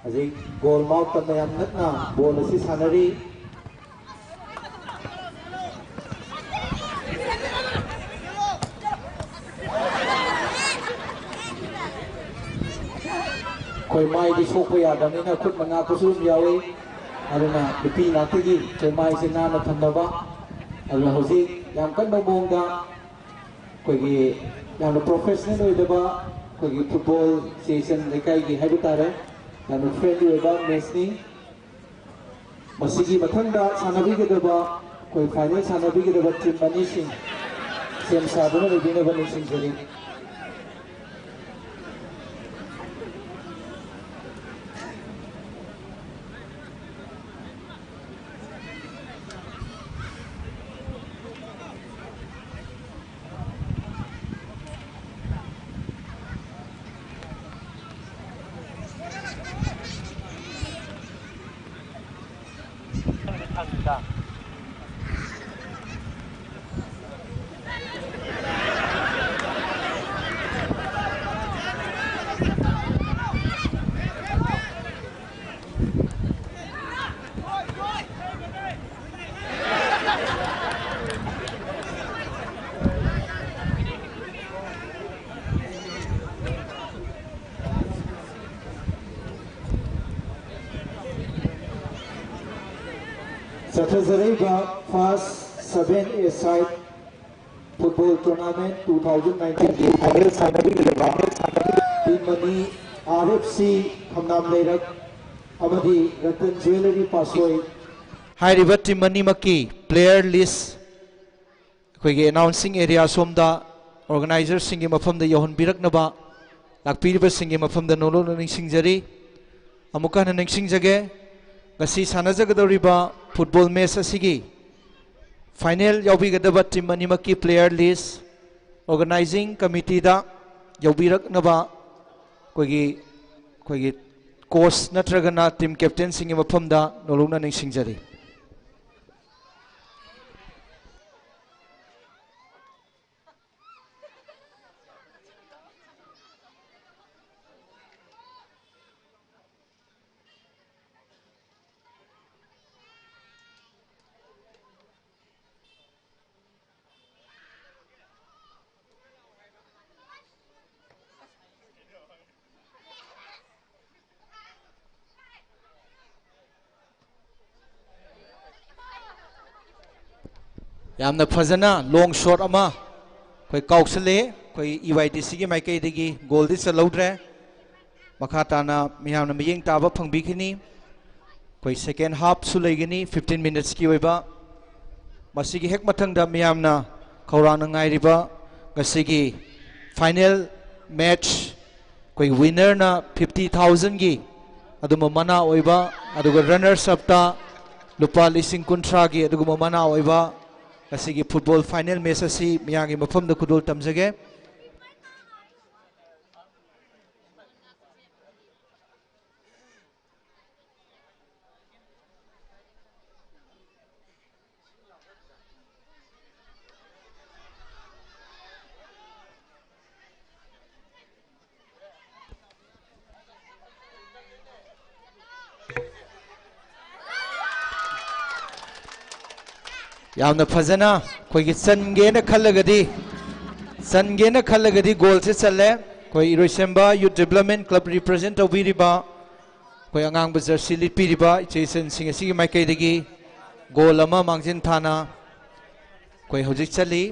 ꯍꯧꯖꯤꯛ ꯒꯣꯜ ꯃꯥꯎꯠꯇ ꯃꯌꯥꯝ ꯅꯛꯅ ꯕꯣꯜ ꯑꯁꯤ ꯁꯥꯟꯅꯔꯤ꯫ ꯑꯩꯈꯣꯏ ꯃꯥꯏꯗꯤ ꯁꯣꯛꯄ ꯌꯥꯗꯕꯅꯤꯅ ꯈꯨꯠ ꯃꯉꯥ ꯈꯨꯠꯁꯨ ꯑꯗꯨꯝ ꯌꯥꯎꯏ꯫ ꯑꯗꯨꯅ ꯅꯨꯄꯤ ꯉꯥꯛꯇꯒꯤ ꯑꯩꯈꯣꯏ ꯃꯥꯏꯁꯦ ꯅꯥꯟꯅ ꯊꯝꯅꯕ꯫ ꯑꯗꯨꯅ ꯍꯧꯖꯤꯛ ꯌꯥꯝ ꯀꯟꯕ ꯃꯑꯣꯡꯗ ꯑꯩꯈꯣꯏꯒꯤ ꯌꯥꯝꯅ ꯄ꯭ꯔꯣꯐꯦꯁꯅꯦꯜ ꯑꯣꯏꯗꯕ ꯑꯩꯈꯣꯏꯒꯤ ꯐꯨꯠꯕꯣꯜ ꯑꯦꯁꯣꯁꯤꯌꯦꯁꯟ ꯂꯩꯀꯥꯏꯒꯤ ꯍꯥꯏꯕ ꯇꯥꯔꯦ, ꯌꯥꯝꯅ ꯐ꯭ꯔꯦꯟꯂꯤ ꯑꯣꯏꯕ ꯃꯦꯠꯁꯅꯤ꯫ ꯃꯁꯤꯒꯤ ꯃꯊꯪꯗ ꯁꯥꯟꯅꯕꯤꯒꯗꯕ, ꯑꯩꯈꯣꯏ ꯐꯥꯏꯅꯦꯜ ꯁꯥꯟꯅꯕꯤꯒꯗꯕ ꯇꯤꯝ ꯑꯅꯤꯁꯤꯡ ꯁꯦꯝ ꯁꯥꯗꯨꯅ ꯂꯩꯕꯤꯅꯕ ꯅꯤꯡꯁꯤꯡꯖꯔꯤ꯫ ꯆꯠꯊꯖꯔꯛꯏꯕ first seven A side football tournament two thousand nineteen ꯒꯤ ꯐꯥꯏꯅꯦꯜ ꯁꯥꯟꯅꯕꯤꯒꯗꯕ ꯇꯤꯝ ꯑꯅꯤ, R F C ꯈꯝꯅꯥꯝ ꯂꯩꯔꯛ ꯑꯃꯗꯤ ꯔꯇꯟ ꯖꯨꯋꯦꯂꯔꯤ ꯄꯥꯠꯁꯣꯏ꯫ ꯍꯥꯏꯔꯤꯕ ꯇꯤꯝ ꯑꯅꯤꯃꯛꯀꯤ player list ꯑꯩꯈꯣꯏꯒꯤ announcing area ꯁꯣꯝꯗ organizerꯁꯤꯡꯒꯤ ꯃꯐꯝꯗ ꯌꯧꯍꯟꯕꯤꯔꯛꯅꯕ ꯂꯥꯛꯄꯤꯔꯤꯕꯁꯤꯡꯒꯤ ꯃꯐꯝꯗ ꯅꯣꯂꯨꯛꯅ ꯅꯤꯡꯁꯤꯡꯖꯔꯤ꯫ ꯑꯃꯨꯛꯀ ꯍꯟꯅ ꯅꯤꯡꯁꯤꯡꯖꯒꯦ, ꯉꯁꯤ ꯁꯥꯟꯅꯖꯒꯗꯧꯔꯤꯕ football match ꯑꯁꯤꯒꯤ ꯐꯥꯏꯅꯦꯜ ꯌꯥꯎꯕꯤꯒꯗꯕ ꯇꯤꯝ ꯑꯅꯤꯃꯛꯀꯤ player list organizing committeeꯗ ꯌꯧꯕꯤꯔꯛꯅꯕ ꯑꯩꯈꯣꯏꯒꯤ, ꯑꯩꯈꯣꯏꯒꯤ coach ꯅꯠꯇ꯭ꯔꯒꯅ team captainꯁꯤꯡꯒꯤ ꯃꯐꯝꯗ ꯅꯣꯂꯨꯛꯅ ꯅꯤꯡꯁꯤꯡꯖꯔꯤ꯫ ꯌꯥꯝꯅ ꯐꯖꯅ long shot ꯑꯃ ꯑꯩꯈꯣꯏ ꯀꯥꯎꯁꯜꯂꯛꯑꯦ꯫ ꯑꯩꯈꯣꯏ ꯏ ꯋꯥꯏ ꯗꯤ ꯁꯤꯒꯤ ꯃꯥꯏꯀꯩꯗꯒꯤ ꯒꯣꯜꯗꯤ ꯆꯜꯍꯧꯗ꯭ꯔꯦ꯫ ꯃꯈꯥ ꯇꯥꯅ ꯃꯤꯌꯥꯝꯅ ꯃꯤꯠꯌꯦꯡ ꯇꯥꯕ ꯐꯪꯕꯤꯈꯤꯅꯤ꯫ ꯑꯩꯈꯣꯏ ꯁꯦꯀꯦꯟ ꯍꯥꯞꯁꯨ ꯂꯩꯒꯅꯤ, ꯐꯤꯐꯇꯤꯟ ꯃꯤꯅꯠꯁꯀꯤ ꯑꯣꯏꯕ꯫ ꯃꯁꯤꯒꯤ ꯍꯦꯛ ꯃꯊꯪꯗ ꯃꯤꯌꯥꯝꯅ ꯈꯧꯔꯥꯡꯅ ꯉꯥꯏꯔꯤꯕ ꯉꯁꯤꯒꯤ ꯐꯥꯏꯅꯦꯜ ꯃꯦꯠꯆ, ꯑꯩꯈꯣꯏ ꯋꯤꯟꯅꯔꯅ ꯐꯤꯐꯇꯤ ꯊꯥꯎꯖꯟꯒꯤ ꯑꯗꯨꯝꯕ ꯃꯅꯥ ꯑꯣꯏꯕ, ꯑꯗꯨꯒ ꯔꯟꯅꯔꯁ ꯑꯞꯇ ꯂꯨꯄꯥ ꯂꯤꯁꯤꯡ ꯀꯨꯟꯊ꯭ꯔꯥꯒꯤ ꯑꯗꯨꯒꯨꯝꯕ ꯃꯅꯥ ꯑꯣꯏꯕ ꯉꯁꯤꯒꯤ ꯐꯨꯠꯕꯣꯜ ꯐꯥꯏꯅꯦꯜ ꯃꯦꯠꯆ ꯑꯁꯤ ꯃꯤꯌꯥꯝꯒꯤ ꯃꯐꯝꯗ ꯈꯨꯗꯣꯜ ꯇꯝꯖꯒꯦ꯫ ꯌꯥꯝꯅ ꯐꯖꯅ ꯑꯩꯈꯣꯏꯒꯤ ꯆꯟꯒꯦꯅ ꯈꯜꯂꯒꯗꯤ, ꯆꯟꯒꯦꯅ ꯈꯜꯂꯒꯗꯤ ꯒꯣꯜꯁꯦ ꯆꯜꯂꯦ꯫ ꯑꯩꯈꯣꯏ ꯏꯔꯣꯏꯁꯦꯝꯕ ꯌꯨꯠ ꯗꯤꯕ꯭ꯂꯞꯃꯦꯟ ꯀ꯭ꯂꯕ ꯔꯤꯄ꯭ꯔꯖꯦꯟ ꯇꯧꯕꯤꯔꯤꯕ ꯑꯩꯈꯣꯏ ꯑꯉꯥꯡꯕ ꯖꯔꯁꯤ ꯂꯤꯠꯄꯤꯔꯤꯕ ꯏꯆꯦ ꯏꯆꯟꯁꯤꯡ ꯑꯁꯤꯒꯤ ꯃꯥꯏꯀꯩꯗꯒꯤ ꯒꯣꯜ ꯑꯃ ꯃꯥꯡꯖꯤꯟ ꯊꯥꯅ ꯑꯩꯈꯣꯏ ꯍꯧꯖꯤꯛ ꯆꯠꯂꯤ꯫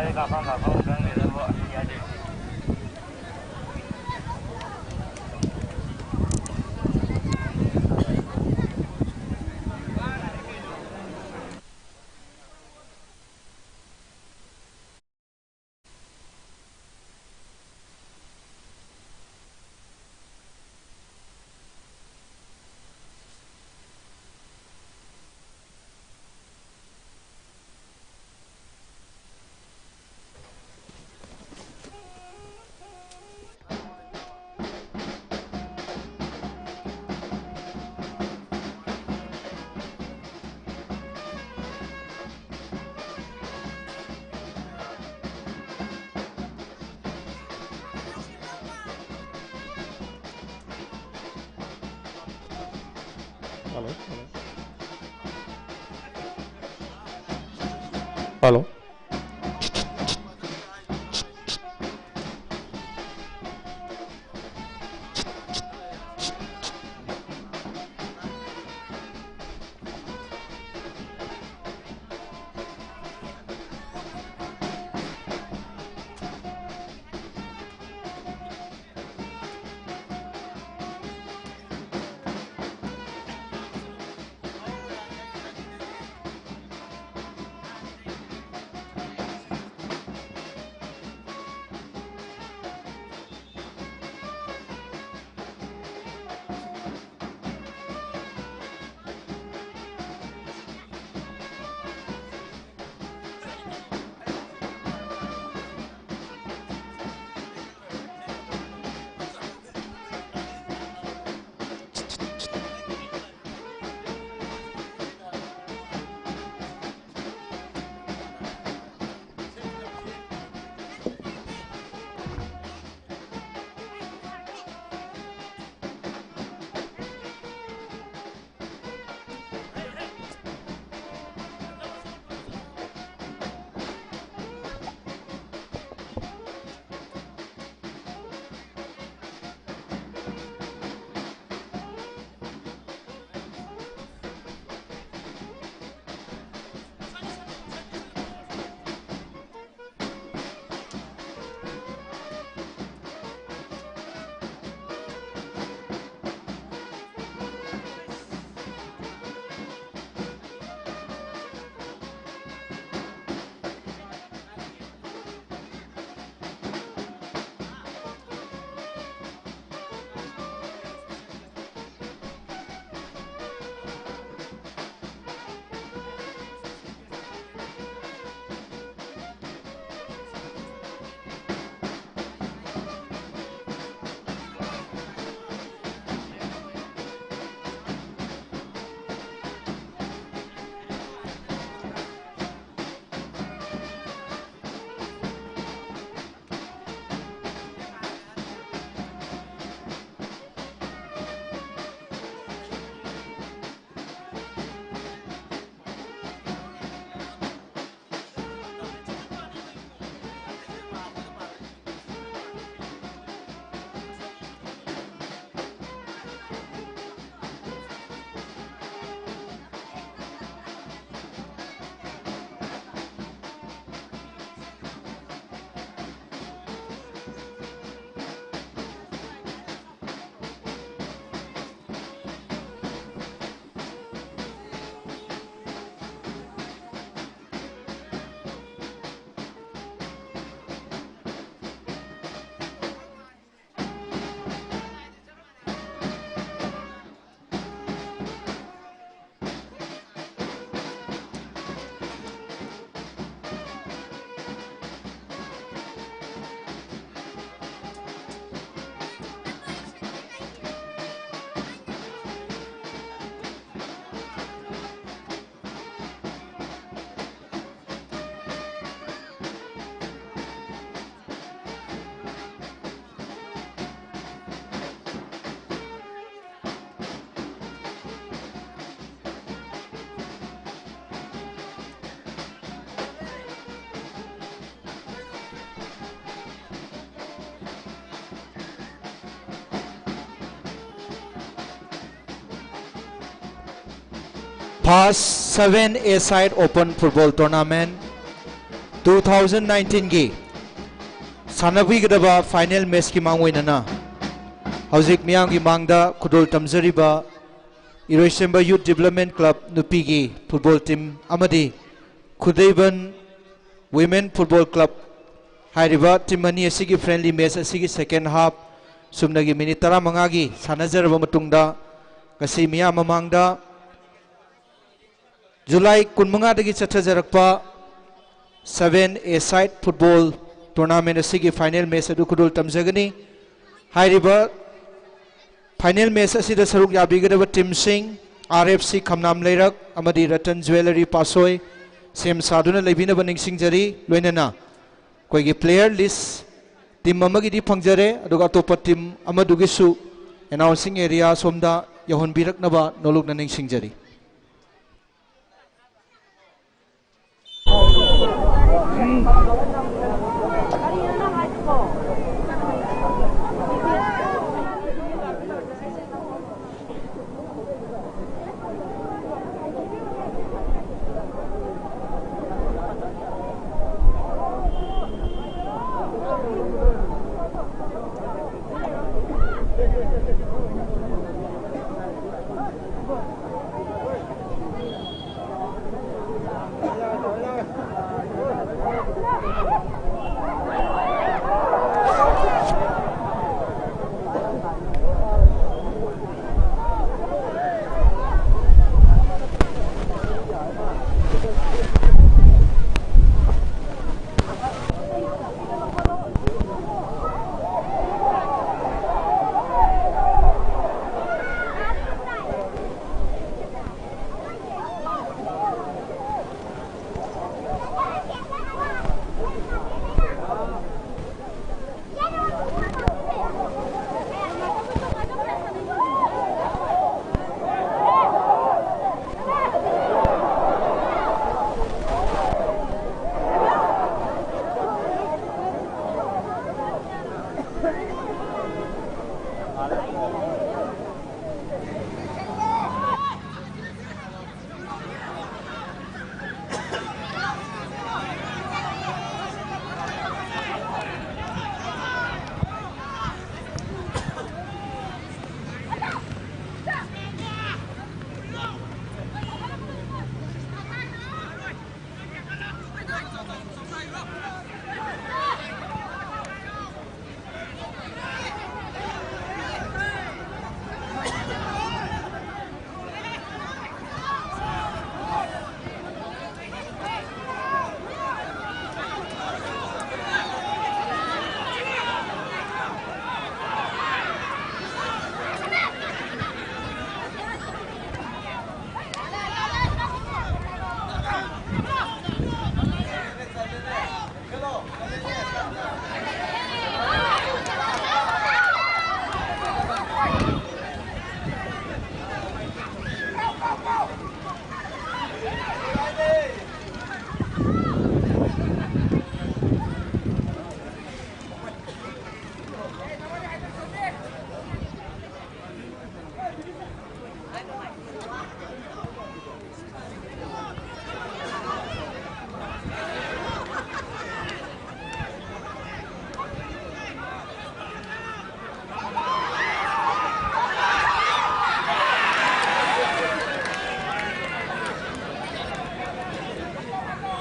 Hello, hello. Hello. First seven A side open football tournament two thousand nineteen ꯒꯤ ꯁꯥꯟꯅꯕꯤꯒꯗꯕ final match ꯀꯤ ꯃꯥꯡꯑꯣꯏꯅꯅ ꯍꯧꯖꯤꯛ ꯃꯤꯌꯥꯝꯒꯤ ꯃꯥꯡꯗ ꯈꯨꯗꯣꯜ ꯇꯝꯖꯔꯤꯕ ꯏꯔꯣꯏꯁꯦꯝꯕ Youth Development Club ꯅꯨꯄꯤꯒꯤ football team ꯑꯃꯗꯤ ꯈꯨꯗꯩꯕꯟ Women Football Club ꯍꯥꯏꯔꯤꯕ team ꯑꯅꯤ ꯑꯁꯤꯒꯤ friendly match ꯑꯁꯤꯒꯤ second half ꯁꯨꯞꯅꯒꯤ minute ꯇꯔꯥꯃꯉꯥꯒꯤ ꯁꯥꯟꯅꯖꯔꯕ ꯃꯇꯨꯡꯗ, ꯉꯁꯤ ꯃꯤꯌꯥꯝ ꯃꯃꯥꯡꯗ July ꯀꯨꯟꯃꯉꯥꯗꯒꯤ ꯆꯠꯊꯖꯔꯛꯄ seven A side football tournament ꯑꯁꯤꯒꯤ final match ꯑꯗꯨ ꯈꯨꯗꯣꯜ ꯇꯝꯖꯒꯅꯤ꯫ ꯍꯥꯏꯔꯤꯕ final match ꯑꯁꯤꯗ ꯁꯔꯨꯛ ꯌꯥꯕꯤꯒꯗꯕ team ꯁꯤꯡ, R F C ꯈꯝꯅꯥꯝ ꯂꯩꯔꯛ ꯑꯃꯗꯤ Ratan Jewellery ꯄꯥꯠꯁꯣꯏ, ꯁꯦꯝ ꯁꯥꯗꯨꯅ ꯂꯩꯕꯤꯅꯕ ꯅꯤꯡꯁꯤꯡꯖꯔꯤ꯫ ꯂꯣꯏꯅꯅ ꯑꯩꯈꯣꯏꯒꯤ player list team ꯑꯃꯒꯤꯗꯤ ꯐꯪꯖꯔꯦ, ꯑꯗꯨꯒ ꯑꯇꯣꯞꯄ team ꯑꯃꯗꯨꯒꯤꯁꯨ announcing area ꯁꯣꯝꯗ ꯌꯧꯍꯟꯕꯤꯔꯛꯅꯕ ꯅꯣꯂꯨꯛꯅ ꯅꯤꯡꯁꯤꯡꯖꯔꯤ꯫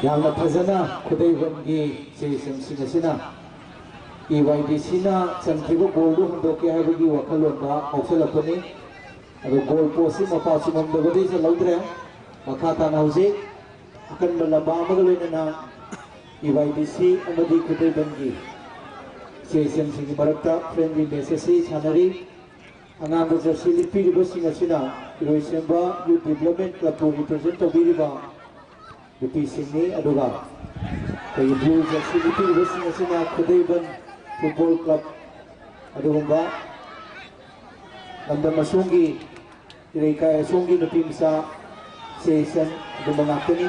ꯌꯥꯝꯅ ꯐꯖꯅ ꯈꯨꯗꯩꯕꯝꯒꯤ ꯁꯦꯁꯟꯁꯤꯡ ꯑꯁꯤꯅ ꯏ ꯋꯥꯏ ꯗꯤ ꯁꯤꯅ ꯆꯟꯈꯤꯕ ꯒꯣꯜꯗꯨ ꯍꯟꯗꯣꯛꯀꯦ ꯍꯥꯏꯕꯒꯤ ꯋꯥꯈꯜꯂꯣꯟꯗ ꯀꯥꯎꯁꯜꯂꯛꯄꯅꯤ꯫ ꯑꯗꯣ ꯒꯣꯜ ꯄꯣꯁꯁꯤ ꯃꯄꯥ ꯆꯨꯝꯃꯝꯗꯕꯗꯒꯤ ꯆꯠꯍꯧꯗ꯭ꯔꯦ꯫ ꯃꯈꯥ ꯇꯥꯅ ꯍꯧꯖꯤꯛ ꯑꯀꯟꯕ ꯂꯝꯕꯥ ꯑꯃꯒ ꯂꯣꯏꯅꯅ ꯏ ꯋꯥꯏ ꯗꯤ ꯁꯤ ꯑꯃꯗꯤ ꯈꯨꯗꯩꯕꯝꯒꯤ ꯁꯦꯁꯟꯁꯤꯡꯒꯤ ꯃꯔꯛꯇ ꯐ꯭ꯔꯦꯟꯂꯤ ꯃꯦꯆ ꯑꯁꯤ ꯁꯥꯟꯅꯔꯤ꯫ ꯑꯉꯥꯡꯕ ꯖꯔꯁꯤ ꯂꯤꯠꯄꯤꯔꯤꯕꯁꯤꯡ ꯑꯁꯤꯅ ꯏꯔꯣꯏꯁꯦꯝꯕ ꯌꯨꯠ ꯗꯤꯕ꯭ꯂꯞꯃꯦꯟ ꯀ꯭ꯂꯕꯄꯨ ꯔꯤꯄ꯭ꯔꯖꯦꯟ ꯇꯧꯕꯤꯔꯤꯕ ꯅꯨꯄꯤꯁꯤꯡꯅꯤ꯫ ꯑꯗꯨꯒ ꯑꯩꯈꯣꯏꯒꯤ ꯕ꯭ꯂꯨ ꯖꯔꯁꯤ ꯂꯤꯠꯄꯤꯔꯤꯕꯁꯤꯡ ꯑꯁꯤꯅ ꯈꯨꯗꯩꯕꯟ ꯐꯨꯠꯕꯣꯜ ꯀ꯭ꯂꯕ ꯑꯗꯨꯒꯨꯝꯕ ꯂꯝꯗꯝ ꯑꯁꯣꯝꯒꯤ ꯏꯔꯩꯀꯥꯏ ꯑꯁꯣꯝꯒꯤ ꯅꯨꯄꯤ ꯃꯆꯥ ꯁꯦꯁꯟ ꯑꯗꯨꯝꯕ ꯉꯥꯛꯇꯅꯤ꯫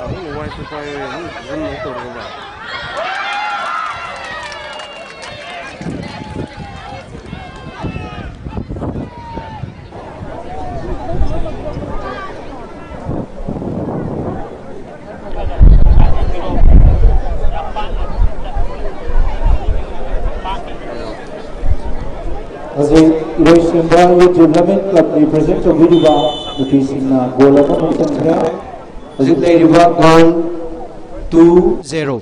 ꯑꯍꯨꯝ ꯋꯥꯏ ꯁꯨ ꯄꯥꯏꯔꯦ, ꯑꯍꯨꯝ ꯑꯍꯨꯝ ꯇꯧꯔꯒ꯫ ꯍꯧꯖꯤꯛ ꯏꯔꯣꯏꯁꯦꯝꯕ ꯌꯨꯠ ꯗꯤꯕꯦꯂꯞꯃꯦꯟ ꯀ꯭ꯂꯕꯀꯤ ꯄ꯭ꯔꯦꯁꯤꯗꯦꯟ ꯇꯧꯕꯤꯔꯤꯕ ꯅꯨꯄꯤꯁꯤꯡꯅ ꯒꯣꯜ ꯑꯃꯃꯨꯛ ꯆꯟꯈ꯭ꯔꯦ꯫ ꯍꯧꯖꯤꯛ ꯂꯩꯔꯤꯕ ꯒꯣꯜ ꯇꯨ ꯖꯦꯔꯣ꯫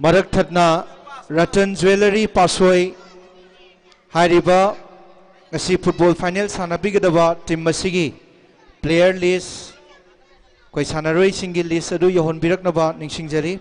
ꯃꯔꯛ ꯊꯠꯅ ꯔꯇꯟ ꯖ꯭ꯋꯦꯂꯔꯤ ꯄꯥꯁꯣꯏ ꯍꯥꯏꯔꯤꯕ ꯉꯁꯤ ꯐꯨꯠꯕꯣꯜ ꯐꯥꯏꯅꯦꯜ ꯁꯥꯟꯅꯕꯤꯒꯗꯕ ꯇꯤꯝ ꯑꯁꯤꯒꯤ ꯄ꯭ꯂꯦꯌꯔ ꯂꯤꯁ, ꯑꯩꯈꯣꯏ ꯁꯥꯟꯅꯔꯣꯏꯁꯤꯡꯒꯤ ꯂꯤꯁ ꯑꯗꯨ ꯌꯧꯍꯟꯕꯤꯔꯛꯅꯕ ꯅꯤꯡꯁꯤꯡꯖꯔꯤ꯫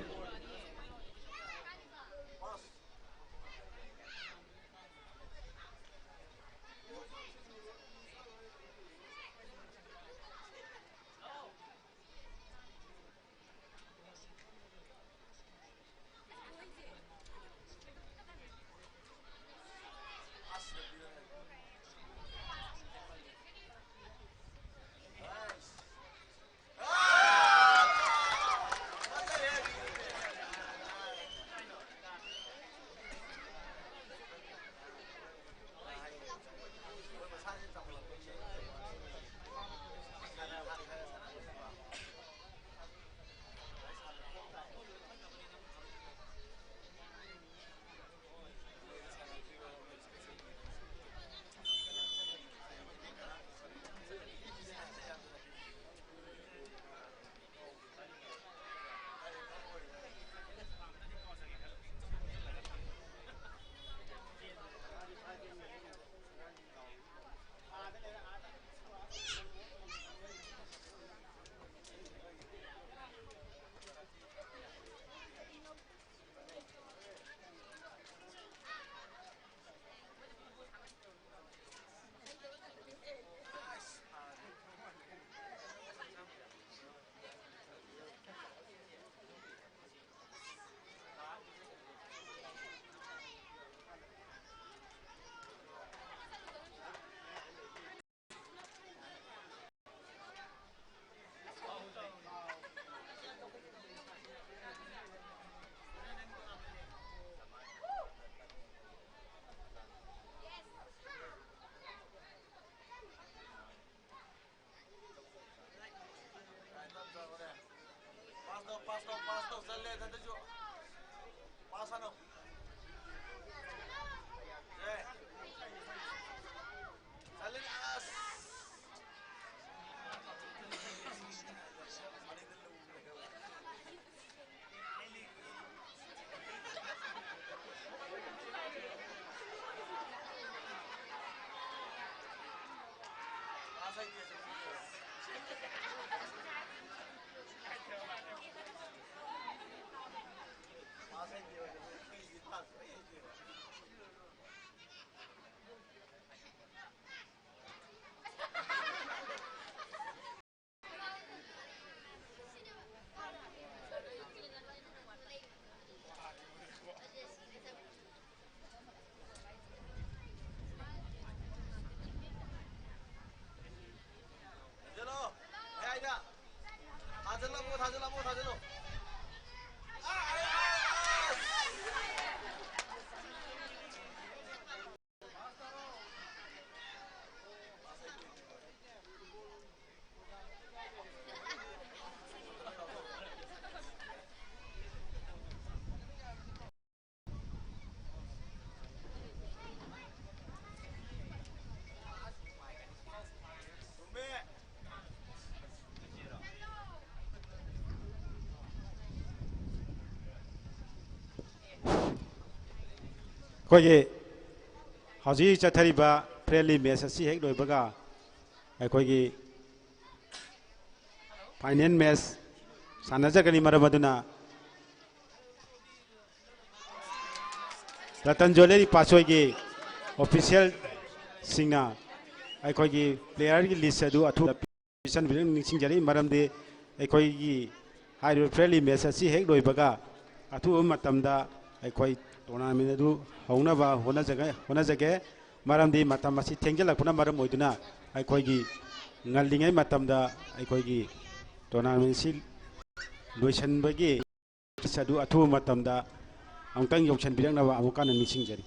ꯄꯥꯁ ꯇꯧ, ꯄꯥꯁ ꯇꯧ, ꯆꯜꯂꯦ, ꯊꯥꯗꯁꯨ꯫ ꯄꯥꯁ ꯁꯥꯟꯅꯧ꯫ ꯑꯦ꯫ ꯆꯜꯂꯦ, ꯑꯁ꯫ ꯊꯥꯖꯜꯂꯣ꯫ ꯃꯌꯥꯏꯗ꯫ ꯊꯥꯖꯜꯂꯝꯃꯣ, ꯊꯥꯖꯜꯂꯝꯃꯣ, ꯊꯥꯖꯜꯂꯣ꯫ ꯑꯩꯈꯣꯏꯒꯤ ꯍꯧꯖꯤꯛ ꯆꯠꯊꯔꯤꯕ friendly match ꯑꯁꯤ ꯍꯦꯛ ꯂꯣꯏꯕꯒ ꯑꯩꯈꯣꯏꯒꯤ final match ꯁꯥꯟꯅꯖꯒꯅꯤ꯫ ꯃꯔꯝ ꯑꯗꯨꯅ ꯔꯇꯟ ꯖ꯭ꯋꯦꯂꯔꯤ ꯄꯥꯠꯁꯣꯏꯒꯤ officialꯁꯤꯡꯅ ꯑꯩꯈꯣꯏꯒꯤ playerꯒꯤ list ꯑꯗꯨ ꯑꯊꯨꯕꯗ ꯄꯤꯁꯤꯟꯕꯤꯔꯛꯅꯕ ꯅꯤꯡꯁꯤꯡꯖꯔꯤ꯫ ꯃꯔꯝꯗꯤ ꯑꯩꯈꯣꯏꯒꯤ ꯍꯥꯏꯔꯤꯕ friendly match ꯑꯁꯤ ꯍꯦꯛ ꯂꯣꯏꯕꯒ ꯑꯊꯨꯕ ꯃꯇꯝꯗ ꯑꯩꯈꯣꯏ tournament ꯑꯗꯨ ꯍꯧꯅꯕ ꯍꯣꯠꯅꯖꯒ-, ꯍꯣꯠꯅꯖꯒꯦ꯫ ꯃꯔꯝꯗꯤ ꯃꯇꯝ ꯑꯁꯤ ꯊꯦꯡꯖꯤꯜꯂꯛꯄꯅ ꯃꯔꯝ ꯑꯣꯏꯗꯨꯅ ꯑꯩꯈꯣꯏꯒꯤ ꯉꯜꯂꯤꯉꯩ ꯃꯇꯝꯗ ꯑꯩꯈꯣꯏꯒꯤ tournamentꯁꯤ ꯂꯣꯏꯁꯤꯟꯕꯒꯤ ꯑꯗꯨ ꯑꯊꯨꯕ ꯃꯇꯝꯗ ꯑꯃꯨꯛꯇꯪ ꯌꯧꯁꯤꯟꯕꯤꯔꯛꯅꯕ ꯑꯃꯨꯛ ꯍꯟꯅ ꯅꯤꯡꯁꯤꯡꯖꯔꯤ꯫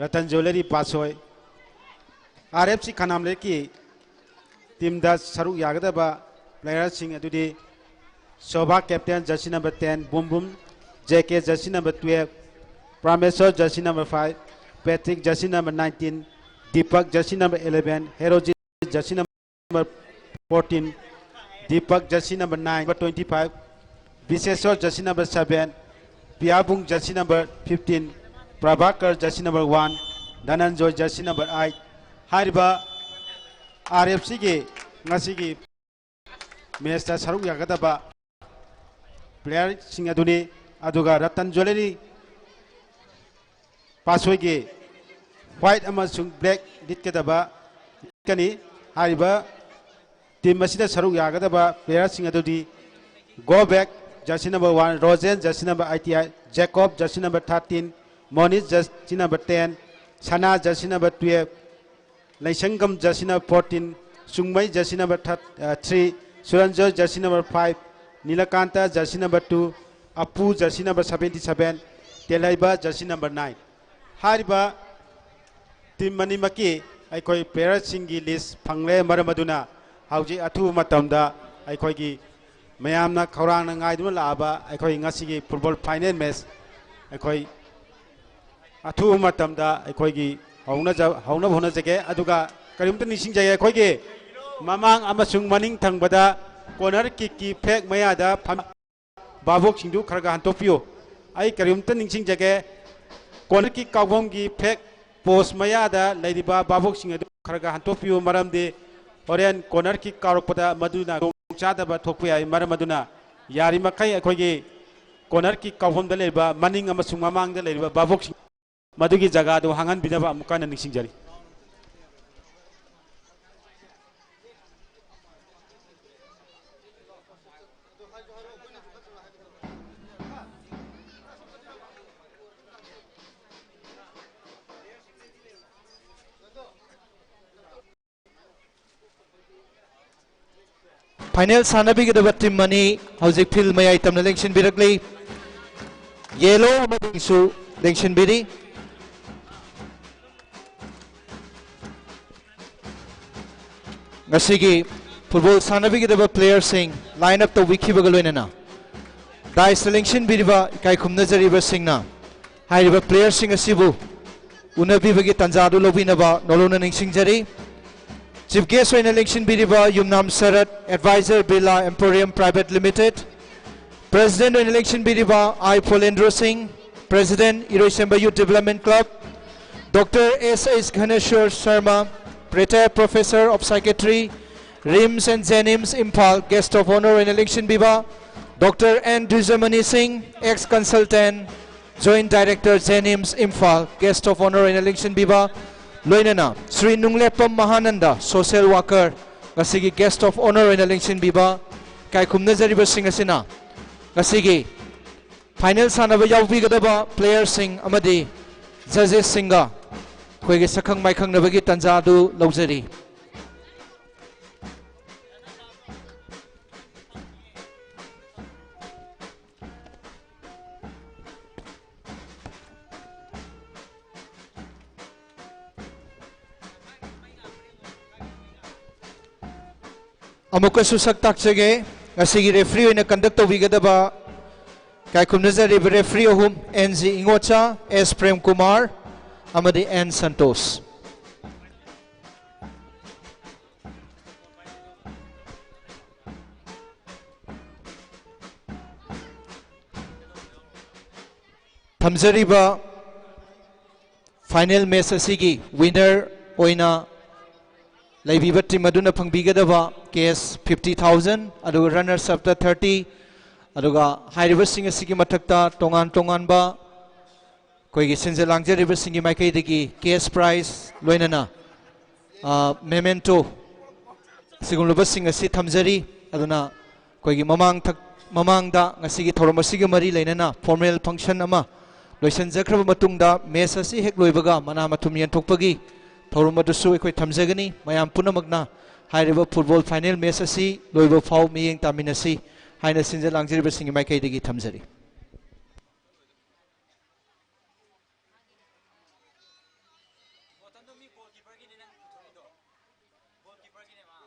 Ratan jewellery Patsoi. R F C ꯈꯅꯥꯝꯂꯦꯛꯀꯤ ꯇꯤꯝꯗ ꯁꯔꯨꯛ ꯌꯥꯒꯗꯕ ꯄ꯭ꯂꯦꯌꯔꯁꯤꯡ ꯑꯗꯨꯗꯤ Sobha, captain, jersey number ten, boom boom, J K, jersey number twelve, Pramesor, jersey number five, Patrick, jersey number nineteen, Deepak, jersey number eleven, Herojit, jersey number fourteen, Deepak, jersey number nine, number twenty five, Bisheshor, jersey number seven, Piyabung, jersey number fifteen, Prabhakar, jersey number one, Dhananjoy, jersey number eight. ꯍꯥꯏꯔꯤꯕ ꯑꯥꯔ ꯑꯦꯐ ꯁꯤꯒꯤ ꯉꯁꯤꯒꯤ ꯃꯦꯠꯁꯇ ꯁꯔꯨꯛ ꯌꯥꯒꯗꯕ ꯄ꯭ꯂꯦꯌꯔꯁꯤꯡ ꯑꯗꯨꯅꯤ꯫ ꯑꯗꯨꯒ ꯔꯇꯟ ꯖ꯭ꯋꯦꯂꯔꯤ ꯄꯥꯠꯁꯣꯏꯒꯤ ꯋꯥꯏꯠ ꯑꯃꯁꯨꯡ ꯕ꯭ꯂꯦꯛ ꯂꯤꯠꯀꯗꯕ ꯂꯤꯠꯀꯅꯤ꯫ ꯍꯥꯏꯔꯤꯕ ꯇꯤꯝ ꯑꯁꯤꯗ ꯁꯔꯨꯛ ꯌꯥꯒꯗꯕ ꯄ꯭ꯂꯦꯌꯔꯁꯤꯡ ꯑꯗꯨꯗꯤ Gobek, jersey number one, Rojen, jersey number eight, Jacob, jersey number thirteen, Monish, jersey number ten, Sana, jersey number twelve, Leishangam, jersey number fourteen, Chungmei, jersey number ꯊꯥꯔ-, ꯑ, three, Suranjoy, jersey number five, Nilakanta, jersey number two, Apu, jersey number seventy seven, Telheiba, jersey number nine. ꯍꯥꯏꯔꯤꯕ ꯇꯤꯝ ꯑꯅꯤꯃꯛꯀꯤ ꯑꯩꯈꯣꯏ ꯄ꯭ꯂꯦꯌꯔꯁꯤꯡꯒꯤ ꯂꯤꯁ ꯐꯪꯂꯦ꯫ ꯃꯔꯝ ꯑꯗꯨꯅ ꯍꯧꯖꯤꯛ ꯑꯊꯨꯕ ꯃꯇꯝꯗ ꯑꯩꯈꯣꯏꯒꯤ ꯃꯌꯥꯝꯅ ꯈꯧꯔꯥꯡꯅ ꯉꯥꯏꯗꯨꯅ ꯂꯥꯛꯂꯕ ꯑꯩꯈꯣꯏ ꯉꯁꯤꯒꯤ ꯐꯨꯠꯕꯣꯜ ꯐꯥꯏꯅꯦꯜ ꯃꯦꯠꯆ ꯑꯩꯈꯣꯏ ꯑꯊꯨꯕ ꯃꯇꯝꯗ ꯑꯩꯈꯣꯏꯒꯤ ꯍꯧꯅꯖ-, ꯍꯧꯅꯕ ꯍꯣꯠꯅꯖꯒꯦ꯫ ꯑꯗꯨꯒ ꯀꯔꯤꯝꯇ ꯅꯤꯡꯁꯤꯡꯖꯒꯦ, ꯑꯩꯈꯣꯏꯒꯤ ꯃꯃꯥꯡ ꯑꯃꯁꯨꯡ ꯃꯅꯤꯡ ꯊꯪꯕꯗ ꯀꯣꯔꯅꯔ ꯀꯤꯛꯀꯤ ꯐ꯭ꯂꯦꯛ ꯃꯌꯥꯗ ꯐꯝ-, ꯚꯥꯕꯣꯛꯁꯤꯡꯗꯨ ꯈꯔ ꯈꯔ ꯍꯟꯗꯣꯛꯄꯤꯌꯨ꯫ ꯑꯩ ꯀꯔꯤꯝꯇ ꯅꯤꯡꯁꯤꯡꯖꯒꯦ, ꯀꯣꯔꯅꯔ ꯀꯤꯛ ꯀꯥꯎꯐꯝꯒꯤ ꯐ꯭ꯂꯦꯛ ꯄꯣꯁ ꯃꯌꯥꯗ ꯂꯩꯔꯤꯕ ꯚꯥꯕꯣꯛꯁꯤꯡ ꯑꯗꯨ ꯈꯔ ꯈꯔ ꯍꯟꯗꯣꯛꯄꯤꯌꯨ, ꯃꯔꯝꯗꯤ ꯍꯣꯔꯦꯟ ꯀꯣꯔꯅꯔ ꯀꯤꯛ ꯀꯥꯎꯔꯛꯄꯗ ꯃꯗꯨꯅ ꯈꯨꯗꯣꯡꯆꯥꯗꯕ ꯊꯣꯛꯄ ꯌꯥꯏ꯫ ꯃꯔꯝ ꯑꯗꯨꯅ ꯌꯥꯔꯤꯃꯈꯩ ꯑꯩꯈꯣꯏꯒꯤ ꯀꯣꯔꯅꯔ ꯀꯤꯛ ꯀꯥꯎꯐꯝꯗ ꯂꯩꯔꯤꯕ ꯃꯅꯤꯡ ꯑꯃꯁꯨꯡ ꯃꯃꯥꯡꯗ ꯂꯩꯔꯤꯕ ꯚꯥꯕꯣꯛꯁꯤꯡ ꯃꯗꯨꯒꯤ ꯖꯒꯥꯗꯨ ꯍꯥꯡꯍꯟꯕꯤꯅꯕ ꯑꯃꯨꯛꯀ ꯍꯟꯅ ꯅꯤꯡꯁꯤꯡꯖꯔꯤ꯫ ꯐꯥꯏꯅꯦꯜ ꯁꯥꯟꯅꯕꯤꯒꯗꯕ ꯇꯤꯝ ꯑꯅꯤ ꯍꯧꯖꯤꯛ ꯐꯤꯜ ꯃꯌꯥꯏ ꯇꯝꯅ ꯂꯦꯡꯁꯤꯟꯕꯤꯔꯛꯂꯤ꯫ ꯌꯦꯂꯣ ꯑꯃꯗꯤꯁꯨ ꯂꯦꯡꯁꯤꯟꯕꯤꯔꯤ꯫ ꯉꯁꯤꯒꯤ ꯐꯨꯠꯕꯣꯜ ꯁꯥꯟꯅꯕꯤꯒꯗꯕ ꯄ꯭ꯂꯦꯌꯔꯁꯤꯡ ꯂꯥꯏꯟ ꯑꯞ ꯇꯧꯕꯤꯈꯤꯕꯒ ꯂꯣꯏꯅꯅ ꯗꯥꯏꯁꯇ ꯂꯦꯡꯁꯤꯟꯕꯤꯔꯤꯕ ꯏꯀꯥꯏ ꯈꯨꯝꯅꯖꯔꯤꯕꯁꯤꯡꯅ ꯍꯥꯏꯔꯤꯕ ꯄ꯭ꯂꯦꯌꯔꯁꯤꯡ ꯑꯁꯤꯕꯨ ꯎꯅꯕꯤꯕꯒꯤ ꯇꯥꯟꯖꯥ ꯑꯗꯨ ꯂꯧꯕꯤꯅꯕ ꯅꯣꯂꯨꯛꯅ ꯅꯤꯡꯁꯤꯡꯖꯔꯤ꯫ ꯆꯤꯐ ꯒꯦꯁ ꯑꯣꯏꯅ ꯂꯦꯡꯁꯤꯟꯕꯤꯔꯤꯕ Yumnam Sarat, advisor Birla emporium private limited, president ꯑꯣꯏꯅ ꯂꯦꯡꯁꯤꯟꯕꯤꯔꯤꯕ I Pholendro Singh, president Iroisemba youth development club, doctor S S Gyaneshwar Sharma, retired professor of psychiatry, RIMS and JNIMS Imphal, guest of honour ꯑꯣꯏꯅ ꯂꯦꯡꯁꯤꯟꯕꯤꯕ doctor N Dwijamani Singh, ex consultant, joint director JNIMS Imphal, guest of honour ꯑꯣꯏꯅ ꯂꯦꯡꯁꯤꯟꯕꯤꯕ, ꯂꯣꯏꯅꯅ ꯁ꯭ꯔꯤ ꯅꯨꯡꯂꯦꯞꯄꯝ ꯃꯍꯥꯅꯟꯗ, ꯁꯣꯁꯤꯌꯦꯜ ꯋꯥꯀꯔ, ꯉꯁꯤꯒꯤ ꯒꯦꯁ꯭ꯠ ꯑꯣꯐ ꯑꯣꯅꯔ ꯑꯣꯏꯅ ꯂꯦꯡꯁꯤꯟꯕꯤꯕ, ꯏꯀꯥꯏ ꯈꯨꯝꯅꯖꯔꯤꯕꯁꯤꯡ ꯑꯁꯤꯅ ꯉꯁꯤꯒꯤ ꯐꯥꯏꯅꯦꯜ ꯁꯥꯟꯅꯕ ꯌꯥꯎꯕꯤꯒꯗꯕ ꯄ꯭ꯂꯦꯌꯔꯁꯤꯡ ꯑꯃꯗꯤ ꯖꯖꯦꯁꯁꯤꯡꯒ ꯑꯩꯈꯣꯏꯒꯤ ꯁꯛꯈꯪ ꯃꯥꯏꯈꯪꯅꯕꯒꯤ ꯇꯥꯟꯖꯥ ꯑꯗꯨ ꯂꯧꯖꯔꯤ꯫ ꯑꯃꯨꯛꯀꯁꯨ ꯁꯛ ꯇꯥꯛꯆꯒꯦ꯫ ꯉꯁꯤꯒꯤ ꯔꯦꯐ꯭ꯔꯤ ꯑꯣꯏꯅ ꯀꯟꯗꯛ ꯇꯧꯕꯤꯒꯗꯕ ꯏꯀꯥꯏ ꯈꯨꯝꯅꯖꯔꯤꯕ ꯔꯦꯐ꯭ꯔꯤ ꯑꯍꯨꯝ, N G Ingocha, S Prem Kumar ꯑꯃꯗꯤ ꯑꯦꯟ ꯁꯟꯇꯣꯁ꯫ ꯊꯝꯖꯔꯤꯕ ꯐꯥꯏꯅꯦꯜ ꯃꯦꯆ ꯑꯁꯤꯒꯤ ꯋꯤꯟꯅꯔ ꯑꯣꯏꯅ ꯂꯩꯕꯤꯕ ꯇꯤꯝ ꯑꯗꯨꯅ ꯐꯪꯕꯤꯒꯗꯕ ꯀꯦꯁ ꯐꯤꯐꯇꯤ ꯊꯥꯎꯖꯟ, ꯑꯗꯨꯒ ꯔꯟꯅꯔꯁ ꯑꯞꯇ ꯊꯥꯔꯇꯤ, ꯑꯗꯨꯒ ꯍꯥꯏꯔꯤꯕꯁꯤꯡ ꯑꯁꯤꯒꯤ ꯃꯊꯛꯇ ꯇꯣꯉꯥꯟ ꯇꯣꯉꯥꯟꯕ ꯑꯩꯈꯣꯏꯒꯤ ꯁꯤꯟꯖ ꯂꯥꯡꯖꯔꯤꯕꯁꯤꯡꯒꯤ ꯃꯥꯏꯀꯩꯗꯒꯤ ꯀꯦꯁ ꯄ꯭ꯔꯥꯏꯖ ꯂꯣꯏꯅꯅ, ꯑ, ꯃꯦꯃꯦꯟꯇꯣ ꯑꯁꯤꯒꯨꯝꯂꯕꯁꯤꯡ ꯑꯁꯤ ꯊꯝꯖꯔꯤ꯫ ꯑꯗꯨꯅ ꯑꯩꯈꯣꯏꯒꯤ ꯃꯃꯥꯡ ꯊꯛ-, ꯃꯃꯥꯡꯗ ꯉꯁꯤꯒꯤ ꯊꯧꯔꯝ ꯑꯁꯤꯒ ꯃꯔꯤ ꯂꯩꯅꯅ ꯐꯣꯔꯃꯦꯜ ꯐꯪꯁꯟ ꯑꯃ ꯂꯣꯏꯁꯤꯟꯖꯈ꯭ꯔꯕ ꯃꯇꯨꯡꯗ ꯃꯦꯆ ꯑꯁꯤ ꯍꯦꯛ ꯂꯣꯏꯕꯒ ꯃꯅꯥ ꯃꯊꯨꯝ ꯌꯦꯟꯊꯣꯛꯄꯒꯤ ꯊꯧꯔꯝ ꯑꯗꯨꯁꯨ ꯑꯩꯈꯣꯏ ꯊꯝꯖꯒꯅꯤ꯫ ꯃꯌꯥꯝ ꯄꯨꯝꯅꯃꯛꯅ ꯍꯥꯏꯔꯤꯕ ꯐꯨꯠꯕꯣꯜ ꯐꯥꯏꯅꯦꯜ ꯃꯦꯆ ꯑꯁꯤ ꯂꯣꯏꯕ ꯐꯥꯎ ꯃꯤꯠꯌꯦꯡ ꯇꯥꯃꯤꯟꯅꯁꯤ ꯍꯥꯏꯅ ꯁꯤꯟꯖ ꯂꯥꯡꯖꯔꯤꯕꯁꯤꯡꯒꯤ ꯃꯥꯏꯀꯩꯗꯒꯤ ꯊꯝꯖꯔꯤ꯫ ꯕꯣꯇꯜꯗꯣ ꯃꯤ ꯒꯣꯜꯀꯤꯄꯔꯒꯤꯅꯦ ꯅꯪ ꯄꯨꯊꯣꯔꯛꯏꯗꯣ꯫ ꯒꯣꯜꯀꯤꯄꯔꯒꯤꯅꯦ ꯃꯥ꯫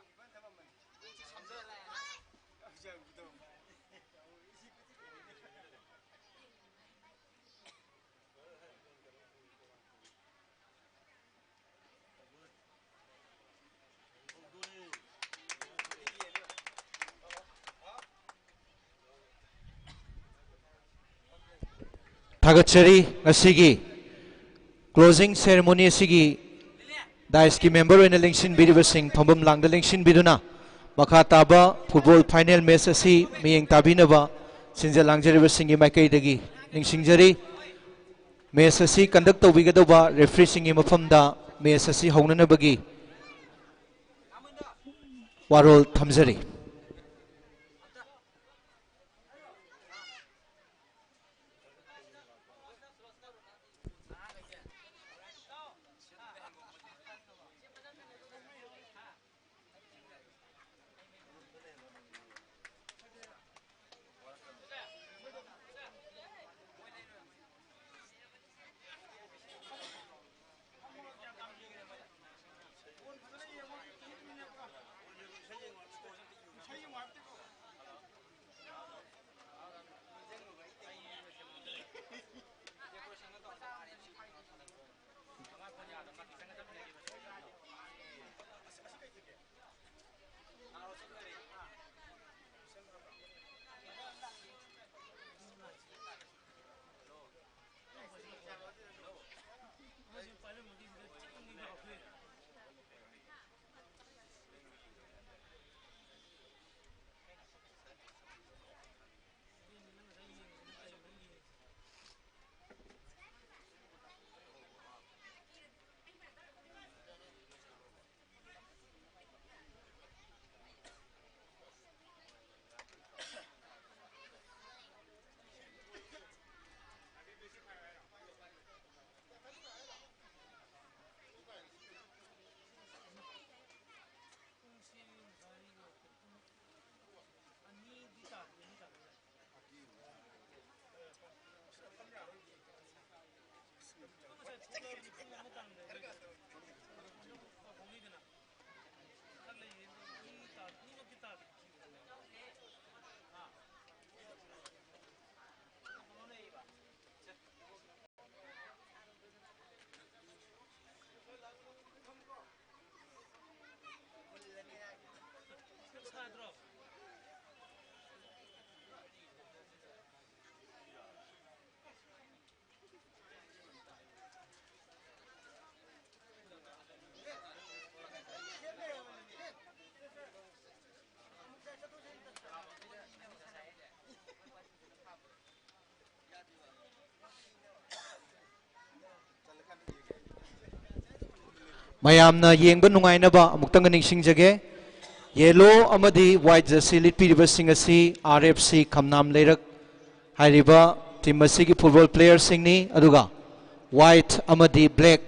ꯊꯥꯒꯠꯆꯔꯤ꯫ ꯉꯁꯤꯒꯤ closing ceremony ꯑꯁꯤꯒꯤ dais ꯀꯤ member ꯑꯣꯏꯅ ꯂꯦꯡꯁꯤꯟꯕꯤꯔꯤꯕꯁꯤꯡ, ꯐꯝꯐꯝ ꯂꯥꯡꯗ ꯂꯦꯡꯁꯤꯟꯕꯤꯗꯨꯅ ꯃꯈꯥ ꯇꯥꯕ football final match ꯑꯁꯤ ꯃꯤꯠꯌꯦꯡ ꯇꯥꯕꯤꯅꯕ ꯁꯤꯟꯖ ꯂꯥꯡꯖꯔꯤꯕꯁꯤꯡꯒꯤ ꯃꯥꯏꯀꯩꯗꯒꯤ ꯅꯤꯡꯁꯤꯡꯖꯔꯤ꯫ Match ꯑꯁꯤ conduct ꯇꯧꯕꯤꯒꯗꯧꯕ referee ꯁꯤꯡꯒꯤ ꯃꯐꯝꯗ match ꯑꯁꯤ ꯍꯧꯅꯅꯕꯒꯤ ꯋꯥꯔꯣꯜ ꯊꯝꯖꯔꯤ꯫ ꯃꯌꯥꯝꯅ ꯌꯦꯡꯕ ꯅꯨꯡꯉꯥꯏꯅꯕ ꯑꯃꯨꯛꯇꯪꯒ ꯅꯤꯡꯁꯤꯡꯖꯒꯦ꯫ Yellow ꯑꯃꯗꯤ white jersey ꯂꯤꯠꯄꯤꯔꯤꯕꯁꯤꯡ ꯑꯁꯤ R F C ꯈꯝꯅꯥꯝ ꯂꯩꯔꯛ ꯍꯥꯏꯔꯤꯕ team ꯑꯁꯤꯒꯤ football playerꯁꯤꯡꯅꯤ, ꯑꯗꯨꯒ white ꯑꯃꯗꯤ black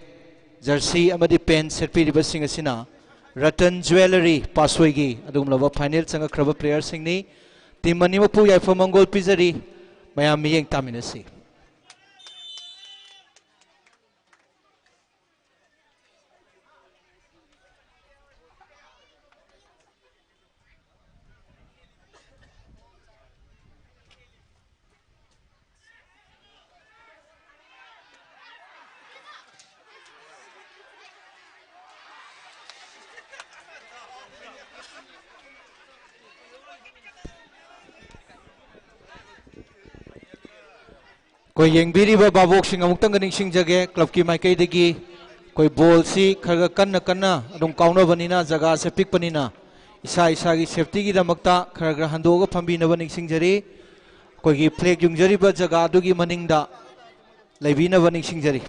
jersey ꯑꯃꯗꯤ pant ꯁꯦꯠꯄꯤꯔꯤꯕꯁꯤꯡ ꯑꯁꯤꯅ ꯔꯇꯟ Jewellery ꯄꯥꯠꯁꯣꯏꯒꯤ ꯑꯗꯨꯒꯨꯝꯂꯕ final ꯆꯪꯉꯛꯈ꯭ꯔꯕ playerꯁꯤꯡꯅꯤ꯫ Team ꯑꯅꯤꯃꯛꯄꯨ ꯌꯥꯏꯐ ꯃꯪꯒꯣꯜ ꯄꯤꯖꯔꯤ꯫ ꯃꯌꯥꯝ ꯃꯤꯠꯌꯦꯡ ꯇꯥꯃꯤꯟꯅꯁꯤ꯫ ꯑꯩꯈꯣꯏ ꯌꯦꯡꯕꯤꯔꯤꯕ ꯚꯥꯕꯣꯛꯁꯤꯡ ꯑꯃꯨꯛꯇꯪꯒ ꯅꯤꯡꯁꯤꯡꯖꯒꯦ꯫ Clubꯀꯤ ꯃꯥꯏꯀꯩꯗꯒꯤ ꯑꯩꯈꯣꯏ ballꯁꯤ ꯈꯔ ꯈꯔ ꯀꯟꯅ ꯀꯟꯅ ꯑꯗꯨꯝ ꯀꯥꯎꯅꯕꯅꯤꯅ, ꯖꯒꯥꯁꯦ ꯄꯤꯛꯄꯅꯤꯅ, ꯏꯁꯥ ꯏꯁꯥꯒꯤ safetyꯒꯤꯗꯃꯛꯇ ꯈꯔ ꯈꯔ ꯍꯟꯗꯣꯛꯑꯒ ꯐꯝꯕꯤꯅꯕ ꯅꯤꯡꯁꯤꯡꯖꯔꯤ꯫ ꯑꯩꯈꯣꯏꯒꯤ flag ꯌꯨꯡꯖꯔꯤꯕ ꯖꯒꯥ ꯑꯗꯨꯒꯤ ꯃꯅꯤꯡꯗ ꯂꯩꯕꯤꯅꯕ ꯅꯤꯡꯁꯤꯡꯖꯔꯤ꯫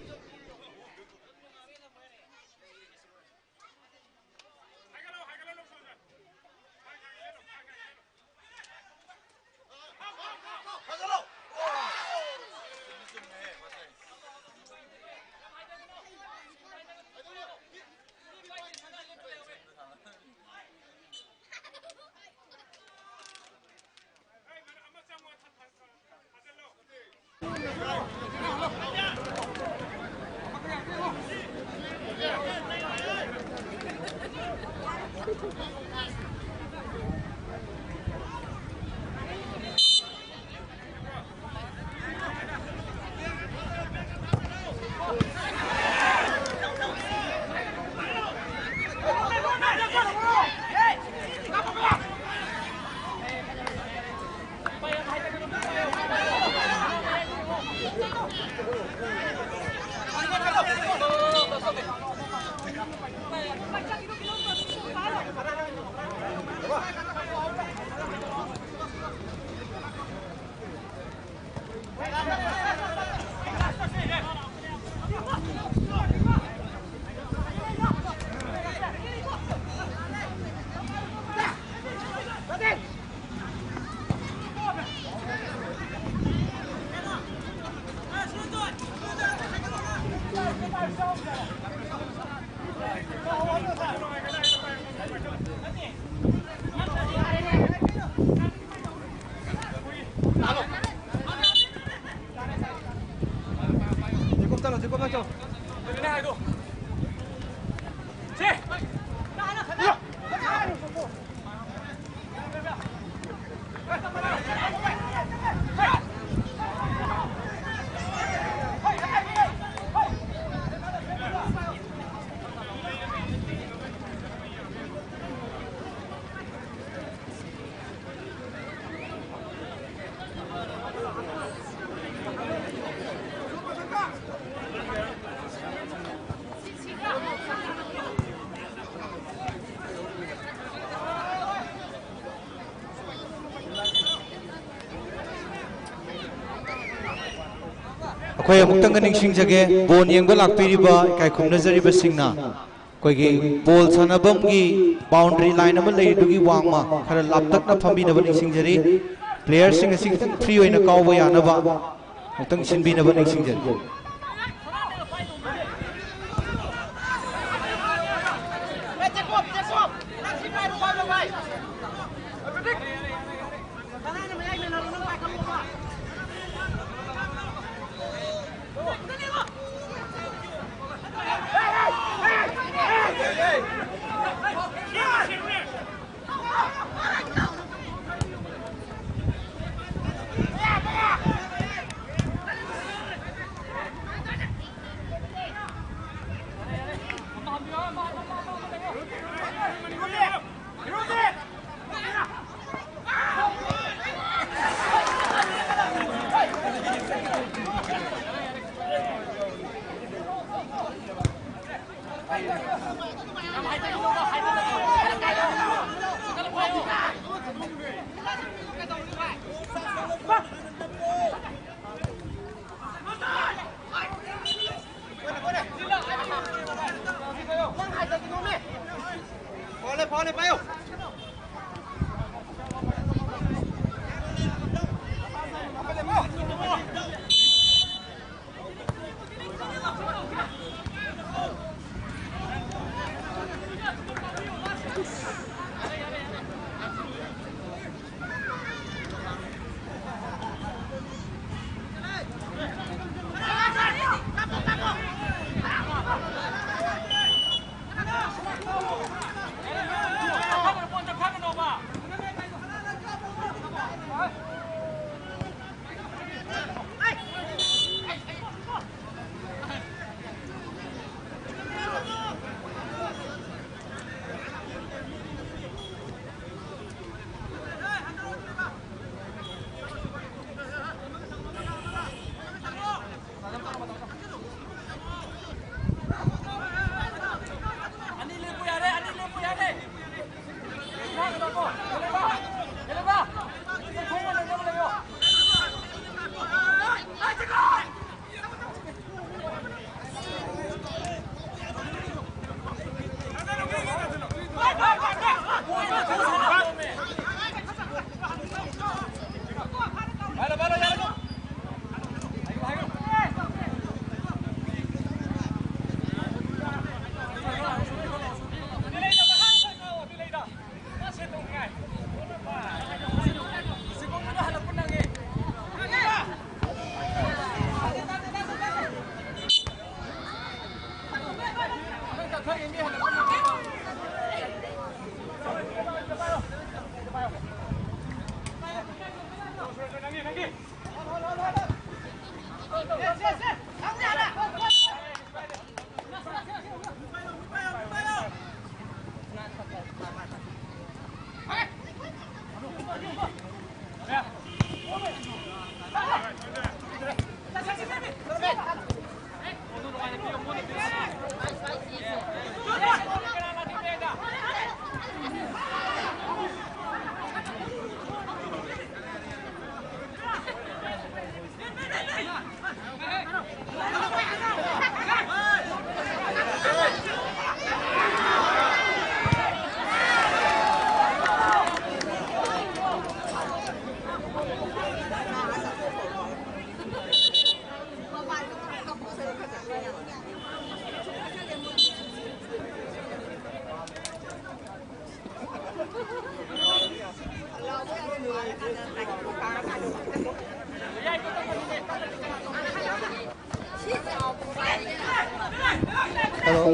ꯑꯩꯈꯣꯏ ꯑꯃꯨꯛꯇꯪꯒ ꯅꯤꯡꯁꯤꯡꯖꯒꯦ, ꯕꯣꯜ ꯌꯦꯡꯕ ꯂꯥꯛꯄꯤꯔꯤꯕ ꯏꯀꯥꯏ ꯈꯨꯝꯅꯖꯔꯤꯕꯁꯤꯡꯅ ꯑꯩꯈꯣꯏꯒꯤ ꯕꯣꯜ ꯁꯥꯟꯅꯐꯝꯒꯤ ꯕꯥꯎꯟꯗꯔꯤ ꯂꯥꯏꯟ ꯑꯃ ꯂꯩꯔꯤꯗꯨꯒꯤ ꯋꯥꯡꯃ ꯈꯔ ꯂꯥꯞꯇꯛꯅ ꯐꯝꯕꯤꯅꯕ ꯅꯤꯡꯁꯤꯡꯖꯔꯤ꯫ ꯄ꯭ꯂꯦꯌꯔꯁꯤꯡ ꯑꯁꯤ ꯈꯤꯇꯪ ꯐ꯭ꯔꯤ ꯑꯣꯏꯅ ꯀꯥꯎꯕ ꯌꯥꯅꯕ ꯑꯃꯨꯛꯇꯪ ꯁꯤꯟꯕꯤꯅꯕ ꯅꯤꯡꯁꯤꯡꯖꯔꯤ꯫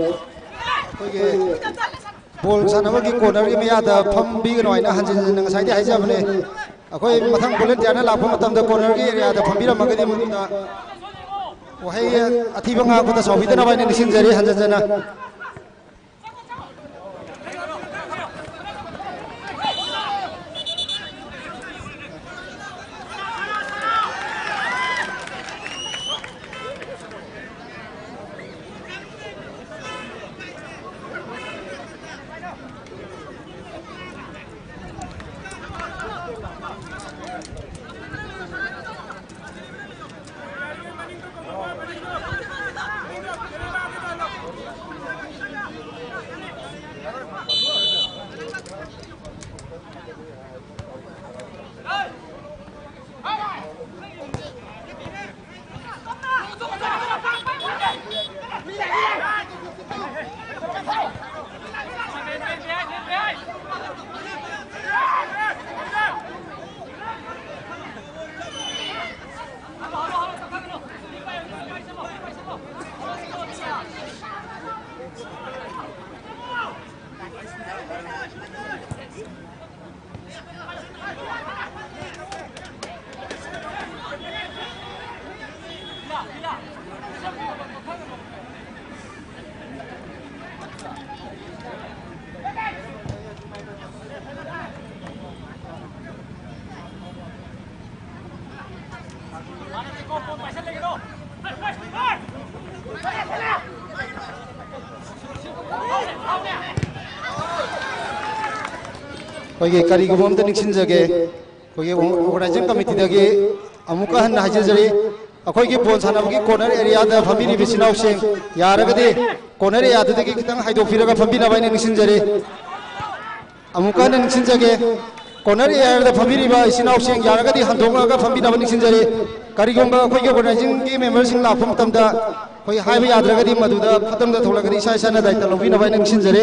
ꯑꯩꯈꯣꯏꯒꯤ ꯕꯣꯜ ꯁꯥꯟꯅꯕꯒꯤ ꯀꯣꯔꯅꯔꯒꯤ ꯃꯌꯥꯗ ꯐꯝꯕꯤꯒꯅꯨ ꯍꯥꯏꯅ ꯍꯟꯖꯤꯟ ꯍꯟꯖꯤꯟꯅ ꯉꯁꯥꯏꯗꯤ ꯍꯥꯏꯖꯕꯅꯦ꯫ ꯑꯩꯈꯣꯏ ꯃꯊꯪ ꯚꯣꯂꯨꯟꯇꯤꯌꯔꯅ ꯂꯥꯛꯄ ꯃꯇꯝꯗ ꯀꯣꯔꯅꯔꯒꯤ ꯑꯦꯔꯤꯌꯥꯗ ꯐꯝꯕꯤꯔꯝꯃꯒꯗꯤ ꯃꯗꯨꯗ ꯋꯥꯍꯩ ꯑꯊꯤꯕ ꯉꯥꯡꯕꯗ ꯁꯥꯎꯕꯤꯗꯅꯕ ꯍꯥꯏꯅ ꯅꯤꯡꯁꯤꯡꯖꯔꯤ ꯍꯟꯖꯤꯟ ꯍꯟꯖꯤꯟꯅ꯫ ꯑꯩꯈꯣꯏꯒꯤ ꯀꯔꯤꯒꯨꯝꯕ ꯑꯝꯇ ꯅꯤꯡꯁꯤꯡꯖꯒꯦ, ꯑꯩꯈꯣꯏꯒꯤ ꯑꯣꯔꯒꯅꯥꯏꯖꯤꯡ ꯀꯃꯤꯇꯤꯗꯒꯤ ꯑꯃꯨꯛꯀ ꯍꯟꯅ ꯍꯥꯏꯖꯖꯔꯤ, ꯑꯩꯈꯣꯏꯒꯤ ꯕꯣꯜ ꯁꯥꯟꯅꯕꯒꯤ ꯀꯣꯔꯅꯔ ꯑꯦꯔꯤꯌꯥꯗ ꯐꯝꯕꯤꯔꯤꯕ ꯏꯆꯤꯟ ꯏꯅꯥꯎꯁꯤꯡ, ꯌꯥꯔꯒꯗꯤ ꯀꯣꯔꯅꯔ ꯑꯦꯔꯤꯌꯥꯗꯨꯗꯒꯤ ꯈꯤꯇꯪ ꯍꯥꯏꯗꯣꯛꯄꯤꯔꯒ ꯐꯝꯕꯤꯅꯕ ꯑꯩꯅ ꯅꯤꯡꯁꯤꯡꯖꯔꯤ꯫ ꯑꯃꯨꯛꯀ ꯍꯟꯅ ꯅꯤꯡꯁꯤꯡꯖꯒꯦ, ꯀꯣꯔꯅꯔ ꯑꯦꯔꯤꯌꯥꯗ ꯐꯝꯕꯤꯔꯤꯕ ꯏꯆꯤꯟ ꯏꯅꯥꯎꯁꯤꯡ ꯌꯥꯔꯒꯗꯤ ꯍꯟꯗꯣꯛꯂꯒ ꯐꯝꯕꯤꯅꯕ ꯅꯤꯡꯁꯤꯡꯖꯔꯤ꯫ ꯀꯔꯤꯒꯨꯝꯕ ꯑꯩꯈꯣꯏꯒꯤ ꯑꯣꯔꯒꯅꯥꯏꯖꯤꯡꯒꯤ ꯃꯦꯝꯕꯔꯁꯤꯡ ꯂꯥꯛꯄ ꯃꯇꯝꯗ ꯑꯩꯈꯣꯏ ꯍꯥꯏꯕ ꯌꯥꯗ꯭ꯔꯒꯗꯤ ꯃꯗꯨꯗ ꯐꯠꯇꯕ ꯊꯣꯛꯂꯒꯗꯤ ꯏꯁꯥ ꯏꯁꯥꯅ ꯗꯥꯏꯇ ꯂꯧꯕꯤꯅꯕ ꯑꯩꯅ ꯅꯤꯡꯁꯤꯡꯖꯔꯤ꯫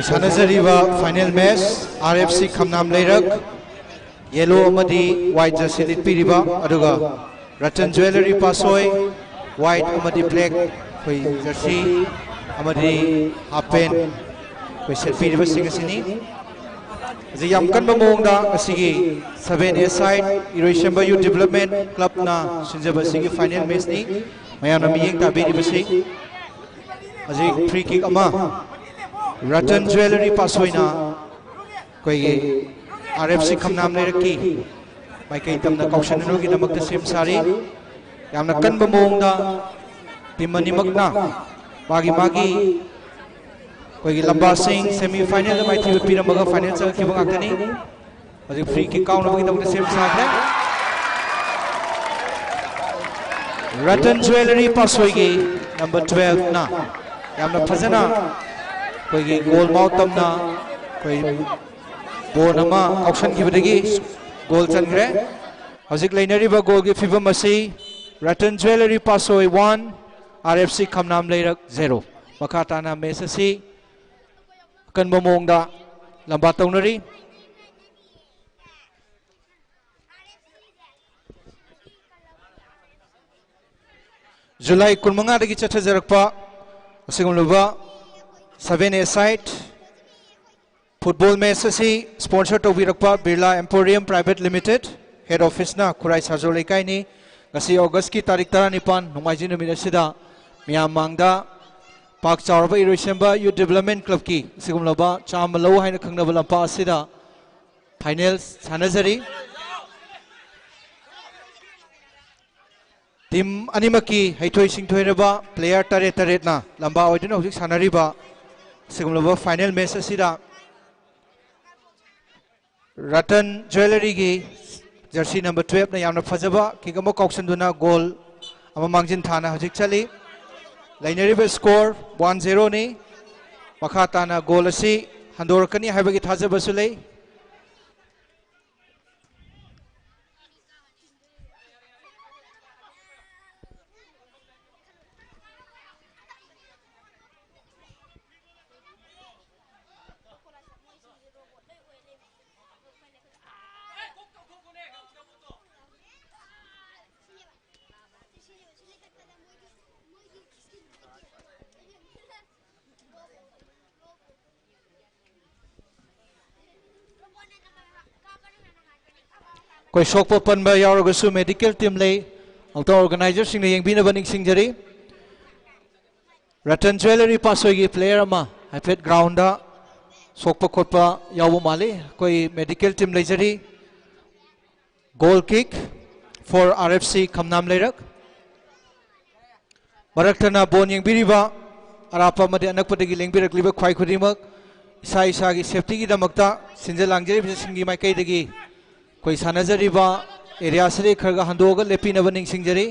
ꯁꯥꯟꯅꯖꯔꯤꯕ final match, R F C ꯈꯝꯅꯥꯝ ꯂꯩꯔꯛ, yellow ꯑꯃꯗꯤ white jersey ꯂꯤꯠꯄꯤꯔꯤꯕ, ꯑꯗꯨꯒ Ratan Jewellery ꯄꯥꯠꯁꯣꯏ, white ꯑꯃꯗꯤ black ꯑꯩꯈꯣꯏ jersey ꯑꯃꯗꯤ half pant ꯑꯩꯈꯣꯏ ꯁꯦꯠꯄꯤꯔꯤꯕꯁꯤꯡ ꯑꯁꯤꯅꯤ꯫ ꯍꯧꯖꯤꯛ ꯌꯥꯝ ꯀꯟꯕ ꯃꯑꯣꯡꯗ ꯉꯁꯤꯒꯤ seven A side ꯏꯔꯣꯏꯁꯦꯝꯕ Youth Development Clubꯅ ꯁꯤꯟꯖꯕ ꯑꯁꯤꯒꯤ final matchꯅꯤ꯫ ꯃꯌꯥꯝꯅ ꯃꯤꯠꯌꯦꯡ ꯇꯥꯕꯤꯔꯤꯕꯁꯤ ꯍꯧꯖꯤꯛ free kick ꯑꯃ Ratan Jewellery ꯄꯥꯠꯁꯣꯏꯅ ꯑꯩꯈꯣꯏꯒꯤ R F C ꯈꯝꯅꯥꯝ ꯂꯩꯔꯛꯀꯤ ꯃꯥꯏꯀꯩ ꯇꯝꯅ ꯀꯥꯎꯁꯟꯅꯅꯕꯒꯤꯗꯃꯛꯇ ꯁꯦꯝ ꯁꯥꯔꯤ꯫ ꯌꯥꯝꯅ ꯀꯟꯕ ꯃꯑꯣꯡꯗ team ꯑꯅꯤꯃꯛꯅ ꯃꯥꯒꯤ ꯃꯥꯒꯤ ꯑꯩꯈꯣꯏꯒꯤ ꯂꯝꯕꯥꯁꯤꯡ semi finalꯗ ꯃꯥꯏꯊꯤꯕ ꯄꯤꯔꯝꯃꯒ final ꯆꯪꯉꯛꯈꯤꯕ ꯉꯥꯛꯇꯅꯤ꯫ ꯍꯧꯖꯤꯛ free kick ꯀꯥꯎꯅꯕꯒꯤꯗꯃꯛꯇ ꯁꯦꯝ ꯁꯥꯈ꯭ꯔꯦ꯫ Ratan Jewellery ꯄꯥꯠꯁꯣꯏꯒꯤ number twelveꯅ ꯌꯥꯝꯅ ꯐꯖꯅ ꯑꯩꯈꯣꯏꯒꯤ goal mouth ꯇꯝꯅ ꯑꯩꯈꯣꯏ ball ꯑꯃ ꯀꯥꯎꯁꯟꯈꯤꯕꯗꯒꯤ goal ꯆꯟꯈ꯭ꯔꯦ꯫ ꯍꯧꯖꯤꯛ ꯂꯩꯅꯔꯤꯕ goalꯒꯤ ꯐꯤꯕꯝ ꯑꯁꯤ Ratan Jewellery ꯄꯥꯠꯁꯣꯏ one, R F C ꯈꯝꯅꯥꯝ ꯂꯩꯔꯛ zero꯫ ꯃꯈꯥ ꯇꯥꯅ match ꯑꯁꯤ ꯑꯀꯟꯕ ꯃꯑꯣꯡꯗ ꯂꯝꯕꯥ ꯇꯧꯅꯔꯤ꯫ July ꯀꯨꯟꯃꯉꯥꯗꯒꯤ ꯆꯠꯊꯖꯔꯛꯄ ꯑꯁꯤꯒꯨꯝꯂꯕ seven A side football match ꯑꯁꯤ sponsor ꯇꯧꯕꯤꯔꯛꯄ Birla Emporium Private Limited, head officeꯅ ꯈꯨꯔꯥꯏ ꯁꯥꯖꯣ ꯂꯩꯀꯥꯏꯅꯤ꯫ ꯉꯁꯤ Augustꯀꯤ ꯇꯥꯔꯤꯛ ꯇꯔꯥꯅꯤꯄꯥꯟ, ꯅꯣꯡꯃꯥꯏꯖꯤꯡ ꯅꯨꯃꯤꯠ ꯑꯁꯤꯗ ꯃꯤꯌꯥꯝ ꯃꯥꯡꯗ ꯄꯥꯛ ꯆꯥꯎꯔꯕ ꯏꯔꯣꯏꯁꯦꯝꯕ Youth Development Clubꯀꯤ ꯑꯁꯤꯒꯨꯝꯂꯕ ꯆꯥꯝꯃ ꯂꯧ ꯍꯥꯏꯅ ꯈꯪꯅꯕ ꯂꯝꯄꯥꯛ ꯑꯁꯤꯗ final ꯁꯥꯟꯅꯖꯔꯤ꯫ Team ꯑꯅꯤꯃꯛꯀꯤ ꯍꯩꯊꯣꯏ ꯁꯤꯡꯊꯣꯏꯔꯕ player ꯇꯔꯦꯠ ꯇꯔꯦꯠꯅ ꯂꯝꯕꯥ ꯑꯣꯏꯗꯨꯅ ꯍꯧꯖꯤꯛ ꯁꯥꯟꯅꯔꯤꯕ ꯑꯁꯤꯒꯨꯝꯂꯕ final match ꯑꯁꯤꯗ Ratan Jewelleryꯒꯤ jersey number twelveꯅ ꯌꯥꯝꯅ ꯐꯖꯕ kick ꯑꯃ ꯀꯥꯎꯁꯟꯗꯨꯅ goal ꯑꯃ ꯃꯥꯡꯖꯤꯟ ꯊꯥꯅ ꯍꯧꯖꯤꯛ ꯆꯠꯂꯤ꯫ ꯂꯩꯅꯔꯤꯕ score one zeroꯅꯤ꯫ ꯃꯈꯥ ꯇꯥꯅ goal ꯑꯁꯤ ꯍꯟꯗꯣꯔꯛꯀꯅꯤ ꯍꯥꯏꯕꯒꯤ ꯊꯥꯖꯕꯁꯨ ꯂꯩ꯫ ꯑꯩꯈꯣꯏ ꯁꯣꯛꯄ ꯄꯟꯕ ꯌꯥꯎꯔꯒꯁꯨ medical team ꯂꯩ꯫ ꯑꯃꯨꯛꯇꯪ organizerꯁꯤꯡꯅ ꯌꯦꯡꯕꯤꯅꯕ ꯅꯤꯡꯁꯤꯡꯖꯔꯤ꯫ ꯔꯇꯟ ꯖ꯭ꯋꯦꯂꯔꯤ ꯄꯥꯠꯁꯣꯏꯒꯤ player ꯑꯃ ꯍꯥꯏꯐꯦꯠ groundꯗ ꯁꯣꯛꯄ ꯈꯣꯠꯄ ꯌꯥꯎꯕ ꯃꯥꯜꯂꯤ꯫ ꯑꯩꯈꯣꯏ medical team ꯂꯩꯖꯔꯤ꯫ Goal kick for R F C ꯈꯝꯅꯥꯝ ꯂꯩꯔꯛ꯫ ꯃꯔꯛ ꯊꯠꯅ ꯕꯣꯜ ꯌꯦꯡꯕꯤꯔꯤꯕ ꯑꯔꯥꯞꯄ ꯑꯃꯗꯤ ꯑꯅꯛꯄꯗꯒꯤ ꯂꯦꯡꯕꯤꯔꯛꯂꯤꯕ ꯈ꯭ꯋꯥꯏ ꯈꯨꯗꯤꯡꯃꯛ, ꯏꯁꯥ ꯏꯁꯥꯒꯤ safetyꯒꯤꯗꯃꯛꯇ ꯁꯤꯟꯖ ꯂꯥꯡꯖꯔꯤꯕꯁꯤꯡꯒꯤ ꯃꯥꯏꯀꯩꯗꯒꯤ ꯑꯩꯈꯣꯏ ꯁꯥꯟꯅꯖꯔꯤꯕ areaꯁꯤꯗꯒꯤ ꯈꯔ ꯈꯔ ꯍꯟꯗꯣꯛꯑꯒ ꯂꯦꯞꯄꯤꯅꯕ ꯅꯤꯡꯁꯤꯡꯖꯔꯤ꯫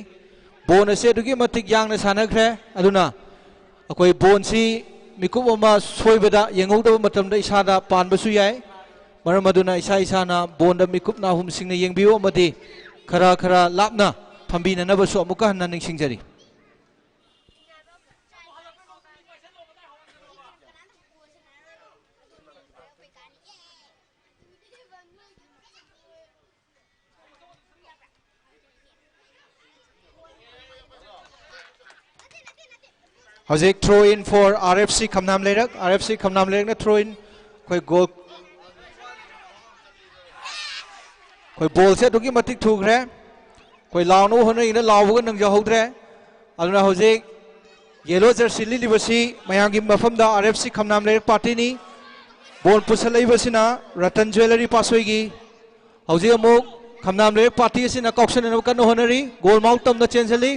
ꯕꯣꯜ ꯑꯁꯤ ꯑꯗꯨꯛꯀꯤ ꯃꯇꯤꯛ ꯌꯥꯡꯅ ꯁꯥꯟꯅꯈ꯭ꯔꯦ꯫ ꯑꯗꯨꯅ ꯑꯩꯈꯣꯏ ꯕꯣꯜꯁꯤ ꯃꯤꯀꯨꯞ ꯑꯃ ꯁꯣꯏꯕꯗ ꯌꯦꯡꯍꯧꯗꯕ ꯃꯇꯝꯗ ꯏꯁꯥꯗ ꯄꯥꯟꯕꯁꯨ ꯌꯥꯏ꯫ ꯃꯔꯝ ꯑꯗꯨꯅ ꯏꯁꯥ ꯏꯁꯥꯅ ꯕꯣꯜꯗ ꯃꯤꯀꯨꯞ ꯅꯥꯍꯨꯝꯁꯤꯡꯅ ꯌꯦꯡꯕꯤꯌꯨ ꯑꯃꯗꯤ ꯈꯔ ꯈꯔ ꯂꯥꯞꯅ ꯐꯝꯕꯤꯅꯅꯕꯁꯨ ꯑꯃꯨꯛꯀ ꯍꯟꯅ ꯅꯤꯡꯁꯤꯡꯖꯔꯤ꯫ ꯍꯧꯖꯤꯛ throw in for R F C ꯈꯝꯅꯥꯝ ꯂꯩꯔꯛ, R F C ꯈꯝꯅꯥꯝ ꯂꯩꯔꯛꯅ throw in꯫ ꯑꯩꯈꯣꯏ ꯒꯣꯜ, ꯑꯩꯈꯣꯏ ꯕꯣꯜꯁꯦ ꯑꯗꯨꯛꯀꯤ ꯃꯇꯤꯛ ꯊꯨꯈ꯭ꯔꯦ꯫ ꯑꯩꯈꯣꯏ ꯂꯥꯎꯅꯕ ꯍꯣꯠꯅꯔꯤꯉꯩꯗ ꯂꯥꯎꯕꯒ ꯅꯪꯖꯍꯧꯗ꯭ꯔꯦ꯫ ꯑꯗꯨꯅ ꯍꯧꯖꯤꯛ yellow jersey ꯂꯤꯠꯂꯤꯕꯁꯤ ꯃꯌꯥꯝꯒꯤ ꯃꯐꯝꯗ R F C ꯈꯝꯅꯥꯝ ꯂꯩꯔꯛ partyꯅꯤ꯫ ꯕꯣꯜ ꯄꯨꯁꯜꯂꯛꯏꯕꯁꯤꯅ ꯔꯇꯟ ꯖ꯭ꯋꯦꯂꯔꯤ ꯄꯥꯠꯁꯣꯏꯒꯤ꯫ ꯍꯧꯖꯤꯛ ꯑꯃꯨꯛ ꯈꯝꯅꯥꯝ ꯂꯩꯔꯛ party ꯑꯁꯤꯅ ꯀꯥꯎꯁꯟꯅꯅꯕ ꯀꯟꯅ ꯍꯣꯠꯅꯔꯤ꯫ ꯒꯣꯜ ꯃꯥꯎ ꯇꯝꯅ ꯆꯦꯟꯁꯤꯜꯂꯤ꯫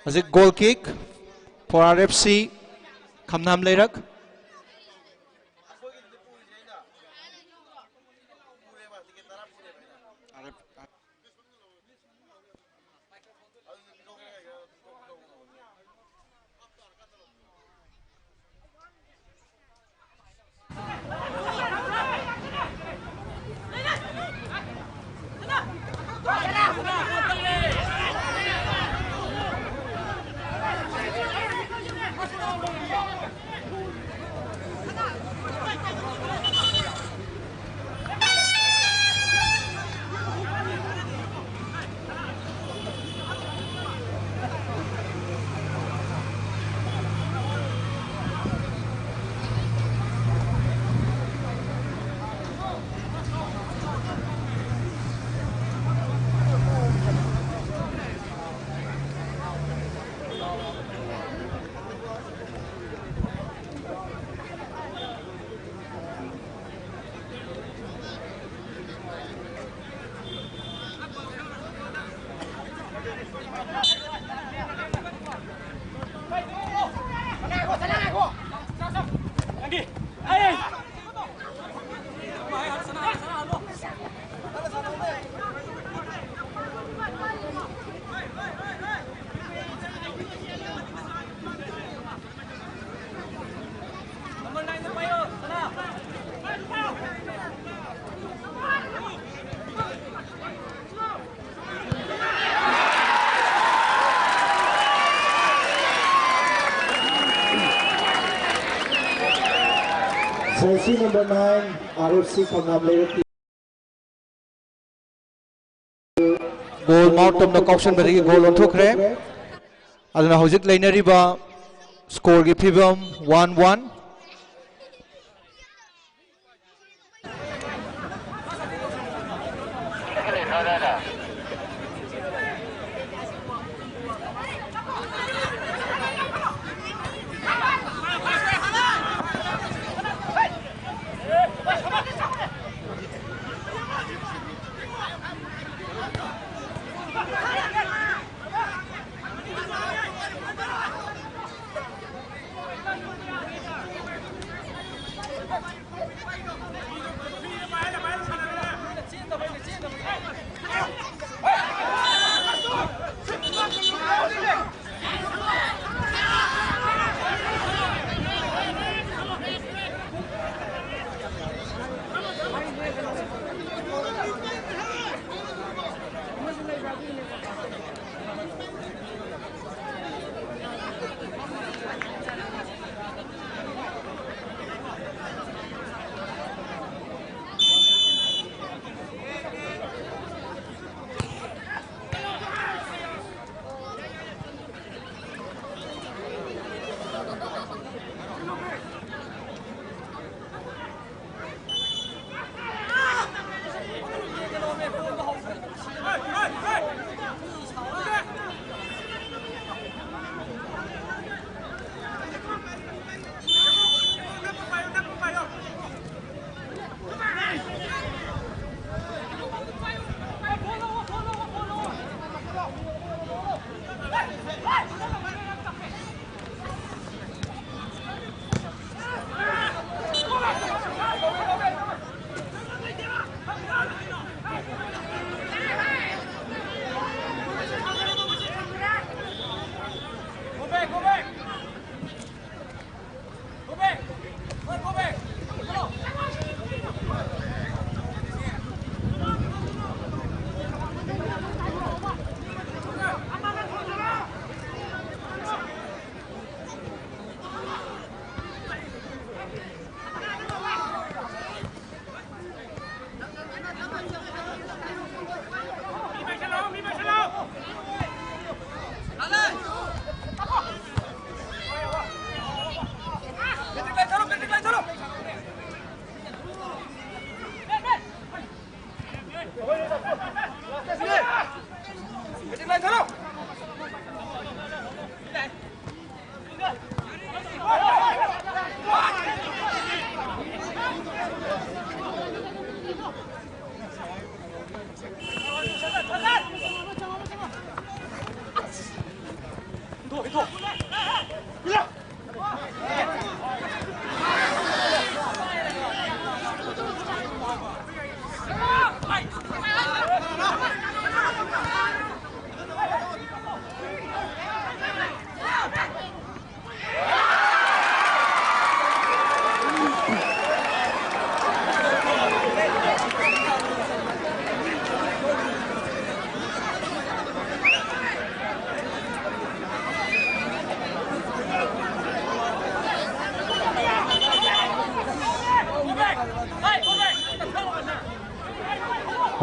ꯍꯧꯖꯤꯛ goal kick for R F C ꯈꯝꯅꯥꯝ ꯂꯩꯔꯛ꯫ Jersey number nine, R F C ꯈꯣꯡꯅꯥꯝ ꯂꯩꯔꯛ꯫ ꯒꯣꯜ ꯃꯥꯎꯠ ꯇꯝꯅ ꯀꯥꯎꯁꯟꯕꯗꯒꯤ ꯒꯣꯜ ꯑꯣꯟꯊꯣꯛꯈ꯭ꯔꯦ꯫ ꯑꯗꯨꯅ ꯍꯧꯖꯤꯛ ꯂꯩꯅꯔꯤꯕ ꯁ꯭ꯀꯣꯔꯒꯤ ꯐꯤꯕꯝ ꯋꯥꯟ ꯋꯥꯟ꯫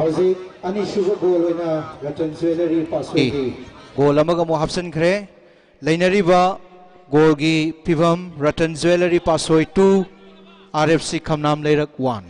ꯍꯧꯖꯤꯛ ꯑꯅꯤꯁꯨꯕ ꯒꯣꯜ ꯑꯣꯏꯅ ꯔꯇꯟ ꯖ꯭ꯋꯦꯂꯔꯤ ꯄꯥꯁꯣꯏꯒꯤ ꯒꯣꯜ ꯑꯃꯒ ꯑꯃꯨꯛ ꯍꯥꯞꯆꯤꯟꯈ꯭ꯔꯦ꯫ ꯂꯩꯅꯔꯤꯕ ꯒꯣꯜꯒꯤ ꯐꯤꯕꯝ: Ratan jewellery Patsoi two, R F C ꯈꯝꯅꯥꯝ ꯂꯩꯔꯛ ꯋꯥꯟ꯫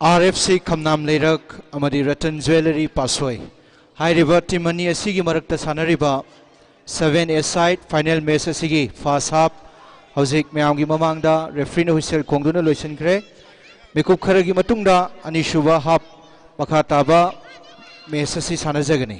ꯑꯥꯔ ꯑꯦꯐ ꯁꯤ ꯈꯝꯅꯥꯝ ꯂꯩꯔꯛ ꯑꯃꯗꯤ ꯔꯇꯟ ꯖ꯭ꯋꯦꯂꯔꯤ ꯄꯥꯁꯣꯏ ꯍꯥꯏꯔꯤꯕ ꯇꯤꯝ ꯑꯅꯤ ꯑꯁꯤꯒꯤ ꯃꯔꯛꯇ ꯁꯥꯟꯅꯔꯤꯕ seven a side final match ꯑꯁꯤꯒꯤ first half ꯍꯧꯖꯤꯛ ꯃꯌꯥꯝꯒꯤ ꯃꯃꯥꯡꯗ ꯔꯦꯐ꯭ꯔꯤꯅ ꯍꯨꯏꯁꯦꯜ ꯈꯣꯡꯗꯨꯅ ꯂꯣꯏꯁꯤꯟꯈ꯭ꯔꯦ꯫ ꯃꯤꯀꯨꯞ ꯈꯔꯒꯤ ꯃꯇꯨꯡꯗ ꯑꯅꯤꯁꯨꯕ half ꯃꯈꯥ ꯇꯥꯕ match ꯑꯁꯤ ꯁꯥꯟꯅꯖꯒꯅꯤ꯫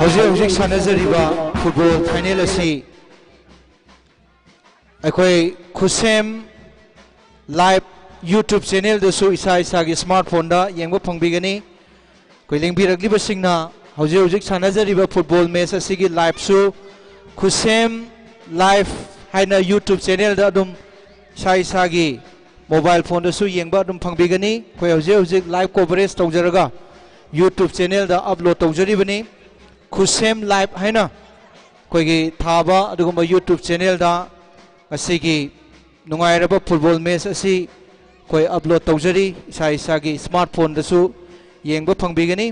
ꯍꯧꯖꯤꯛ ꯍꯧꯖꯤꯛ ꯁꯥꯟꯅꯖꯔꯤꯕ ꯐꯨꯠꯕꯣꯜ ꯐꯥꯏꯅꯦꯜ ꯑꯁꯤ ꯑꯩꯈꯣꯏ ꯈꯨꯁꯦꯝ ꯂꯥꯏꯚ YouTube ꯆꯦꯅꯦꯜꯗꯁꯨ ꯏꯁꯥ ꯏꯁꯥꯒꯤ ꯁ꯭ꯃꯥꯔꯠ ꯐꯣꯟꯗ ꯌꯦꯡꯕ ꯐꯪꯕꯤꯒꯅꯤ꯫ ꯑꯩꯈꯣꯏ ꯂꯦꯡꯕꯤꯔꯛꯂꯤꯕꯁꯤꯡꯅ ꯍꯧꯖꯤꯛ ꯍꯧꯖꯤꯛ ꯁꯥꯟꯅꯖꯔꯤꯕ ꯐꯨꯠꯕꯣꯜ ꯃꯦꯆ ꯑꯁꯤꯒꯤ ꯂꯥꯏꯚꯁꯨ ꯈꯨꯁꯦꯝ ꯂꯥꯏꯚ ꯍꯥꯏꯅ YouTube ꯆꯦꯅꯦꯜꯗ ꯑꯗꯨꯝ ꯏꯁꯥ ꯏꯁꯥꯒꯤ ꯃꯣꯕꯥꯏꯜ ꯐꯣꯟꯗꯁꯨ ꯌꯦꯡꯕ ꯑꯗꯨꯝ ꯐꯪꯕꯤꯒꯅꯤ꯫ ꯑꯩꯈꯣꯏ ꯍꯧꯖꯤꯛ ꯍꯧꯖꯤꯛ ꯂꯥꯏꯚ ꯀꯣꯚꯔꯦꯖ ꯇꯧꯖꯔꯒ YouTube ꯆꯦꯅꯦꯜꯗ ꯑꯞꯂꯣꯗ ꯇꯧꯖꯔꯤꯕꯅꯤ꯫ ꯈꯨꯁꯦꯝ ꯂꯥꯏꯚ ꯍꯥꯏꯅ ꯑꯩꯈꯣꯏꯒꯤ ꯊꯥꯕ ꯑꯗꯨꯒꯨꯝꯕ YouTube ꯆꯦꯅꯦꯜꯗ ꯉꯁꯤꯒꯤ ꯅꯨꯡꯉꯥꯏꯔꯕ ꯐꯨꯠꯕꯣꯜ ꯃꯦꯆ ꯑꯁꯤ ꯑꯩꯈꯣꯏ ꯑꯞꯂꯣꯗ ꯇꯧꯖꯔꯤ꯫ ꯏꯁꯥ ꯏꯁꯥꯒꯤ ꯁ꯭ꯃꯥꯔꯠ ꯐꯣꯟꯗꯁꯨ ꯌꯦꯡꯕ ꯐꯪꯕꯤꯒꯅꯤ꯫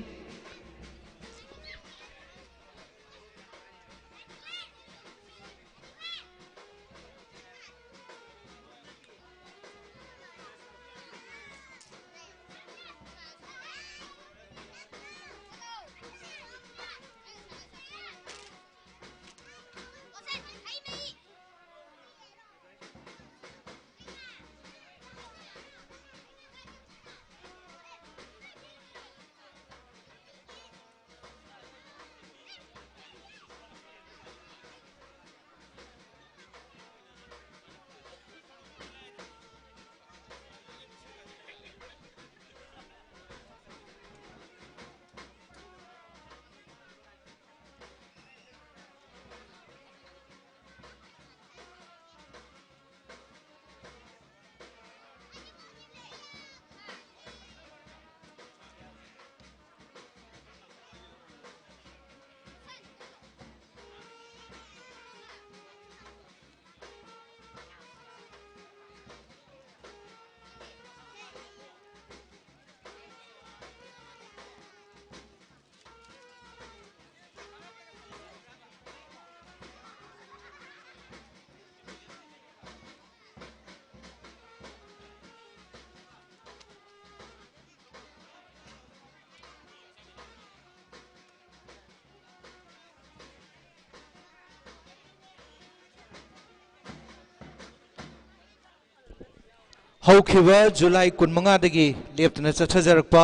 ꯍꯧꯈꯤꯕ ꯖꯨꯂꯥꯏ ꯀꯨꯟꯃꯉꯥꯗꯒꯤ ꯂꯦꯞꯇꯅ ꯆꯠꯊꯖꯔꯛꯄ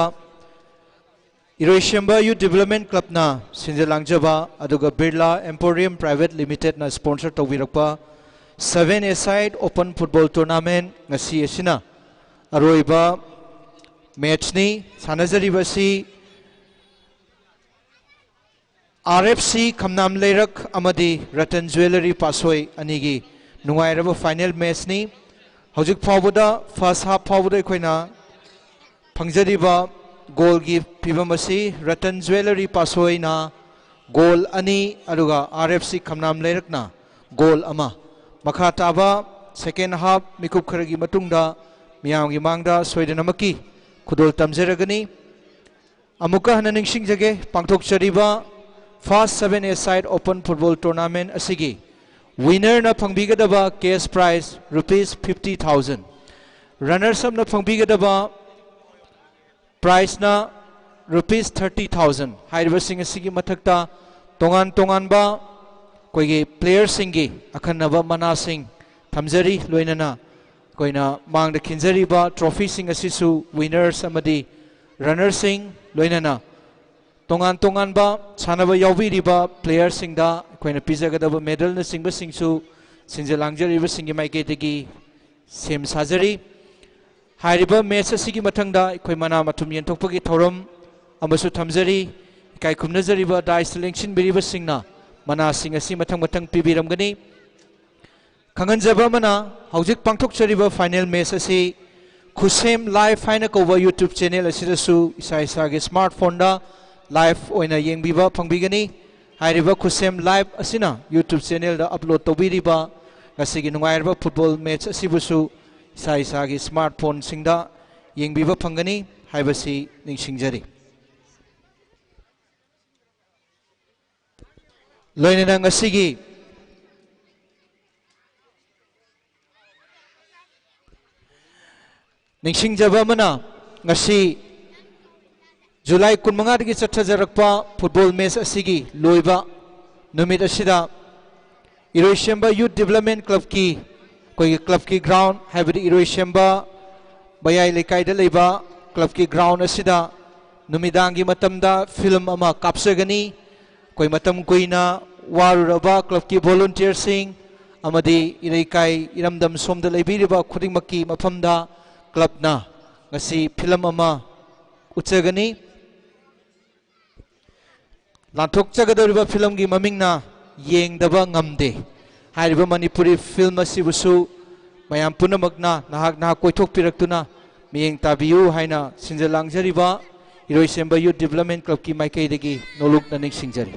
ꯏꯔꯣꯏꯁꯦꯝꯕ Youth Development Clubꯅ ꯁꯤꯟꯖ ꯂꯥꯡꯖꯕ ꯑꯗꯨꯒ Birla Emporium Private Limitedꯅ sponsor ꯇꯧꯕꯤꯔꯛꯄ Seven-a-side Open Football Tournament ꯉꯁꯤ ꯑꯁꯤꯅ ꯑꯔꯣꯏꯕ matchꯅꯤ꯫ ꯁꯥꯟꯅꯖꯔꯤꯕ ꯑꯁꯤ R F C ꯈꯝꯅꯥꯝ ꯂꯩꯔꯛ ꯑꯃꯗꯤ Ratan Jewellery ꯄꯥꯠꯁꯣꯏ ꯑꯅꯤꯒꯤ ꯅꯨꯡꯉꯥꯏꯔꯕ final matchꯅꯤ꯫ ꯍꯧꯖꯤꯛ ꯐꯥꯎꯕꯗ first half ꯐꯥꯎꯕꯗ ꯑꯩꯈꯣꯏꯅ ꯐꯪꯖꯔꯤꯕ goalꯒꯤ ꯐꯤꯕꯝ ꯑꯁꯤ Ratan Jewellery ꯄꯥꯠꯁꯣꯏꯅ goal ꯑꯅꯤ, ꯑꯗꯨꯒ R F C ꯈꯝꯅꯥꯝ ꯂꯩꯔꯛꯅ goal ꯑꯃ꯫ ꯃꯈꯥ ꯇꯥꯕ second half ꯃꯤꯀꯨꯞ ꯈꯔꯒꯤ ꯃꯇꯨꯡꯗ ꯃꯤꯌꯥꯝꯒꯤ ꯃꯥꯡꯗ ꯁꯣꯏꯗꯅꯃꯛꯀꯤ ꯈꯨꯗꯣꯜ ꯇꯝꯖꯔꯒꯅꯤ꯫ ꯑꯃꯨꯛꯀ ꯍꯟꯅ ꯅꯤꯡꯁꯤꯡꯖꯒꯦ, ꯄꯥꯡꯊꯣꯛꯆꯔꯤꯕ first Seven-a-side Open Football Tournament ꯑꯁꯤꯒꯤ winnerꯅ ꯐꯪꯕꯤꯒꯗꯕ cash prize rupees fifty thousand, runners-upꯅ ꯐꯪꯕꯤꯒꯗꯕ prizeꯅ rupees thirty thousand꯫ ꯍꯥꯏꯔꯤꯕꯁꯤꯡ ꯑꯁꯤꯒꯤ ꯃꯊꯛꯇ ꯇꯣꯉꯥꯟ ꯇꯣꯉꯥꯟꯕ ꯑꯩꯈꯣꯏꯒꯤ playerꯁꯤꯡꯒꯤ ꯑꯈꯟꯅꯕ ꯃꯅꯥꯁꯤꯡ ꯊꯝꯖꯔꯤ꯫ ꯂꯣꯏꯅꯅ ꯑꯩꯈꯣꯏꯅ ꯃꯥꯡꯗ ꯈꯤꯟꯖꯔꯤꯕ trophyꯁꯤꯡ ꯑꯁꯤꯁꯨ winners ꯑꯃꯗꯤ runnerꯁꯤꯡ, ꯂꯣꯏꯅꯅ ꯇꯣꯉꯥꯟ ꯇꯣꯉꯥꯟꯕ ꯁꯥꯟꯅꯕ ꯌꯥꯎꯕꯤꯔꯤꯕ playerꯁꯤꯡꯗ ꯑꯩꯈꯣꯏꯅ ꯄꯤꯖꯒꯗꯕ medalꯅꯆꯤꯡꯕꯁꯤꯡꯁꯨ ꯁꯤꯟꯖ ꯂꯥꯡꯖꯔꯤꯕꯁꯤꯡꯒꯤ ꯃꯥꯏꯀꯩꯗꯒꯤ ꯁꯦꯝ ꯁꯥꯖꯔꯤ꯫ ꯍꯥꯏꯔꯤꯕ match ꯑꯁꯤꯒꯤ ꯃꯊꯪꯗ ꯑꯩꯈꯣꯏ ꯃꯅꯥ ꯃꯊꯨꯝ ꯌꯦꯟꯊꯣꯛꯄꯒꯤ ꯊꯧꯔꯝ ꯑꯃꯁꯨ ꯊꯝꯖꯔꯤ꯫ ꯏꯀꯥꯏ ꯈꯨꯝꯅꯖꯔꯤꯕ dais ꯂꯦꯡꯁꯤꯟꯕꯤꯔꯤꯕꯁꯤꯡꯅ ꯃꯅꯥꯁꯤꯡ ꯑꯁꯤ ꯃꯊꯪ ꯃꯊꯪ ꯄꯤꯕꯤꯔꯝꯒꯅꯤ꯫ ꯈꯪꯍꯟꯖꯕ ꯑꯃꯅ, ꯍꯧꯖꯤꯛ ꯄꯥꯡꯊꯣꯛꯆꯔꯤꯕ final match ꯑꯁꯤ ꯈꯨꯁꯦꯝ Live ꯍꯥꯏꯅ ꯀꯧꯕ YouTube channel ꯑꯁꯤꯗꯁꯨ ꯏꯁꯥ ꯏꯁꯥꯒꯤ smartphoneꯗ live ꯑꯣꯏꯅ ꯌꯦꯡꯕꯤꯕ ꯐꯪꯕꯤꯒꯅꯤ꯫ ꯍꯥꯏꯔꯤꯕ ꯈꯨꯁꯦꯝ Live ꯑꯁꯤꯅ YouTube channelꯗ upload ꯇꯧꯕꯤꯔꯤꯕ ꯉꯁꯤꯒꯤ ꯅꯨꯡꯉꯥꯏꯔꯕ football match ꯑꯁꯤꯕꯨꯁꯨ ꯏꯁꯥ ꯏꯁꯥꯒꯤ smartphoneꯁꯤꯡꯗ ꯌꯦꯡꯕꯤꯕ ꯐꯪꯒꯅꯤ ꯍꯥꯏꯕꯁꯤ ꯅꯤꯡꯁꯤꯡꯖꯔꯤ꯫ ꯂꯣꯏꯅꯅ ꯉꯁꯤꯒꯤ ꯅꯤꯡꯁꯤꯡꯖꯕ ꯑꯃꯅ, ꯉꯁꯤ July ꯀꯨꯟꯃꯉꯥꯗꯒꯤ ꯆꯠꯊꯖꯔꯛꯄ football match ꯑꯁꯤꯒꯤ ꯂꯣꯏꯕ ꯅꯨꯃꯤꯠ ꯑꯁꯤꯗ ꯏꯔꯣꯏꯁꯦꯝꯕ Youth Development Clubꯀꯤ, ꯑꯩꯈꯣꯏꯒꯤ clubꯀꯤ ground, ꯍꯥꯏꯕꯗꯤ ꯏꯔꯣꯏꯁꯦꯝꯕ ꯃꯌꯥꯏ ꯂꯩꯀꯥꯏꯗ ꯂꯩꯕ clubꯀꯤ ground ꯑꯁꯤꯗ ꯅꯨꯃꯤꯗꯥꯡꯒꯤ ꯃꯇꯝꯗ ꯐꯤꯂꯝ ꯑꯃ ꯀꯥꯞꯆꯒꯅꯤ꯫ ꯑꯩꯈꯣꯏ ꯃꯇꯝ ꯀꯨꯏꯅ ꯋꯥꯔꯨꯔꯕ ꯀ꯭ꯂꯕꯀꯤ ꯚꯣꯂꯨꯟꯇꯤꯌꯔꯁꯤꯡ ꯑꯃꯗꯤ ꯏꯔꯩꯀꯥꯏ ꯏꯔꯝꯗꯝ ꯁꯣꯝꯗ ꯂꯩꯕꯤꯔꯤꯕ ꯈꯨꯗꯤꯡꯃꯛꯀꯤ ꯃꯐꯝꯗ ꯀ꯭ꯂꯕꯅ ꯉꯁꯤ ꯐꯤꯂꯝ ꯑꯃ ꯎꯠꯆꯒꯅꯤ꯫ ꯂꯥꯟꯊꯣꯛꯆꯒꯗꯧꯔꯤꯕ ꯐꯤꯂꯝꯒꯤ ꯃꯃꯤꯡꯅ ꯌꯦꯡꯗꯕ ꯉꯝꯗꯦ꯫ ꯍꯥꯏꯔꯤꯕ ꯃꯅꯤꯄꯨꯔꯤ ꯐꯤꯂꯝ ꯑꯁꯤꯕꯨꯁꯨ ꯃꯌꯥꯝ ꯄꯨꯝꯅꯃꯛꯅ ꯅꯍꯥꯛ ꯅꯍꯥꯛ ꯀꯣꯏꯊꯣꯛꯄꯤꯔꯛꯇꯨꯅ ꯃꯤꯠꯌꯦꯡ ꯇꯥꯕꯤꯌꯨ ꯍꯥꯏꯅ ꯁꯤꯟꯖ ꯂꯥꯡꯖꯔꯤꯕ ꯏꯔꯣꯏꯁꯦꯝꯕ ꯌꯨꯠ ꯗꯤꯕꯦꯂꯞꯃꯦꯟ ꯀ꯭ꯂꯕꯀꯤ ꯃꯥꯏꯀꯩꯗꯒꯤ ꯅꯣꯂꯨꯛꯅ ꯅꯤꯡꯁꯤꯡꯖꯔꯤ꯫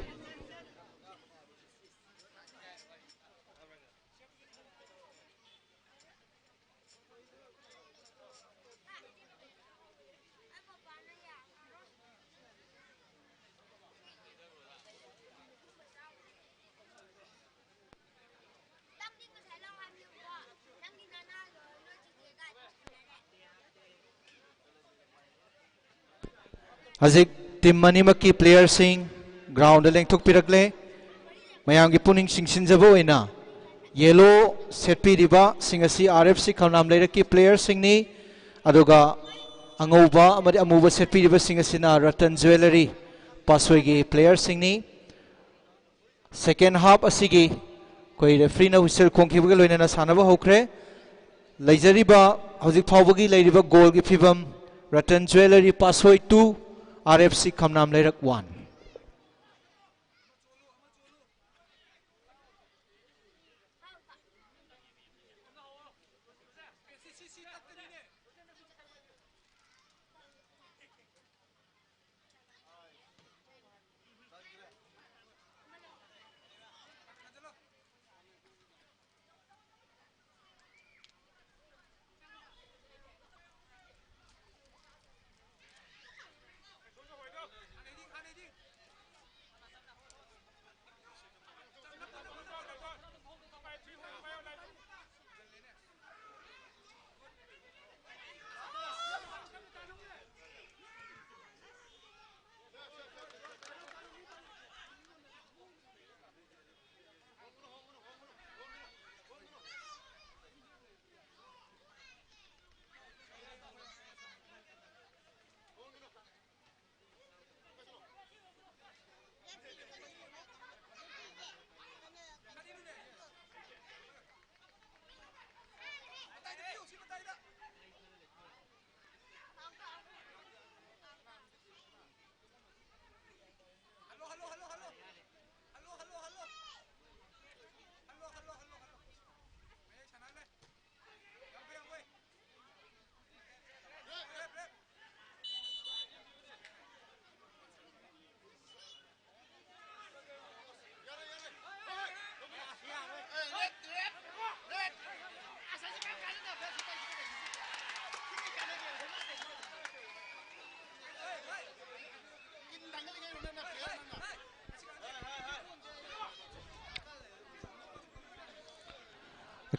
ꯍꯧꯖꯤꯛ ꯇꯤꯝ ꯑꯅꯤꯃꯛꯀꯤ ꯄ꯭ꯂꯦꯌꯔꯁꯤꯡ ꯒ꯭ꯔꯥꯎꯟꯗ ꯂꯦꯡꯊꯣꯛꯄꯤꯔꯛꯂꯦ꯫ ꯃꯌꯥꯝꯒꯤ ꯄꯨꯛꯅꯤꯡ ꯆꯤꯡꯁꯤꯟꯖꯕ ꯑꯣꯏꯅ ꯌꯦꯂꯣ ꯁꯦꯠꯄꯤꯔꯤꯕꯁꯤꯡ ꯑꯁꯤ ꯑꯥꯔ ꯑꯦꯐ ꯁꯤ ꯈꯝꯂꯥꯝ ꯂꯩꯔꯛꯀꯤ ꯄ꯭ꯂꯦꯌꯔꯁꯤꯡꯅꯤ, ꯑꯗꯨꯒ ꯑꯉꯧꯕ ꯑꯃꯗꯤ ꯑꯃꯨꯕ ꯁꯦꯠꯄꯤꯔꯤꯕꯁꯤꯡ ꯑꯁꯤꯅ ꯔꯇꯟ ꯖꯨꯋꯦꯂꯔꯤ ꯄꯥꯠꯁꯣꯏꯒꯤ ꯄ꯭ꯂꯦꯌꯔꯁꯤꯡꯅꯤ꯫ ꯁꯦꯀꯦꯟ ꯍꯥꯞ ꯑꯁꯤꯒꯤ ꯑꯩꯈꯣꯏ ꯔꯦꯐ꯭ꯔꯤꯅ ꯍꯨꯏꯁꯦꯜ ꯈꯣꯡꯈꯤꯕꯒ ꯂꯣꯏꯅꯅ ꯁꯥꯟꯅꯕ ꯍꯧꯈ꯭ꯔꯦ꯫ ꯂꯩꯖꯔꯤꯕ, ꯍꯧꯖꯤꯛ ꯐꯥꯎꯕꯒꯤ ꯂꯩꯔꯤꯕ ꯒꯣꯜꯒꯤ ꯐꯤꯕꯝ: Ratan jewellery Patsoi two, R F C ꯈꯝꯅꯥꯝ ꯂꯩꯔꯛ ꯋꯥꯟ꯫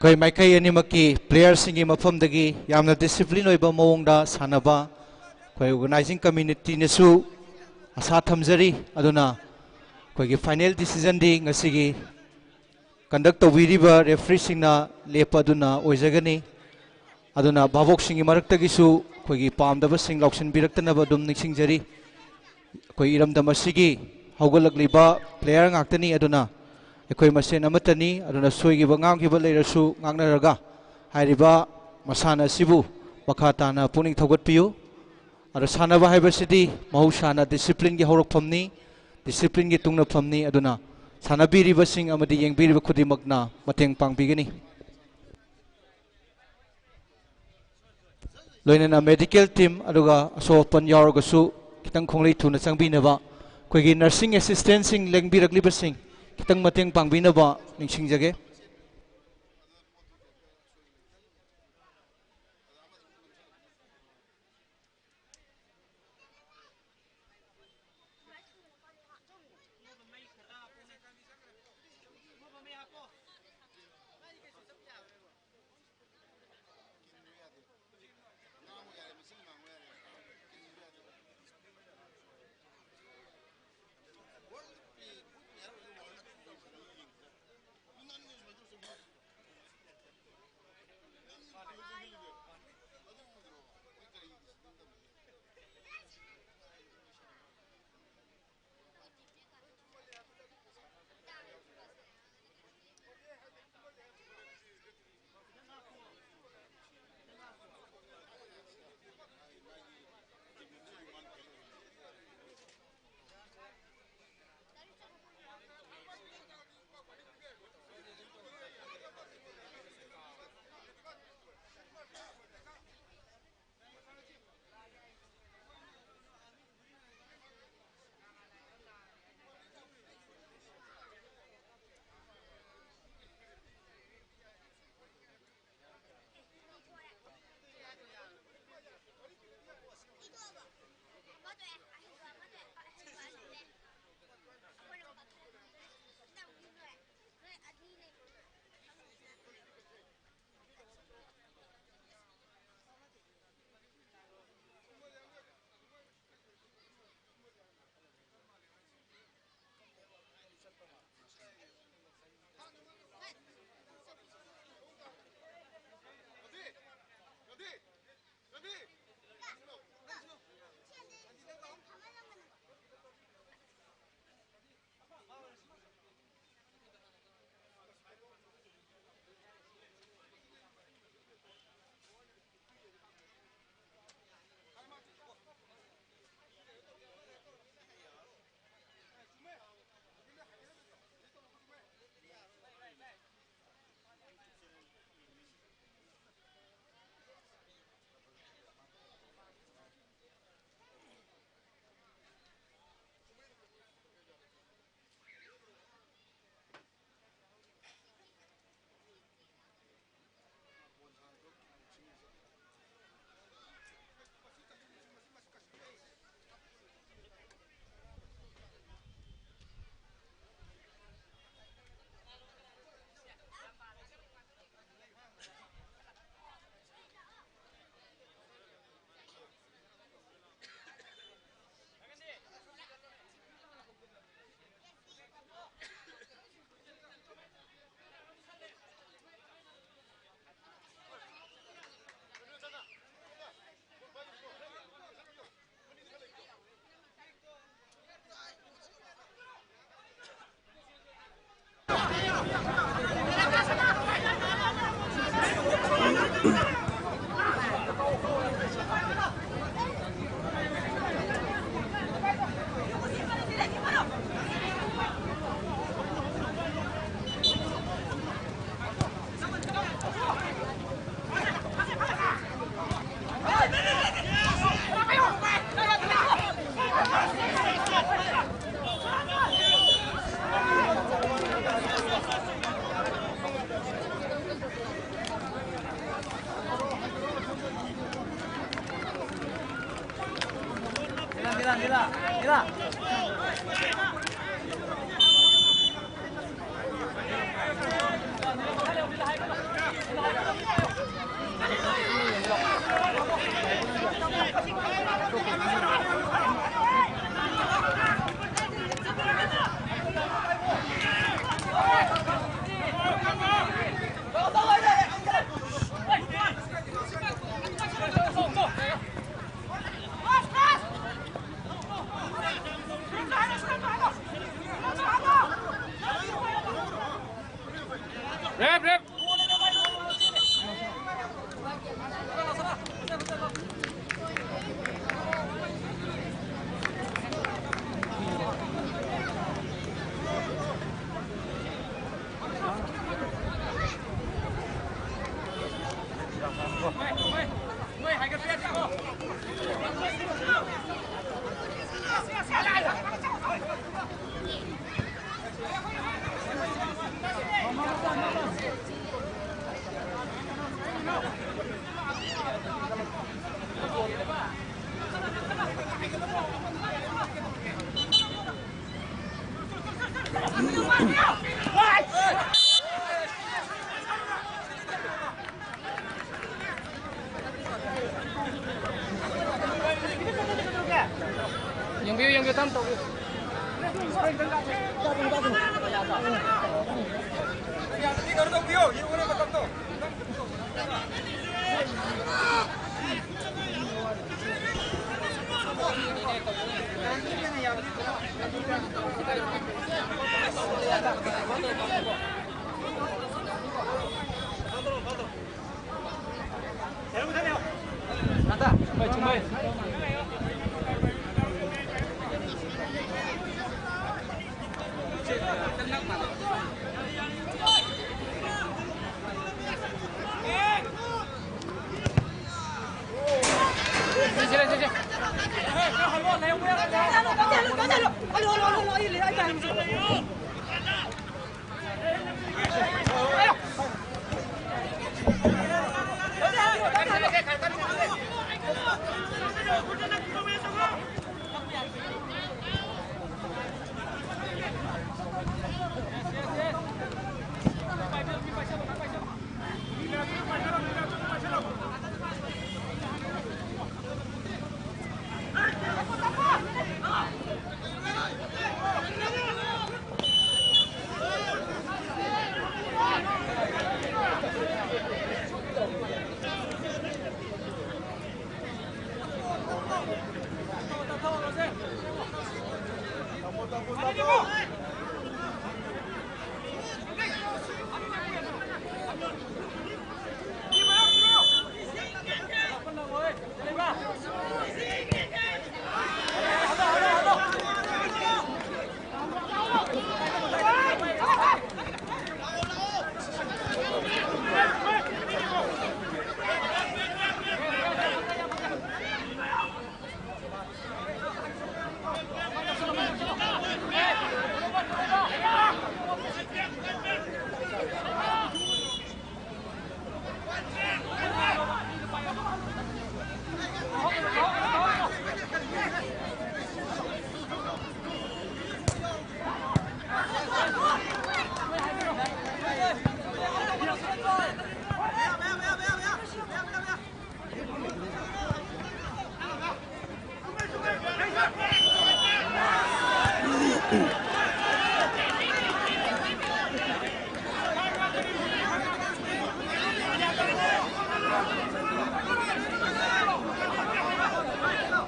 ꯑꯩꯈꯣꯏ ꯃꯥꯏꯀꯩ ꯑꯅꯤꯃꯛꯀꯤ ꯄ꯭ꯂꯦꯌꯔꯁꯤꯡꯒꯤ ꯃꯐꯝꯗꯒꯤ ꯌꯥꯝꯅ ꯗꯤꯁꯤꯄ꯭ꯂꯤꯟ ꯑꯣꯏꯕ ꯃꯑꯣꯡꯗ ꯁꯥꯟꯅꯕ ꯑꯩꯈꯣꯏ ꯑꯣꯔꯒꯅꯥꯏꯖꯤꯡ ꯀꯃꯤꯇꯤꯅꯁꯨ ꯑꯁꯥ ꯊꯝꯖꯔꯤ꯫ ꯑꯗꯨꯅ ꯑꯩꯈꯣꯏꯒꯤ ꯐꯥꯏꯅꯦꯜ ꯗꯤꯁꯤꯖꯟꯗꯤ ꯉꯁꯤꯒꯤ ꯀꯟꯗꯛ ꯇꯧꯕꯤꯔꯤꯕ ꯔꯦꯐ꯭ꯔꯤꯁꯤꯡꯅ ꯂꯦꯞꯄ ꯑꯗꯨꯅ ꯑꯣꯏꯖꯒꯅꯤ꯫ ꯑꯗꯨꯅ ꯚꯥꯕꯣꯛꯁꯤꯡꯒꯤ ꯃꯔꯛꯇꯒꯤꯁꯨ ꯑꯩꯈꯣꯏꯒꯤ ꯄꯥꯝꯗꯕꯁꯤꯡ ꯂꯥꯎꯁꯤꯟꯕꯤꯔꯛꯇꯅꯕ ꯑꯗꯨꯝ ꯅꯤꯡꯁꯤꯡꯖꯔꯤ꯫ ꯑꯩꯈꯣꯏ ꯏꯔꯝꯗꯝ ꯑꯁꯤꯒꯤ ꯍꯧꯒꯠꯂꯛꯂꯤꯕ ꯄ꯭ꯂꯦꯌꯔ ꯉꯥꯛꯇꯅꯤ꯫ ꯑꯗꯨꯅ ꯑꯩꯈꯣꯏ ꯃꯁꯦꯟ ꯑꯃꯠꯇꯅꯤ꯫ ꯑꯗꯨꯅ ꯁꯣꯏꯈꯤꯕ ꯉꯥꯡꯈꯤꯕ ꯂꯩꯔꯁꯨ ꯉꯥꯡꯅꯔꯒ ꯍꯥꯏꯔꯤꯕ ꯃꯁꯥꯟꯅ ꯑꯁꯤꯕꯨ ꯃꯈꯥ ꯇꯥꯅ ꯄꯨꯛꯅꯤꯡ ꯊꯧꯒꯠꯄꯤꯌꯨ꯫ ꯑꯗꯣ ꯁꯥꯟꯅꯕ ꯍꯥꯏꯕꯁꯤꯗꯤ ꯃꯍꯧꯁꯥꯅ ꯗꯤꯁꯤꯄ꯭ꯂꯤꯟꯒꯤ ꯍꯧꯔꯛꯐꯝꯅꯤ, ꯗꯤꯁꯤꯄ꯭ꯂꯤꯟꯒꯤ ꯇꯨꯡꯅꯐꯝꯅꯤ꯫ ꯑꯗꯨꯅ ꯁꯥꯟꯅꯕꯤꯔꯤꯕꯁꯤꯡ ꯑꯃꯗꯤ ꯌꯦꯡꯕꯤꯔꯤꯕ ꯈꯨꯗꯤꯡꯃꯛꯅ ꯃꯇꯦꯡ ꯄꯥꯡꯕꯤꯒꯅꯤ꯫ ꯂꯣꯏꯅꯅ ꯃꯦꯗꯤꯀꯦꯜ ꯇꯤꯝ ꯑꯗꯨꯒ ꯑꯁꯣꯛ ꯑꯄꯟ ꯌꯥꯎꯔꯒꯁꯨ ꯈꯤꯇꯪ ꯈꯣꯡꯂꯩ ꯊꯨꯅ ꯆꯪꯕꯤꯅꯕ, ꯑꯩꯈꯣꯏꯒꯤ ꯅꯔꯁꯤꯡ ꯑꯦꯁꯤꯁꯇꯦꯟꯁꯤꯡ ꯂꯦꯡꯕꯤꯔꯛꯂꯤꯕꯁꯤꯡ ꯈꯤꯇꯪ ꯃꯇꯦꯡ ꯄꯥꯡꯕꯤꯅꯕ ꯅꯤꯡꯁꯤꯡꯖꯒꯦ꯫ Rep, rep. ꯌꯦꯡꯕꯤꯌꯨ, ꯌꯦꯡꯕꯤꯌꯨ, ꯇꯞꯅ ꯇꯧꯕꯤꯌꯨ꯫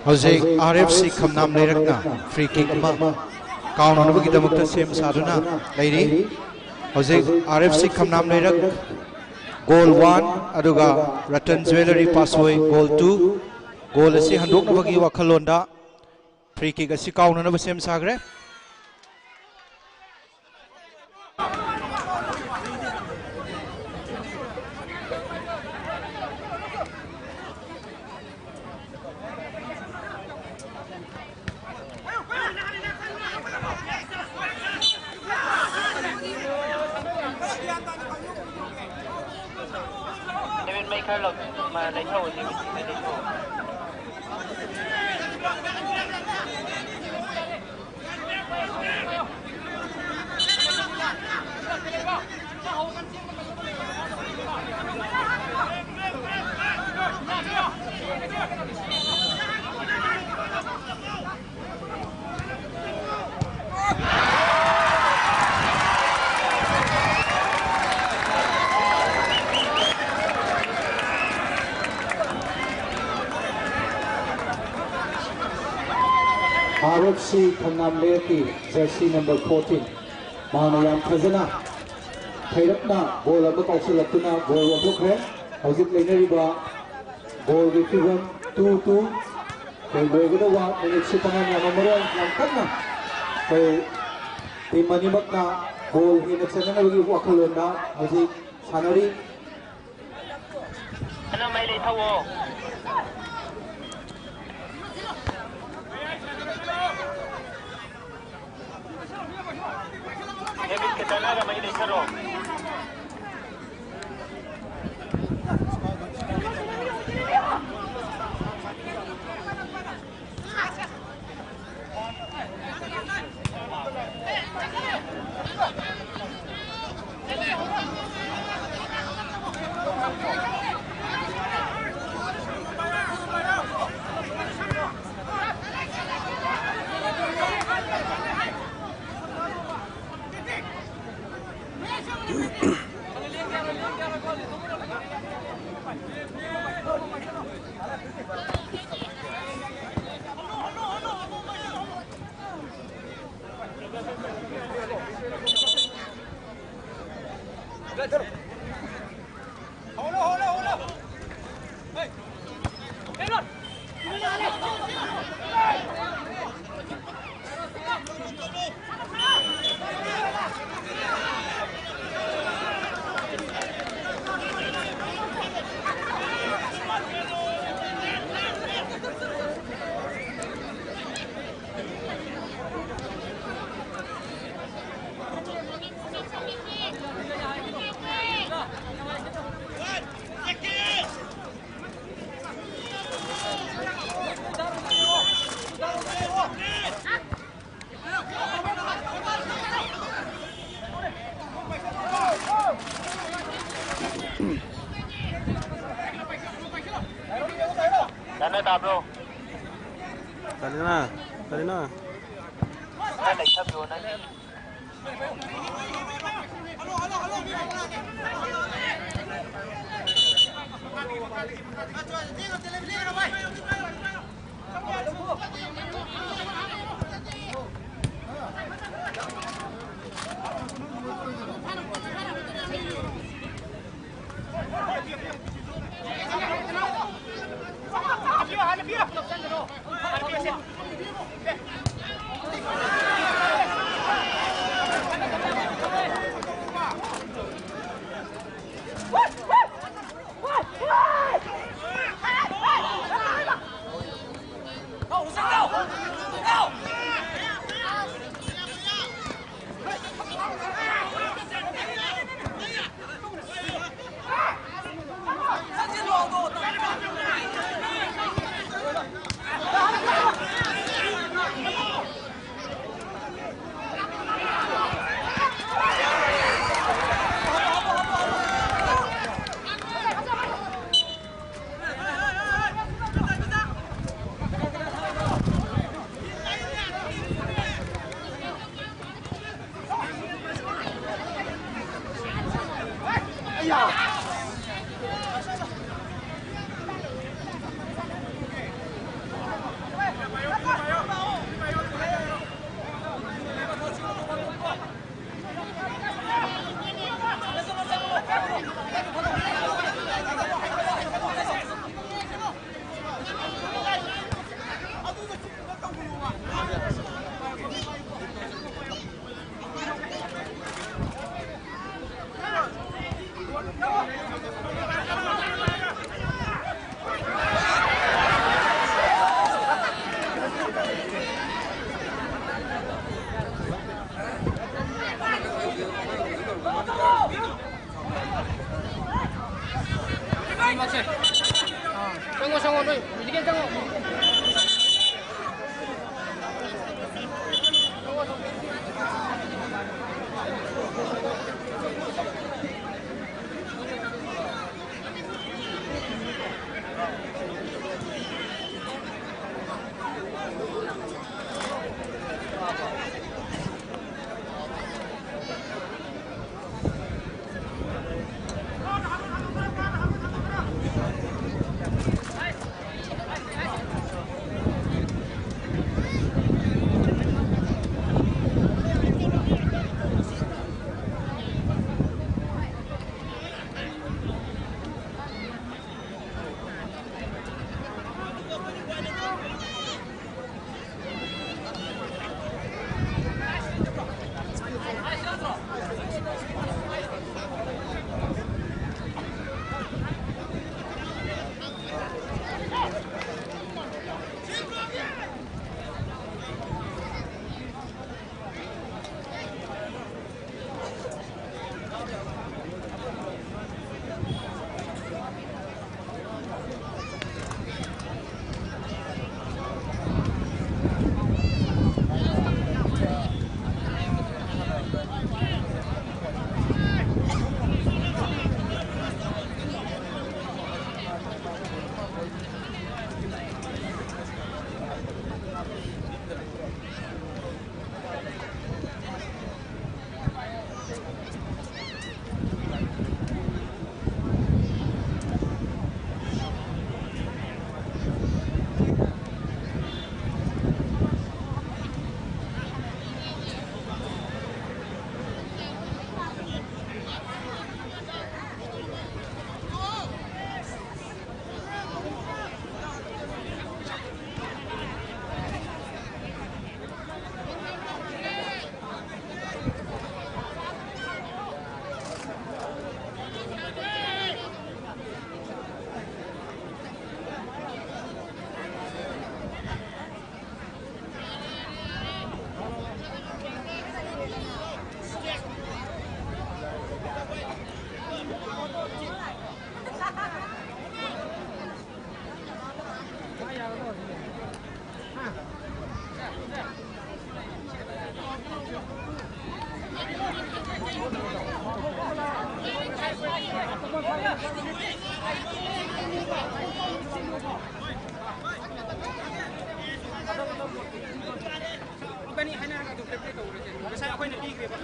ꯍꯧꯖꯤꯛ R F C ꯈꯝꯅꯥꯝ ꯂꯩꯔꯛꯅ free kick ꯑꯃ ꯀꯥꯎꯅꯅꯕꯒꯤꯗꯃꯛꯇ ꯁꯦꯝ ꯁꯥꯗꯨꯅ ꯂꯩꯔꯤ꯫ ꯍꯧꯖꯤꯛ R F C ꯈꯝꯅꯥꯝ ꯂꯩꯔꯛ goal one, ꯑꯗꯨꯒ Ratan Jewellery Pasoi goal two꯫ Goal ꯑꯁꯤ ꯍꯟꯗꯣꯛꯅꯕꯒꯤ ꯋꯥꯈꯜꯂꯣꯟꯗ free kick ꯑꯁꯤ ꯀꯥꯎꯅꯅꯕ ꯁꯦꯝ ꯁꯥꯈ꯭ꯔꯦ꯫ ꯗꯦꯕꯤꯠ, ꯃꯩ ꯈꯔ ꯂꯧ-, ꯃ-, ꯂꯩꯊꯧꯑꯣ, ꯗꯦꯕꯤꯠ, ꯃꯩ ꯂꯩꯊꯧꯑꯣ꯫ R F C ꯈꯝꯅꯥꯝ ꯂꯩꯔꯛꯀꯤ jersey number fourteen꯫ ꯃꯍꯥꯛꯅ ꯌꯥꯝ ꯐꯖꯅ ꯊꯩꯔꯞꯅ goal ꯑꯃ ꯀꯥꯎꯁꯤꯜꯂꯛꯇꯨꯅ goal ꯑꯣꯟꯊꯣꯛꯈ꯭ꯔꯦ꯫ ꯍꯧꯖꯤꯛ ꯂꯩꯅꯔꯤꯕ goalꯒꯤ ꯐꯤꯕꯝ two two꯫ ꯑꯩꯈꯣꯏ ꯂꯣꯏꯒꯗꯧꯕ minute ꯁꯨꯞꯅ ꯌꯥꯝꯃꯝꯃꯔꯣꯏ꯫ ꯌꯥꯝ ꯀꯟꯅ ꯑꯩꯈꯣꯏ team ꯑꯅꯤꯃꯛꯅ goal ꯍꯦꯟꯅ ꯆꯟꯅꯅꯕꯒꯤ ꯋꯥꯈꯜꯂꯣꯟꯗ ꯍꯧꯖꯤꯛ ꯁꯥꯟꯅꯔꯤ꯫ ꯑꯗꯣ ꯃꯩ ꯂꯩꯊꯧꯑꯣ꯫ ꯗꯦꯕꯤꯠꯀ ꯇꯅꯥꯒ ꯃꯩ ꯂꯩꯊꯔꯣ꯫ ꯌꯥꯅ ꯇꯥꯕ꯭ꯔꯣ? ꯀꯔꯤꯅ? ꯀꯔꯤꯅ? ꯈꯔ ꯂꯩꯊꯕꯤꯌꯣ ꯅꯪ꯫ ꯆꯪꯉꯣ, ꯆꯪꯉꯣ, ꯅꯣꯏ ꯃ꯭ꯌꯨꯖꯤꯀꯦꯜ ꯆꯪꯉꯣ꯫ ꯏꯕꯥꯅꯤ ꯍꯥꯏꯅꯔꯒ ꯑꯗꯨꯝ ꯄ꯭ꯂꯦ ꯇꯧꯔꯁꯦ꯫ ꯉꯁꯥꯏ ꯑꯩꯈꯣꯏꯅ ꯄꯤꯈ꯭ꯔꯦꯕ꯫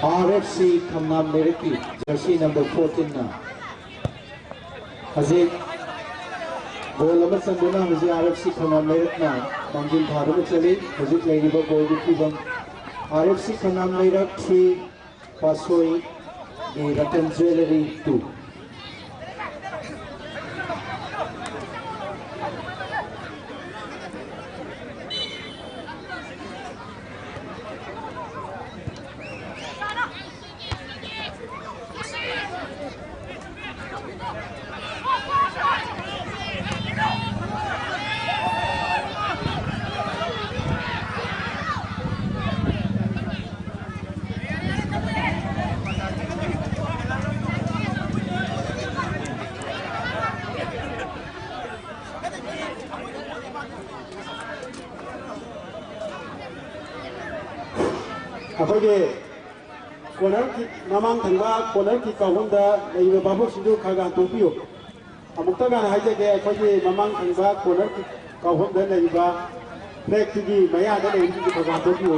R F C ꯈꯝꯅꯥꯝ ꯂꯩꯔꯛꯀꯤ ꯖꯔꯁꯤ ꯅꯝꯕꯔ ꯐꯣꯔꯇꯤꯟꯅ ꯍꯧꯖꯤꯛ ꯒꯣꯜ ꯑꯃ ꯆꯟꯗꯨꯅ ꯍꯧꯖꯤꯛ R F C ꯈꯝꯅꯥꯝ ꯂꯩꯔꯛꯅ ꯃꯥꯡꯖꯤꯜ ꯊꯥꯗꯨꯅ ꯆꯠꯂꯤ꯫ ꯍꯧꯖꯤꯛ ꯂꯩꯔꯤꯕ ꯒꯣꯜꯒꯤ ꯐꯤꯕꯝ, R F C ꯈꯝꯅꯥꯝ ꯂꯩꯔꯛ ꯊ꯭ꯔꯤ, ꯄꯥꯁꯣꯏꯒꯤ ꯔꯇꯟ ꯖ꯭ꯋꯦꯂꯔꯤ ꯇꯨ꯫ ꯑꯩꯈꯣꯏꯒꯤ ꯀꯣꯔꯅꯔ ꯀꯤꯛ, ꯃꯃꯥꯡ ꯊꯪꯕ ꯀꯣꯔꯅꯔ ꯀꯤꯛ ꯀꯥꯎꯐꯝꯗ ꯂꯩꯔꯤꯕ ꯚꯥꯕꯣꯛꯁꯤꯡꯗꯨ ꯈꯔ ꯈꯔ ꯍꯟꯗꯣꯛꯄꯤꯌꯨ꯫ ꯑꯃꯨꯛꯇ ꯉꯥꯏꯅ ꯍꯥꯏꯖꯒꯦ, ꯑꯩꯈꯣꯏꯒꯤ ꯃꯃꯥꯡ ꯊꯪꯕ ꯀꯣꯔꯅꯔ ꯀꯤꯛ ꯀꯥꯎꯐꯝꯗ ꯂꯩꯔꯤꯕ ꯐ꯭ꯂꯦꯛꯇꯨꯒꯤ ꯃꯌꯥꯗ ꯂꯩꯔꯤꯕꯁꯤꯡꯗꯨ ꯈꯔ ꯈꯔ ꯍꯟꯗꯣꯛꯄꯤꯌꯨ꯫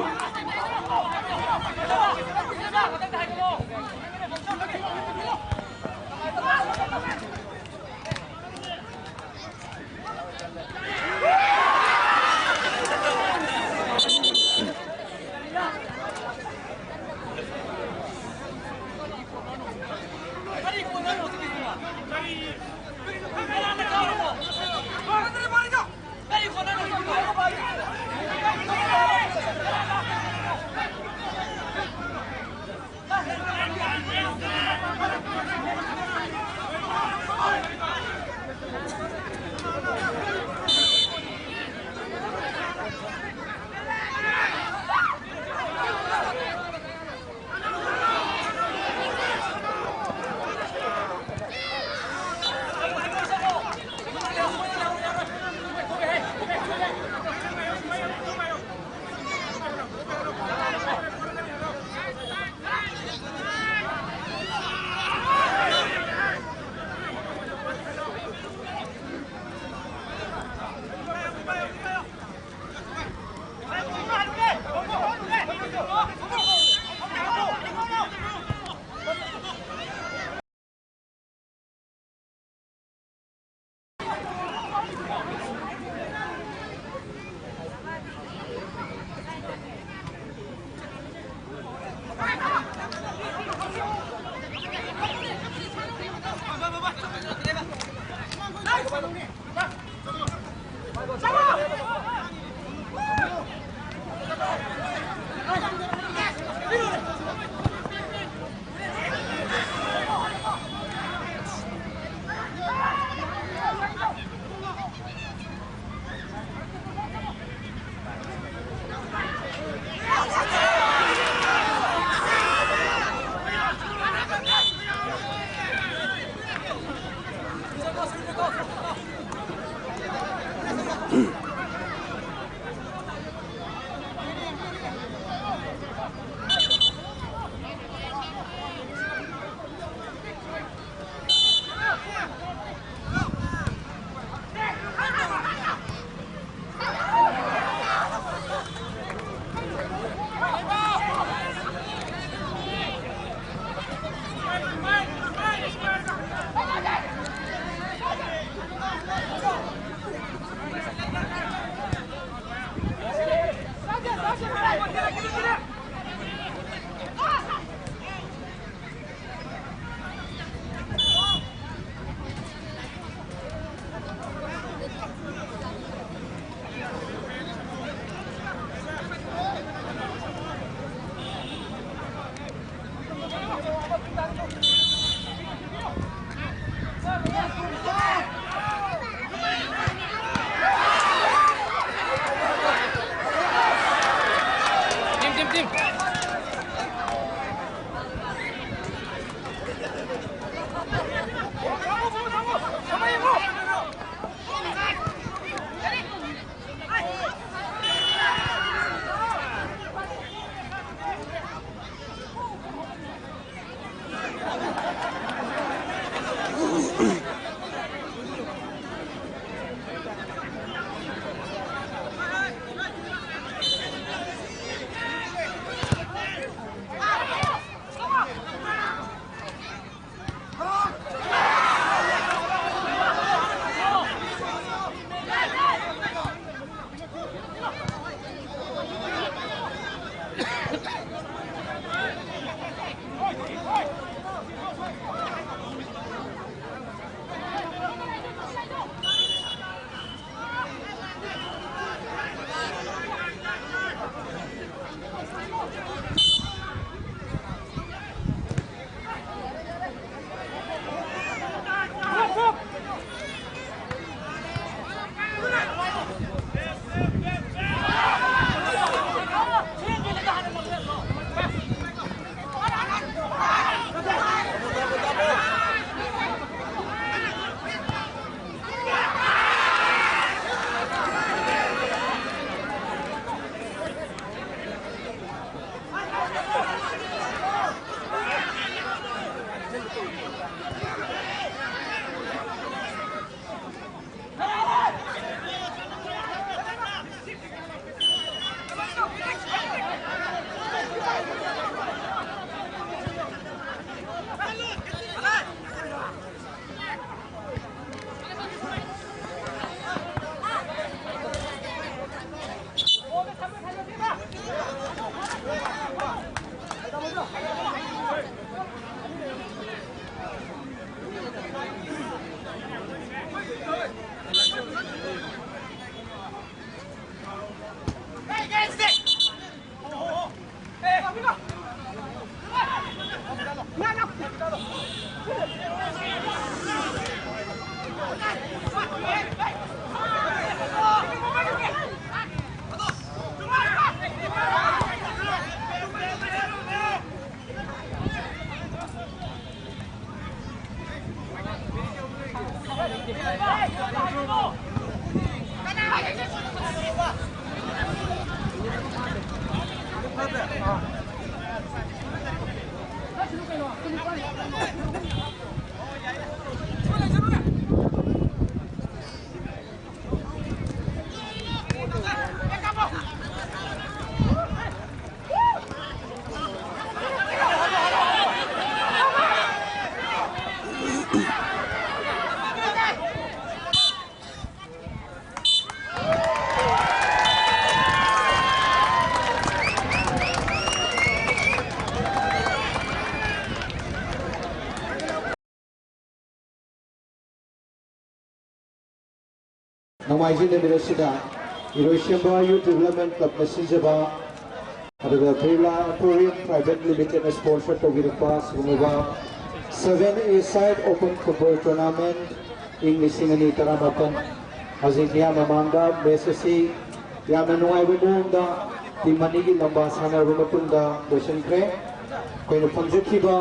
ꯅꯣꯡꯃꯥꯏꯖꯤꯡ ꯅꯨꯃꯤꯠ ꯑꯁꯤꯗ ꯏꯔꯣꯏꯁꯦꯝꯕ Youth Development Clubꯅ ꯁꯤꯟꯖꯕ ꯑꯗꯨꯒ Birla Emporium Private Limitedꯅ sponsor ꯇꯧꯕꯤꯔꯛꯄ ꯑꯁꯤꯒꯨꯝꯂꯕ Seven A Side Open Football Tournament ꯏꯪ ꯂꯤꯁꯤꯡ ꯑꯅꯤ ꯇꯔꯥꯃꯥꯄꯟ ꯍꯧꯖꯤꯛ ꯃꯤꯌꯥꯝ ꯃꯃꯥꯡꯗ match ꯑꯁꯤ ꯌꯥꯝꯅ ꯅꯨꯡꯉꯥꯏꯕ ꯃꯑꯣꯡꯗ team ꯑꯅꯤꯒꯤ ꯂꯝꯕꯥ ꯁꯥꯟꯅꯔꯕ ꯃꯇꯨꯡꯗ ꯂꯣꯏꯁꯤꯟꯈ꯭ꯔꯦ꯫ ꯑꯩꯈꯣꯏꯅ ꯐꯪꯖꯈꯤꯕ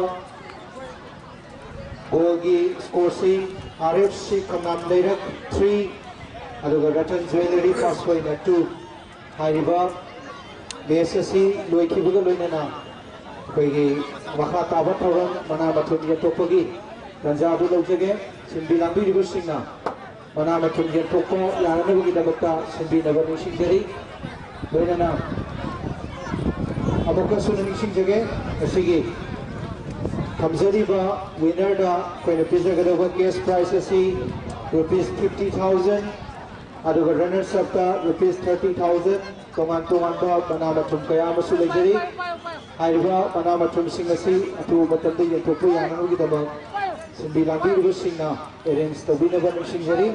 goalꯒꯤ scoreꯁꯤ R F C ꯈꯝꯅꯥꯝ ꯂꯩꯔꯛ three ꯑꯗꯨꯒ Ratan Jewellery Pasphoina two꯫ ꯍꯥꯏꯔꯤꯕ match ꯑꯁꯤ ꯂꯣꯏꯈꯤꯕꯒ ꯂꯣꯏꯅꯅ ꯑꯩꯈꯣꯏꯒꯤ ꯃꯈꯥ ꯇꯥꯕ ꯊꯧꯔꯝ ꯃꯅꯥ ꯃꯊꯨꯝ ꯌꯦꯟꯊꯣꯛꯄꯒꯤ ꯇꯥꯟꯖꯥ ꯑꯗꯨ ꯂꯧꯖꯒꯦ꯫ ꯁꯤꯟꯕꯤ ꯂꯥꯡꯕꯤꯔꯤꯕꯁꯤꯡꯅ ꯃꯅꯥ ꯃꯊꯨꯝ ꯌꯦꯟꯊꯣꯛꯄ ꯌꯥꯅꯅꯕꯒꯤꯗꯃꯛꯇ ꯁꯤꯟꯕꯤꯅꯕ ꯅꯤꯡꯁꯤꯡꯖꯔꯤ꯫ ꯂꯣꯏꯅꯅ ꯑꯃꯨꯛꯀꯁꯨ ꯅꯤꯡꯁꯤꯡꯖꯒꯦ, ꯉꯁꯤꯒꯤ ꯊꯝꯖꯔꯤꯕ winnerꯗ ꯑꯩꯈꯣꯏꯅ ꯄꯤꯖꯒꯗꯧꯕ cash prize ꯑꯁꯤ rupees fifty thousand, ꯑꯗꯨꯒ runners upꯇ rupees thirty thousand, ꯇꯣꯉꯥꯟ ꯇꯣꯉꯥꯟꯕ ꯃꯅꯥ ꯃꯊꯨꯝ ꯀꯌꯥ ꯑꯃꯁꯨ ꯂꯩꯖꯔꯤ꯫ ꯍꯥꯏꯔꯤꯕ ꯃꯅꯥ ꯃꯊꯨꯝꯁꯤꯡ ꯑꯁꯤ ꯑꯊꯨꯕ ꯃꯇꯝꯗ ꯌꯦꯟꯊꯣꯛꯄ ꯌꯥꯅꯕꯒꯤꯗꯃꯛ ꯁꯤꯟꯕꯤ ꯂꯥꯡꯕꯤꯔꯤꯕꯁꯤꯡꯅ arrange ꯇꯧꯕꯤꯅꯕ ꯅꯤꯡꯁꯤꯡꯖꯔꯤ꯫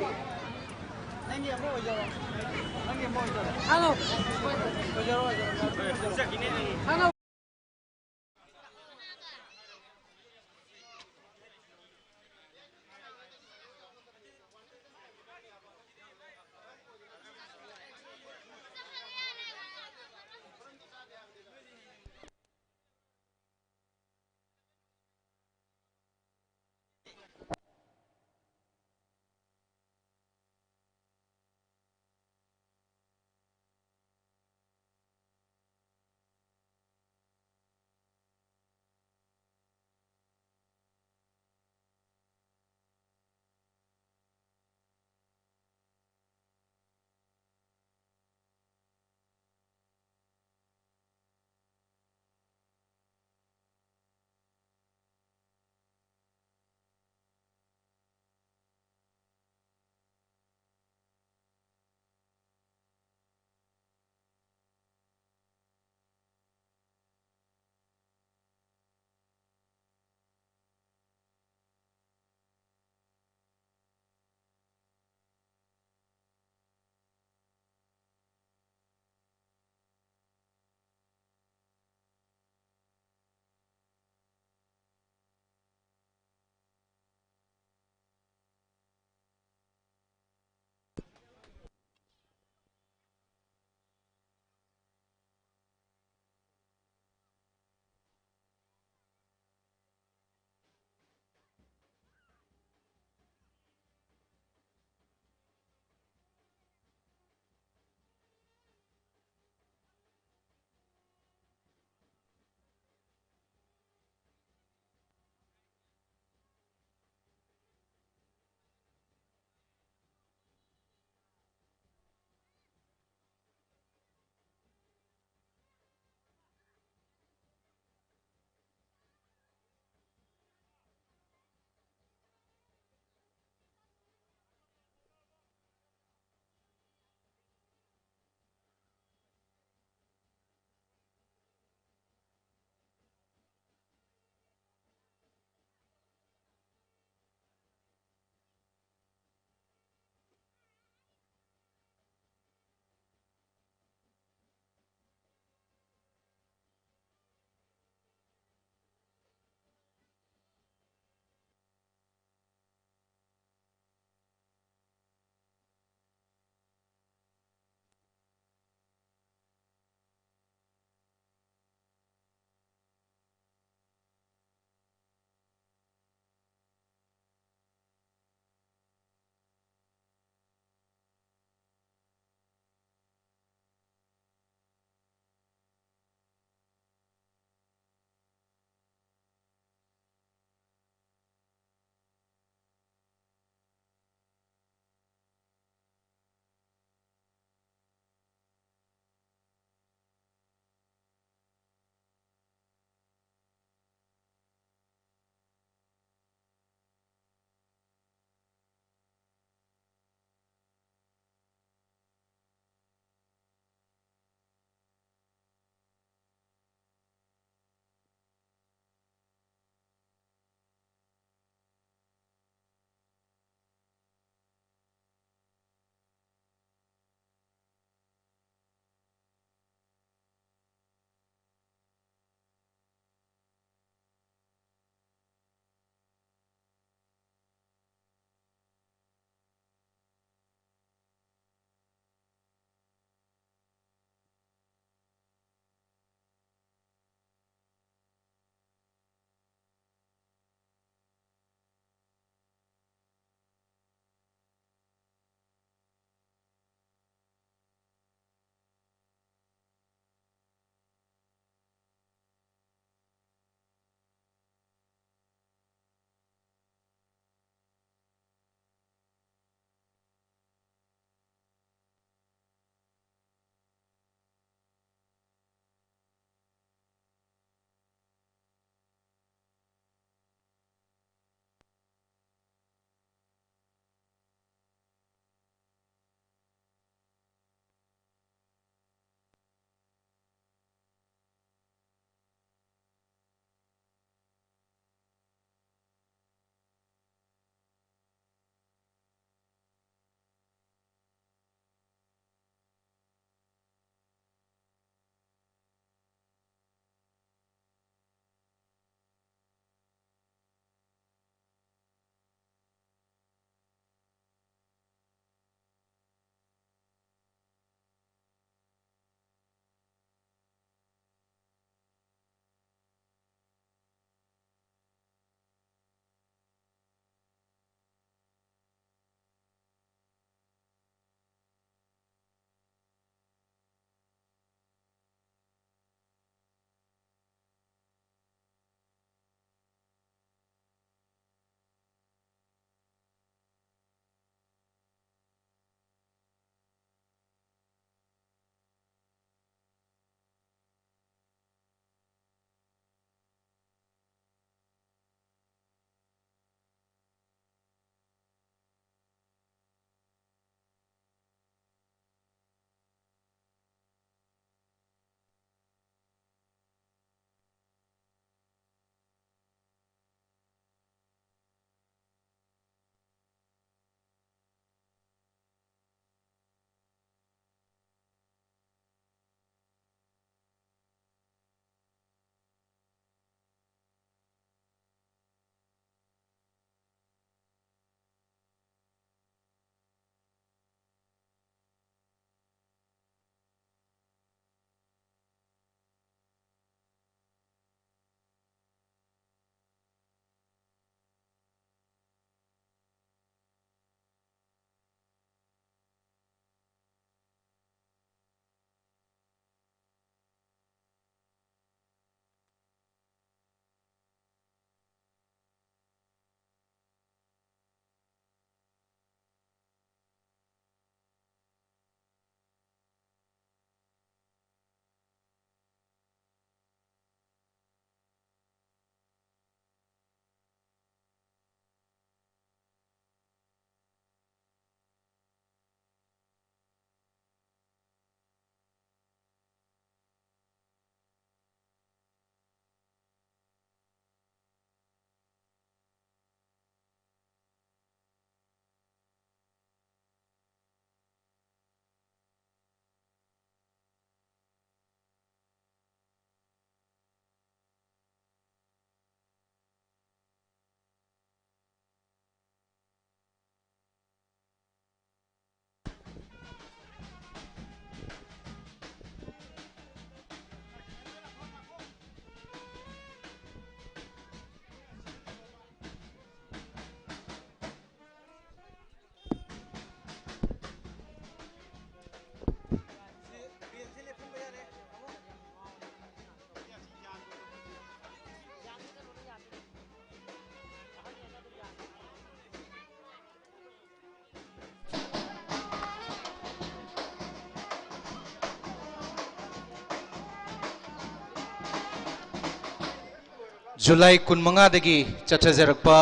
ꯖꯨꯂꯥꯏ ꯀꯨꯟꯃꯉꯥꯗꯒꯤ ꯆꯠꯊꯖꯔꯛꯄ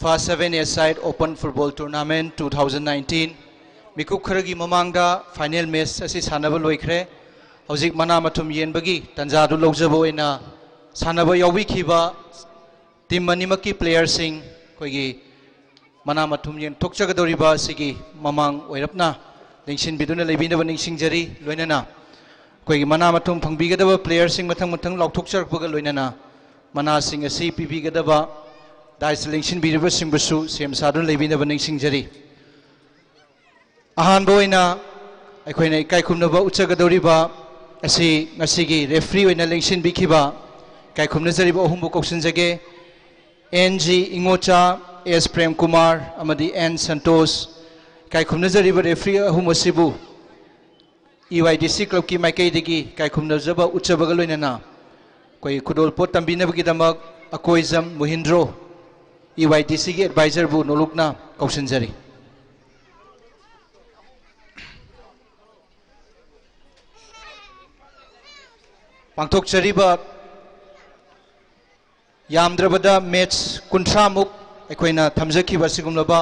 ꯐꯥ seven A side open football tournament two thousand nineteen, ꯃꯤꯀꯨꯞ ꯈꯔꯒꯤ ꯃꯃꯥꯡꯗ ꯐꯥꯏꯅꯦꯜ ꯃꯦꯆ ꯑꯁꯤ ꯁꯥꯟꯅꯕ ꯂꯣꯏꯈ꯭ꯔꯦ꯫ ꯍꯧꯖꯤꯛ ꯃꯅꯥ ꯃꯊꯨꯝ ꯌꯦꯟꯕꯒꯤ ꯇꯥꯟꯖꯥꯗꯨ ꯂꯧꯖꯕ ꯑꯣꯏꯅ ꯁꯥꯟꯅꯕ ꯌꯥꯎꯕꯤꯈꯤꯕ ꯇꯤꯝ ꯑꯅꯤꯃꯛꯀꯤ ꯄ꯭ꯂꯦꯌꯔꯁꯤꯡ, ꯑꯩꯈꯣꯏꯒꯤ ꯃꯅꯥ ꯃꯊꯨꯝ ꯌꯦꯟꯊꯣꯛꯆꯒꯗꯧꯔꯤꯕ ꯑꯁꯤꯒꯤ ꯃꯃꯥꯡ ꯑꯣꯏꯔꯞꯅ ꯂꯦꯡꯁꯤꯟꯕꯤꯗꯨꯅ ꯂꯩꯕꯤꯅꯕ ꯅꯤꯡꯁꯤꯡꯖꯔꯤ꯫ ꯂꯣꯏꯅꯅ ꯑꯩꯈꯣꯏꯒꯤ ꯃꯅꯥ ꯃꯊꯨꯝ ꯐꯪꯕꯤꯒꯗꯕ ꯄ꯭ꯂꯦꯌꯔꯁꯤꯡ ꯃꯊꯪ ꯃꯊꯪ ꯂꯥꯎꯊꯣꯛꯆꯔꯛꯄꯒ ꯂꯣꯏꯅꯅ ꯃꯅꯥꯁꯤꯡ ꯑꯁꯤ ꯄꯤꯕꯤꯒꯗꯕ ꯗꯥꯏꯁ ꯂꯦꯡꯁꯤꯟꯕꯤꯔꯤꯕꯁꯤꯡꯕꯨꯁꯨ ꯁꯦꯝ ꯁꯥꯗꯨꯅ ꯂꯩꯕꯤꯅꯕ ꯅꯤꯡꯁꯤꯡꯖꯔꯤ꯫ ꯑꯍꯥꯟꯕ ꯑꯣꯏꯅ ꯑꯩꯈꯣꯏꯅ ꯏꯀꯥꯏ ꯈꯨꯝꯅꯕ ꯎꯠꯆꯒꯗꯧꯔꯤꯕ ꯑꯁꯤ ꯉꯁꯤꯒꯤ ꯔꯦꯐ꯭ꯔꯤ ꯑꯣꯏꯅ ꯂꯦꯡꯁꯤꯟꯕꯤꯈꯤꯕ ꯏꯀꯥꯏ ꯈꯨꯝꯅꯖꯔꯤꯕ ꯑꯍꯨꯝꯕꯨ ꯀꯧꯁꯤꯟꯖꯒꯦ꯫ And G Ingocha, S Prem Kumar ꯑꯃꯗꯤ ꯑꯦꯟ ꯁꯟꯇꯣꯁ꯫ ꯏꯀꯥꯏ ꯈꯨꯝꯅꯖꯔꯤꯕ ꯔꯦꯐ꯭ꯔꯤ ꯑꯍꯨꯝ ꯑꯁꯤꯕꯨ ꯏ ꯋꯥꯏ ꯗꯤ ꯁꯤ ꯀ꯭ꯂꯕꯀꯤ ꯃꯥꯏꯀꯩꯗꯒꯤ ꯏꯀꯥꯏ ꯈꯨꯝꯅꯖꯕ ꯎꯠꯆꯕꯒ ꯂꯣꯏꯅꯅ ꯑꯩꯈꯣꯏ ꯈꯨꯗꯣꯜꯄꯣꯠ ꯇꯝꯕꯤꯅꯕꯒꯤꯗꯃꯛ ꯑꯀꯣꯏꯖꯝ ꯃꯨꯍꯤꯟꯗ꯭ꯔꯣ, ꯏ ꯋꯥꯏ ꯗꯤ ꯁꯤꯒꯤ ꯑꯦꯗꯚꯥꯏꯖꯔꯕꯨ ꯅꯣꯂꯨꯛꯅ ꯀꯧꯁꯤꯟꯖꯔꯤ꯫ ꯄꯥꯡꯊꯣꯛꯆꯔꯤꯕ ꯌꯥꯝꯗ꯭ꯔꯕꯗ ꯃꯦꯆ ꯀꯨꯟꯊ꯭ꯔꯥꯃꯨꯛ ꯑꯩꯈꯣꯏꯅ ꯊꯝꯖꯈꯤꯕ ꯑꯁꯤꯒꯨꯝꯂꯕ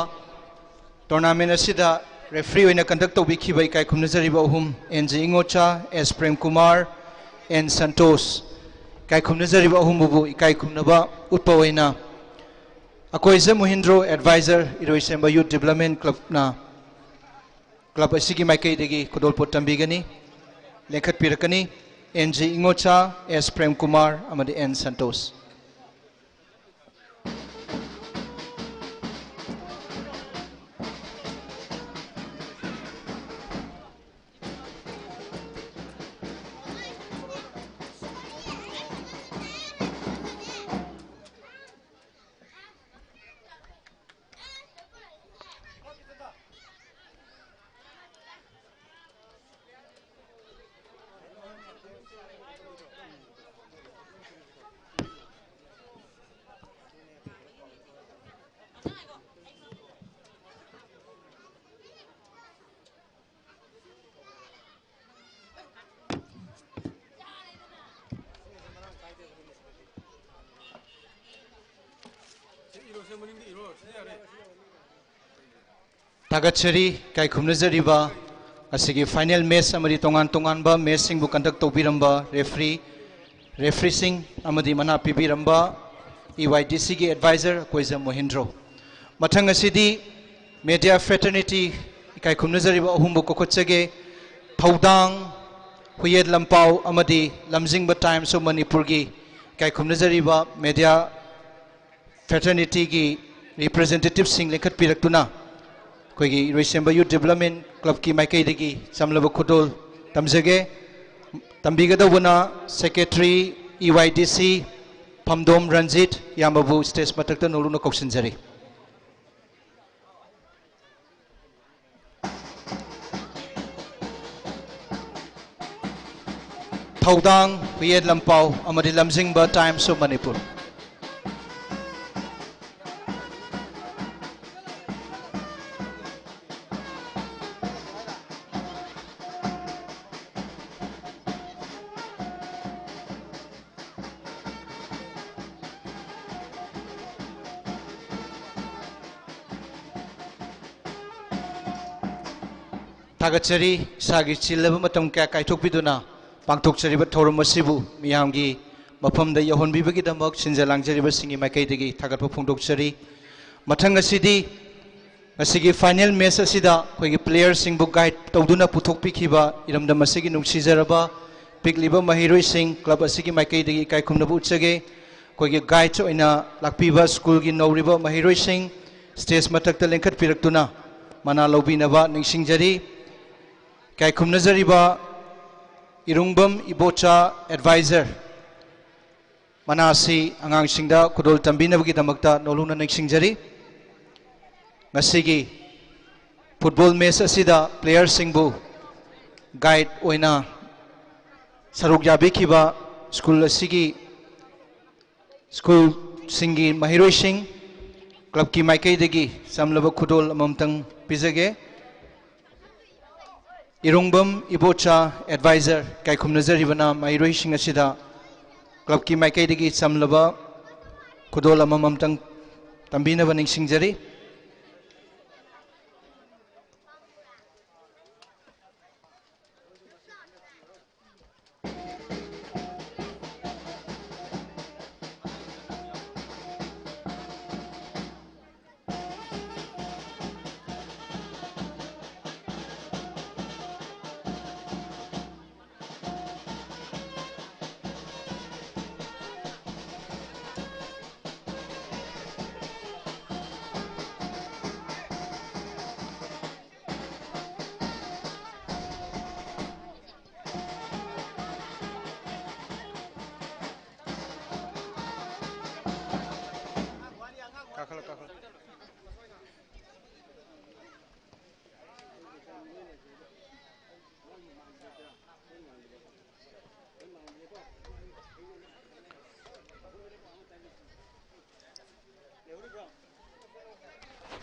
ꯇꯣꯔꯅꯥꯃꯦꯟ ꯑꯁꯤꯗ ꯔꯦꯐ꯭ꯔꯤ ꯑꯣꯏꯅ ꯀꯟꯗꯛ ꯇꯧꯕꯤꯈꯤꯕ ꯏꯀꯥꯏ ꯈꯨꯝꯅꯖꯔꯤꯕ ꯑꯍꯨꯝ, N G Ingocha, S Prem Kumar, N Santosh, ꯏꯀꯥꯏ ꯈꯨꯝꯅꯖꯔꯤꯕ ꯑꯍꯨꯝꯕꯨ ꯏꯀꯥꯏ ꯈꯨꯝꯅꯕ ꯎꯠꯄ ꯑꯣꯏꯅ ꯑꯀꯣꯏꯖ Muhindro, advisor, Iroisemba youth development ꯀ꯭ꯂꯕꯅ ꯀ꯭ꯂꯕ ꯑꯁꯤꯒꯤ ꯃꯥꯏꯀꯩꯗꯒꯤ ꯈꯨꯗꯣꯜꯄꯣꯠ ꯇꯝꯕꯤꯒꯅꯤ꯫ ꯂꯦꯡꯈꯠꯄꯤꯔꯛꯀꯅꯤ N G Ingocha, S Prem Kumar ꯑꯃꯗꯤ ꯑꯦꯟ ꯁꯟꯇꯣꯁ꯫ ꯊꯥꯒꯠꯆꯔꯤ꯫ ꯏꯀꯥꯏ ꯈꯨꯝꯅꯖꯔꯤꯕ ꯑꯁꯤꯒꯤ final match ꯑꯃꯗꯤ ꯇꯣꯉꯥꯟ ꯇꯣꯉꯥꯟꯕ matchꯁꯤꯡꯕꯨ conduct ꯇꯧꯕꯤꯔꯝꯕ referee, refereeꯁꯤꯡ ꯑꯃꯗꯤ ꯃꯅꯥ ꯄꯤꯕꯤꯔꯝꯕ E Y D Cꯒꯤ advisor ꯀꯣꯏꯖꯝ ꯃꯣꯍꯦꯟꯗ꯭ꯔꯣ꯫ ꯃꯊꯪ ꯑꯁꯤꯗꯤ media fraternity ꯏꯀꯥꯏ ꯈꯨꯝꯅꯖꯔꯤꯕ ꯑꯍꯨꯝꯕꯨ ꯀꯧꯈꯠꯆꯒꯦ꯫ ꯊꯧꯗꯥꯡ ꯍꯨꯏꯌꯦꯠ ꯂꯝꯄꯥꯎ ꯑꯃꯗꯤ ꯂꯝꯖꯤꯡꯕ Times of Manipurꯒꯤ ꯏꯀꯥꯏ ꯈꯨꯝꯅꯖꯔꯤꯕ media fraternityꯒꯤ representativeꯁꯤꯡ ꯂꯦꯡꯈꯠꯄꯤꯔꯛꯇꯨꯅ ꯑꯩꯈꯣꯏꯒꯤ ꯏꯔꯣꯏꯁꯦꯝꯕ Youth Development Clubꯀꯤ ꯃꯥꯏꯀꯩꯗꯒꯤ ꯆꯝꯂꯕ ꯈꯨꯗꯣꯜ ꯇꯝꯖꯒꯦ꯫ ꯇꯝꯕꯤꯒꯗꯧꯕꯅ secretary E Y D C ꯐꯝꯗꯣꯝ Ranjit, ꯏꯌꯥꯝꯕꯕꯨ stage ꯃꯊꯛꯇ ꯅꯣꯂꯨꯛꯅ ꯀꯧꯁꯤꯟꯖꯔꯤ꯫ ꯊꯧꯗꯥꯡ ꯍꯨꯏꯌꯦꯠ ꯂꯝꯄꯥꯎ ꯑꯃꯗꯤ ꯂꯝꯖꯤꯡꯕ Times of Manipur꯫ ꯊꯥꯒꯠꯆꯔꯤ꯫ ꯏꯁꯥꯒꯤ ꯆꯤꯜꯂꯕ ꯃꯇꯝ ꯀꯌꯥ ꯀꯥꯏꯊꯣꯛꯄꯤꯗꯨꯅ ꯄꯥꯡꯊꯣꯛꯆꯔꯤꯕ ꯊꯧꯔꯝ ꯑꯁꯤꯕꯨ ꯃꯤꯌꯥꯝꯒꯤ ꯃꯐꯝꯗ ꯌꯧꯍꯟꯕꯤꯕꯒꯤꯗꯃꯛ ꯁꯤꯟꯖ ꯂꯥꯡꯖꯔꯤꯕꯁꯤꯡꯒꯤ ꯃꯥꯏꯀꯩꯗꯒꯤ ꯊꯥꯒꯠꯄ ꯐꯣꯡꯗꯣꯛꯆꯔꯤ꯫ ꯃꯊꯪ ꯑꯁꯤꯗꯤ ꯉꯁꯤꯒꯤ final match ꯑꯁꯤꯗ ꯑꯩꯈꯣꯏꯒꯤ playerꯁꯤꯡꯕꯨ guide ꯇꯧꯗꯨꯅ ꯄꯨꯊꯣꯛꯄꯤꯈꯤꯕ ꯏꯔꯝꯗꯝ ꯑꯁꯤꯒꯤ ꯅꯨꯡꯁꯤꯖꯔꯕ ꯄꯤꯛꯂꯤꯕ ꯃꯍꯩꯔꯣꯏꯁꯤꯡ club ꯑꯁꯤꯒꯤ ꯃꯥꯏꯀꯩꯗꯒꯤ ꯏꯀꯥꯏ ꯈꯨꯝꯅꯕ ꯎꯠꯆꯒꯦ꯫ ꯑꯩꯈꯣꯏꯒꯤ guide ꯑꯣꯏꯅ ꯂꯥꯛꯄꯤꯕ ꯁ꯭ꯀꯨꯜꯒꯤ ꯅꯧꯔꯤꯕ ꯃꯍꯩꯔꯣꯏꯁꯤꯡ stage ꯃꯊꯛꯇ ꯂꯦꯡꯈꯠꯄꯤꯔꯛꯇꯨꯅ ꯃꯅꯥ ꯂꯧꯕꯤꯅꯕ ꯅꯤꯡꯁꯤꯡꯖꯔꯤ꯫ ꯏꯀꯥꯏ ꯈꯨꯝꯅꯖꯔꯤꯕ ꯏꯔꯨꯡꯕꯝ ꯏꯕꯣꯆꯥ advisor ꯃꯅꯥ ꯑꯁꯤ ꯑꯉꯥꯡꯁꯤꯡꯗ ꯈꯨꯗꯣꯜ ꯇꯝꯕꯤꯅꯕꯒꯤꯗꯃꯛꯇ ꯅꯣꯂꯨꯛꯅ ꯅꯤꯡꯁꯤꯡꯖꯔꯤ꯫ ꯉꯁꯤꯒꯤ football match ꯑꯁꯤꯗ playerꯁꯤꯡꯕꯨ guide ꯑꯣꯏꯅ ꯁꯔꯨꯛ ꯌꯥꯕꯤꯈꯤꯕ ꯁ꯭ꯀꯨꯜ ꯑꯁꯤꯒꯤ ꯁ꯭ꯀꯨꯜꯁꯤꯡꯒꯤ ꯃꯍꯩꯔꯣꯏꯁꯤꯡ clubꯀꯤ ꯃꯥꯏꯀꯩꯗꯒꯤ ꯆꯝꯂꯕ ꯈꯨꯗꯣꯜ ꯑꯃꯃꯝꯇꯪ ꯄꯤꯖꯒꯦ꯫ ꯏꯔꯨꯡꯕꯝ ꯏꯕꯣꯆꯥ advisor ꯏꯀꯥꯏ ꯈꯨꯝꯅꯖꯔꯤꯕꯅ ꯃꯍꯩꯔꯣꯏꯁꯤꯡ ꯑꯁꯤꯗ clubꯀꯤ ꯃꯥꯏꯀꯩꯗꯒꯤ ꯆꯝꯂꯕ ꯈꯨꯗꯣꯜ ꯑꯃꯃꯝꯇꯪ ꯇꯝꯕꯤꯅꯕ ꯅꯤꯡꯁꯤꯡꯖꯔꯤ꯫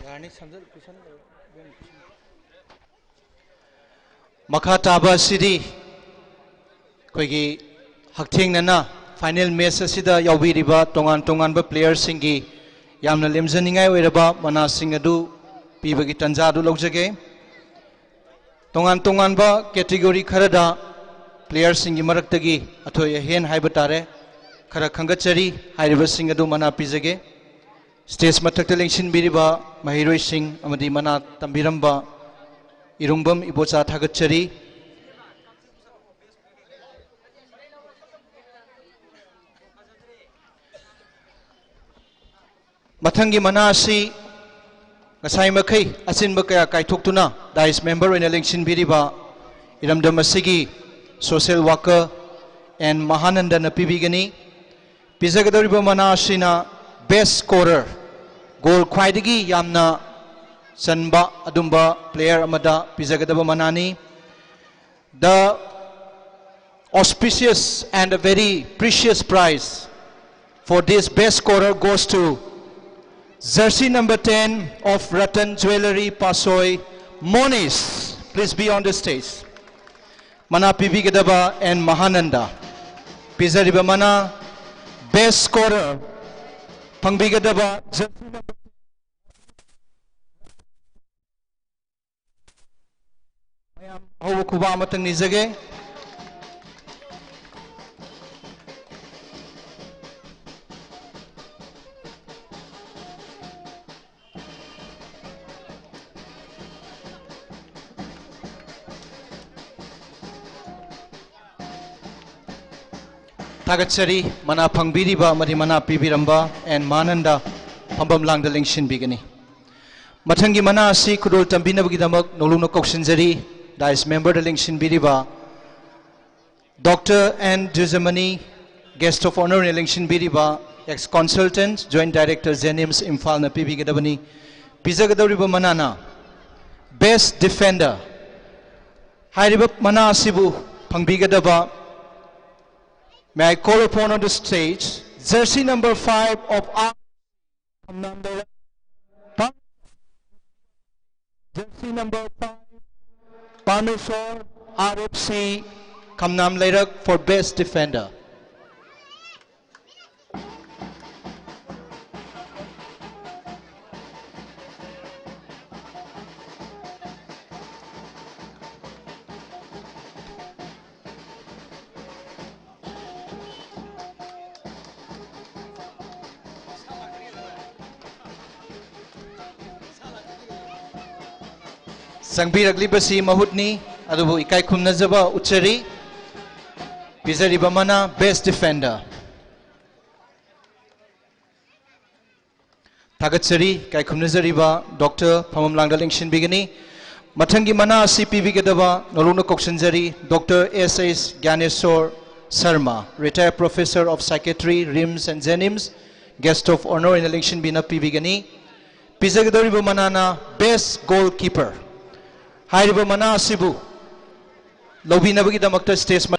ꯌꯥꯔꯅꯤ, ꯁꯝꯖꯜ-, ꯀꯨꯏꯁꯟ-, ꯃꯈꯥ ꯇꯥꯕ ꯑꯁꯤꯗꯤ ꯑꯩꯈꯣꯏꯒꯤ ꯍꯛꯊꯦꯡꯅꯅ final match ꯑꯁꯤꯗ ꯌꯥꯎꯕꯤꯔꯤꯕ ꯇꯣꯉꯥꯟ ꯇꯣꯉꯥꯟꯕ playerꯁꯤꯡꯒꯤ ꯌꯥꯝꯅ ꯂꯦꯝꯖꯅꯤꯡꯉꯥꯏ ꯑꯣꯏꯔꯕ ꯃꯅꯥꯁꯤꯡ ꯑꯗꯨ ꯄꯤꯕꯒꯤ ꯇꯥꯟꯖꯥ ꯑꯗꯨ ꯂꯧꯖꯒꯦ꯫ ꯇꯣꯉꯥꯟ ꯇꯣꯉꯥꯟꯕ category ꯈꯔꯗ playerꯁꯤꯡꯒꯤ ꯃꯔꯛꯇꯒꯤ ꯑꯊꯣꯏ ꯑꯍꯦꯟ ꯍꯥꯏꯕ ꯇꯥꯔꯦ, ꯈꯔ ꯈꯟꯒꯠꯆꯔꯤ꯫ ꯍꯥꯏꯔꯤꯕꯁꯤꯡ ꯑꯗꯨ ꯃꯅꯥ ꯄꯤꯖꯒꯦ꯫ Stage ꯃꯊꯛꯇ ꯂꯦꯡꯁꯤꯟꯕꯤꯔꯤꯕ ꯃꯍꯩꯔꯣꯏꯁꯤꯡ ꯑꯃꯗꯤ ꯃꯅꯥ ꯇꯝꯕꯤꯔꯝꯕ ꯏꯔꯨꯡꯕꯝ ꯏꯕꯣꯆꯥ ꯊꯥꯒꯠꯆꯔꯤ꯫ ꯃꯊꯪꯒꯤ ꯃꯅꯥ ꯑꯁꯤ ꯉꯁꯥꯏ ꯃꯈꯩ ꯑꯆꯤꯟꯕ ꯀꯌꯥ ꯀꯥꯏꯊꯣꯛꯇꯨꯅ dais member ꯑꯣꯏꯅ ꯂꯦꯡꯁꯤꯟꯕꯤꯔꯤꯕ ꯏꯔꯝꯗꯝ ꯑꯁꯤꯒꯤ social worker ꯑꯦꯟ ꯃꯍꯥꯅꯟꯗꯅ ꯄꯤꯕꯤꯒꯅꯤ꯫ ꯄꯤꯖꯒꯗꯧꯔꯤꯕ ꯃꯅꯥ ꯑꯁꯤꯅ best scorer, goal ꯈ꯭ꯋꯥꯏꯗꯒꯤ ꯌꯥꯝꯅ ꯆꯟꯕ ꯑꯗꯨꯝꯕ player ꯑꯃꯗ ꯄꯤꯖꯒꯗꯕ ꯃꯅꯥꯅꯤ꯫ The auspicious and a very precious prize for this best scorer goes to jersey number ten of Ratan Jewellery, Pasoi, Monish. Please be on the stage. ꯃꯅꯥ ꯄꯤꯕꯤꯒꯗꯕ ꯑꯦꯟ ꯃꯍꯥꯅꯟꯗ꯫ ꯄꯤꯖꯔꯤꯕ ꯃꯅꯥ best scorer ꯐꯪꯕꯤꯒꯗꯕ jersey number, ꯃꯌꯥꯝ ꯑꯍꯧꯕ ꯈꯨꯕꯥꯛ ꯑꯃꯇꯪ ꯅꯤꯖꯒꯦ꯫ ꯊꯥꯒꯠꯆꯔꯤ, ꯃꯅꯥ ꯐꯪꯕꯤꯔꯤꯕ ꯑꯃꯗꯤ ꯃꯅꯥ ꯄꯤꯕꯤꯔꯝꯕ ꯑꯦꯟ ꯃꯥꯅꯟꯗ ꯐꯝꯐꯝ ꯂꯥꯡꯗ ꯂꯦꯡꯁꯤꯟꯕꯤꯒꯅꯤ꯫ ꯃꯊꯪꯒꯤ ꯃꯅꯥ ꯑꯁꯤ ꯈꯨꯗꯣꯜ ꯇꯝꯕꯤꯅꯕꯒꯤꯗꯃꯛ ꯅꯧꯂꯨꯛꯅ ꯀꯧꯁꯤꯟꯖꯔꯤ, dais memberꯗ ꯂꯦꯡꯁꯤꯟꯕꯤꯔꯤꯕ Doctor N ꯖꯨꯖꯃꯅꯤ, guest of honour ꯑꯣꯏꯅ ꯂꯦꯡꯁꯤꯟꯕꯤꯔꯤꯕ ex consultant, Joint Director JNIMS ꯏꯝꯐꯥꯜꯅ ꯄꯤꯕꯤꯒꯗꯕꯅꯤ꯫ ꯄꯤꯖꯒꯗꯧꯔꯤꯕ ꯃꯅꯥꯅ best defender꯫ ꯍꯥꯏꯔꯤꯕ ꯃꯅꯥ ꯑꯁꯤꯕꯨ ꯐꯪꯕꯤꯒꯗꯕ, may I call upon on the stage, jersey number five of our Khumnam Leirak, Pam-, jersey number five, Parmeshwar R F C, Khumnam Leirak for best defender. ꯆꯪꯕꯤꯔꯛꯂꯤꯕꯁꯤ ꯃꯍꯨꯠꯅꯤ, ꯑꯗꯨꯕꯨ ꯏꯀꯥꯏ ꯈꯨꯝꯅꯖꯕ ꯎꯠꯆꯔꯤ꯫ ꯄꯤꯖꯔꯤꯕ ꯑꯃꯅ best defender꯫ ꯊꯥꯒꯠꯆꯔꯤ꯫ ꯏꯀꯥꯏ ꯈꯨꯝꯅꯖꯔꯤꯕ ꯗꯣꯛꯇꯔ ꯐꯝꯐꯝ ꯂꯥꯡꯗ ꯂꯦꯡꯁꯤꯟꯕꯤꯒꯅꯤ꯫ ꯃꯊꯪꯒꯤ ꯃꯅꯥ ꯑꯁꯤ ꯄꯤꯕꯤꯒꯗꯕ ꯅꯧꯂꯨꯛꯅ ꯀꯧꯁꯤꯟꯖꯔꯤ, doctor S S Gyaneshor Sharma, retired professor of psychiatry, RIMS and JNIMS, guest of honour ꯑꯣꯏꯅ ꯂꯦꯡꯁꯤꯟꯕꯤꯅ ꯄꯤꯕꯤꯒꯅꯤ꯫ ꯄꯤꯖꯒꯗꯧꯔꯤꯕ ꯃꯅꯥꯅ best goalkeeper꯫ ꯍꯥꯏꯔꯤꯕ ꯃꯅꯥ ꯑꯁꯤꯕꯨ ꯂꯧꯕꯤꯅꯕꯒꯤꯗꯃꯛꯇ stage ꯃ-,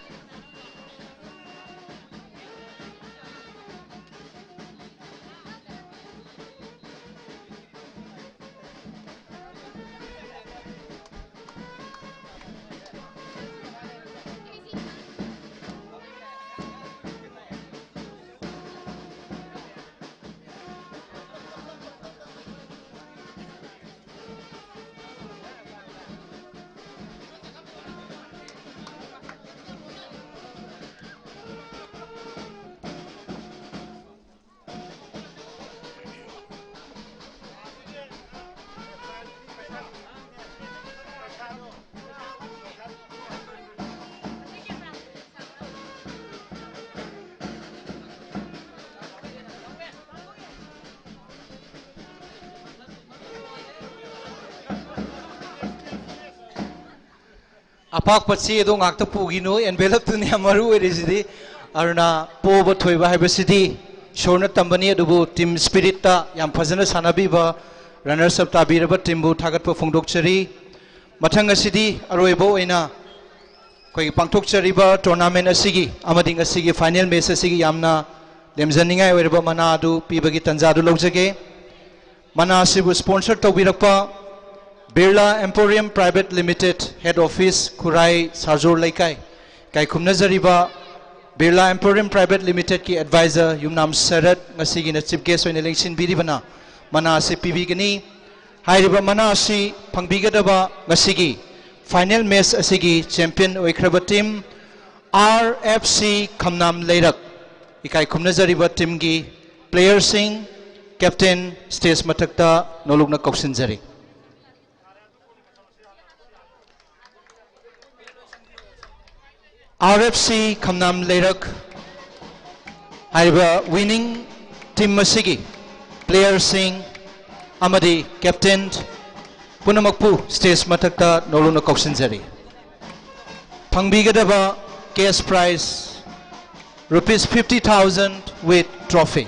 ꯑꯄꯥꯛꯄ ꯆꯦ ꯑꯗꯣ ꯉꯥꯛꯇ ꯄꯨꯈꯤꯅꯨ, envelope ꯇꯨꯅꯤ ꯌꯥꯝ ꯃꯔꯨ ꯑꯣꯏꯔꯤꯁꯤꯗꯤ꯫ ꯑꯗꯨꯅ ꯄꯣꯕ ꯊꯣꯏꯕ ꯍꯥꯏꯕꯁꯤꯗꯤ ꯏꯁꯣꯔꯅ ꯇꯝꯕꯅꯤ, ꯑꯗꯨꯕꯨ team spirit ꯇ ꯌꯥꯝ ꯐꯖꯅ ꯁꯥꯟꯅꯕꯤꯕ runners up ꯇꯥꯕꯤꯔꯕ team ꯕꯨ ꯊꯥꯒꯠꯄ ꯐꯣꯡꯗꯣꯛꯆꯔꯤ꯫ ꯃꯊꯪ ꯑꯁꯤꯗꯤ ꯑꯔꯣꯏꯕ ꯑꯣꯏꯅ ꯑꯩꯈꯣꯏꯒꯤ ꯄꯥꯡꯊꯣꯛꯆꯔꯤꯕ tournament ꯑꯁꯤꯒꯤ ꯑꯃꯗꯤ ꯉꯁꯤꯒꯤ final match ꯑꯁꯤꯒꯤ ꯌꯥꯝꯅ ꯂꯦꯝꯖꯅꯤꯡꯉꯥꯏ ꯑꯣꯏꯔꯕ ꯃꯅꯥ ꯑꯗꯨ ꯄꯤꯕꯒꯤ ꯇꯥꯟꯖꯥ ꯑꯗꯨ ꯂꯧꯖꯒꯦ꯫ ꯃꯅꯥ ꯑꯁꯤꯕꯨ sponsor ꯇꯧꯕꯤꯔꯛꯄ Birla Emporium Private Limited, head office ꯈꯨꯔꯥꯏ ꯁꯥꯔꯖꯣꯔ ꯂꯩꯀꯥꯏ꯫ ꯏꯀꯥꯏ ꯈꯨꯝꯅꯖꯔꯤꯕ Birla Emporium Private Limited ꯀꯤ advisor ꯌꯨꯝꯅꯥꯝ ꯁꯔꯠ ꯉꯁꯤꯒꯤꯅ chief guest ꯑꯣꯏꯅ ꯂꯦꯡꯁꯤꯟꯕꯤꯔꯤꯕꯅ ꯃꯅꯥ ꯑꯁꯤ ꯄꯤꯕꯤꯒꯅꯤ꯫ ꯍꯥꯏꯔꯤꯕ ꯃꯅꯥ ꯑꯁꯤ ꯐꯪꯕꯤꯒꯗꯕ ꯉꯁꯤꯒꯤ final match ꯑꯁꯤꯒꯤ champion ꯑꯣꯏꯈ꯭ꯔꯕ team R F C ꯈꯝꯅꯥꯝ ꯂꯩꯔꯛ꯫ ꯏꯀꯥꯏ ꯈꯨꯝꯅꯖꯔꯤꯕ team ꯒꯤ player ꯁꯤꯡ, captain stage ꯃꯊꯛꯇ ꯅꯣꯂꯨꯛꯅ ꯀꯧꯁꯤꯟꯖꯔꯤ꯫ R F C ꯈꯝꯅꯥꯝ ꯂꯩꯔꯛ ꯍꯥꯏꯔꯤꯕ winning team ꯑꯁꯤꯒꯤ player ꯁꯤꯡ ꯑꯃꯗꯤ captain ꯄꯨꯝꯅꯃꯛꯄꯨ stage ꯃꯊꯛꯇ ꯅꯣꯂꯨꯛꯅ ꯀꯧꯁꯤꯟꯖꯔꯤ꯫ ꯐꯪꯕꯤꯒꯗꯕ cash prize rupees fifty thousand with trophy.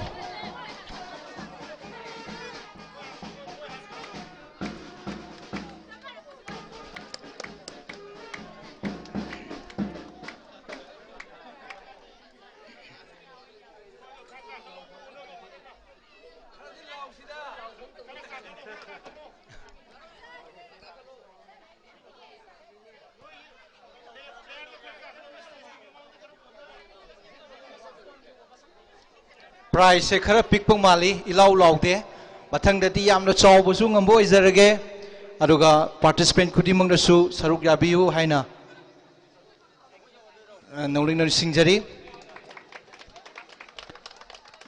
Prize ꯁꯦ ꯈꯔ ꯄꯤꯛꯄ ꯃꯥꯜꯂꯤ, ꯏꯂꯥꯎ ꯂꯥꯎꯗꯦ꯫ ꯃꯊꯪꯗꯗꯤ ꯌꯥꯝꯅ ꯆꯥꯎꯕꯁꯨ ꯉꯝꯕ ꯑꯣꯏꯖꯔꯒꯦ, ꯑꯗꯨꯒ participant ꯈꯨꯗꯤꯡꯃꯛꯅꯁꯨ ꯁꯔꯨꯛ ꯌꯥꯕꯤꯌꯨ ꯍꯥꯏꯅ, ꯑ, ꯅꯧꯅꯤꯡꯅ ꯅꯤꯡꯁꯤꯡꯖꯔꯤ꯫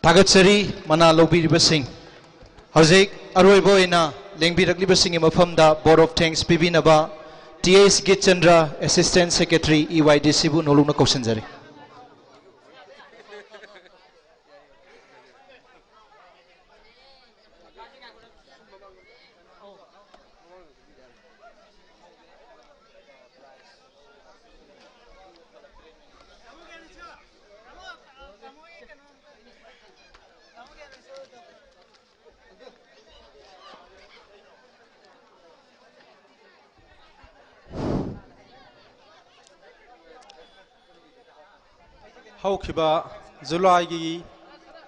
ꯊꯥꯒꯠꯆꯔꯤ ꯃꯅꯥ ꯂꯧꯕꯤꯔꯤꯕꯁꯤꯡ꯫ ꯍꯧꯖꯤꯛ ꯑꯔꯣꯏꯕ ꯑꯣꯏꯅ ꯂꯦꯡꯕꯤꯔꯛꯂꯤꯕꯁꯤꯡꯒꯤ ꯃꯐꯝꯗ vote of thanks ꯄꯤꯕꯤꯅꯕ T H ꯒꯤꯠꯆꯟꯗ꯭ꯔ, Assistant Secretary, E Y D C ꯕꯨ ꯅꯣꯂꯨꯛꯅ ꯀꯧꯁꯤꯟꯖꯔꯤ꯫ ꯍꯧꯈꯤꯕ ꯖꯨꯂꯥꯏꯒꯤ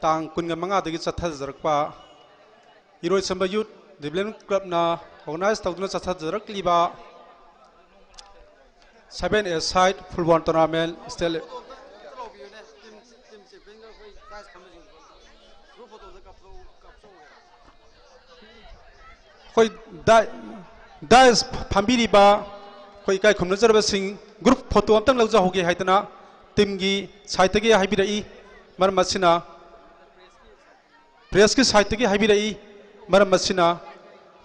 ꯇꯥꯡ ꯀꯨꯟꯃꯉꯥꯗꯒꯤ ꯆꯠꯊꯖꯔꯛꯄ ꯏꯔꯣꯏꯁꯦꯝꯕ Youth Development Clubꯅ organize ꯇꯧꯗꯨꯅ ꯆꯠꯊꯖꯔꯛꯂꯤꯕ seven A side football tournament state ꯑꯩꯈꯣꯏ ꯗꯥꯏ-, ꯗꯥꯏꯁ ꯐꯝꯕꯤꯔꯤꯕ ꯑꯩꯈꯣꯏ ꯏꯀꯥꯏ ꯈꯨꯝꯅꯖꯔꯕꯁꯤꯡ, group photo ꯑꯝꯇꯪ ꯂꯧꯖꯍꯧꯒꯦ ꯍꯥꯏꯗꯅ teamꯒꯤ sideꯇꯒꯤ ꯍꯥꯏꯕꯤꯔꯛꯏ꯫ ꯃꯔꯝ ꯑꯁꯤꯅ pressꯀꯤ sideꯇꯒꯤ ꯍꯥꯏꯕꯤꯔꯛꯏ꯫ ꯃꯔꯝ ꯑꯁꯤꯅ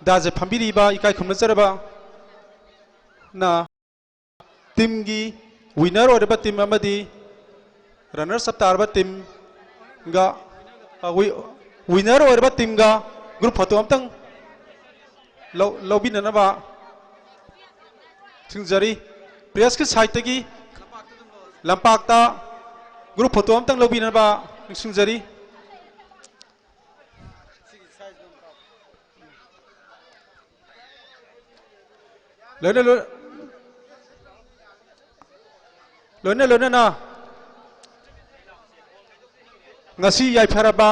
ꯗꯥꯏꯁꯇ ꯐꯝꯕꯤꯔꯤꯕ ꯏꯀꯥꯏ ꯈꯨꯝꯅꯖꯔꯕꯅ teamꯒꯤ winner ꯑꯣꯏꯔꯕ team ꯑꯃꯗꯤ runners up ꯇꯥꯔꯕ teamꯒ, ꯑ, wi-, winner ꯑꯣꯏꯔꯕ teamꯒ group photo ꯑꯝꯇꯪ ꯂꯧ-, ꯂꯧꯕꯤꯅꯅꯕ ꯅꯤꯡꯁꯤꯡꯖꯔꯤ꯫ Pressꯀꯤ sideꯇꯒꯤ ꯂꯝꯄꯥꯛꯇ group photo ꯑꯝꯇꯪ ꯂꯧꯕꯤꯅꯕ ꯅꯤꯡꯁꯤꯡꯖꯔꯤ꯫ ꯂꯣꯏꯅ ꯂꯣꯏ-, ꯂꯣꯏꯅ ꯂꯣꯏꯅꯅ ꯉꯁꯤ ꯌꯥꯏꯐꯔꯕ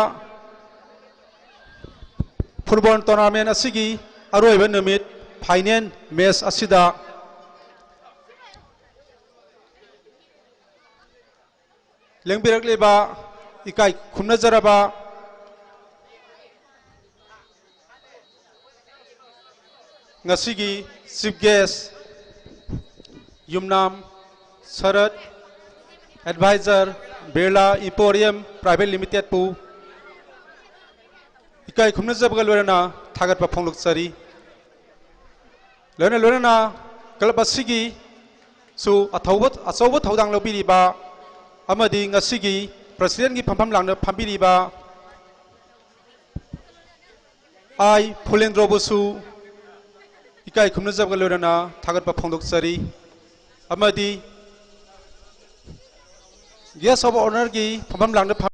football tournament ꯑꯁꯤꯒꯤ ꯑꯔꯣꯏꯕ ꯅꯨꯃꯤꯠ final match ꯑꯁꯤꯗ ꯂꯦꯡꯕꯤꯔꯛꯂꯤꯕ ꯏꯀꯥꯏ ꯈꯨꯝꯅꯖꯔꯕ ꯉꯁꯤꯒꯤ chief guest ꯌꯨꯝꯅꯥꯝ ꯁꯔꯠ, advisor ꯕꯤꯔꯂꯥ Emporium Private Limitedꯄꯨ ꯏꯀꯥꯏ ꯈꯨꯝꯅꯖꯕꯒ ꯂꯣꯏꯅꯅ ꯊꯥꯒꯠꯄ ꯐꯣꯡꯗꯣꯛꯆꯔꯤ꯫ ꯂꯣꯏꯅ ꯂꯣꯏꯅꯅ club ꯑꯁꯤꯒꯤꯁꯨ ꯑꯊꯧꯕ, ꯑꯆꯧꯕ ꯊꯧꯗꯥꯡ ꯂꯧꯕꯤꯔꯤꯕ ꯑꯃꯗꯤ ꯉꯁꯤꯒꯤ presidentꯀꯤ ꯐꯝꯐꯝ ꯂꯥꯡꯗ ꯐꯝꯕꯤꯔꯤꯕ ꯑꯥꯏ ꯐꯨꯂꯦꯟꯗ꯭ꯔꯣꯕꯨꯁꯨ ꯏꯀꯥꯏ ꯈꯨꯝꯅꯖꯕꯒ ꯂꯣꯏꯅꯅ ꯊꯥꯒꯠꯄ ꯐꯣꯡꯗꯣꯛꯆꯔꯤ꯫ ꯑꯃꯗꯤ guest of honourꯒꯤ ꯐꯝꯐꯝ ꯂꯥꯡꯗ ꯐꯝ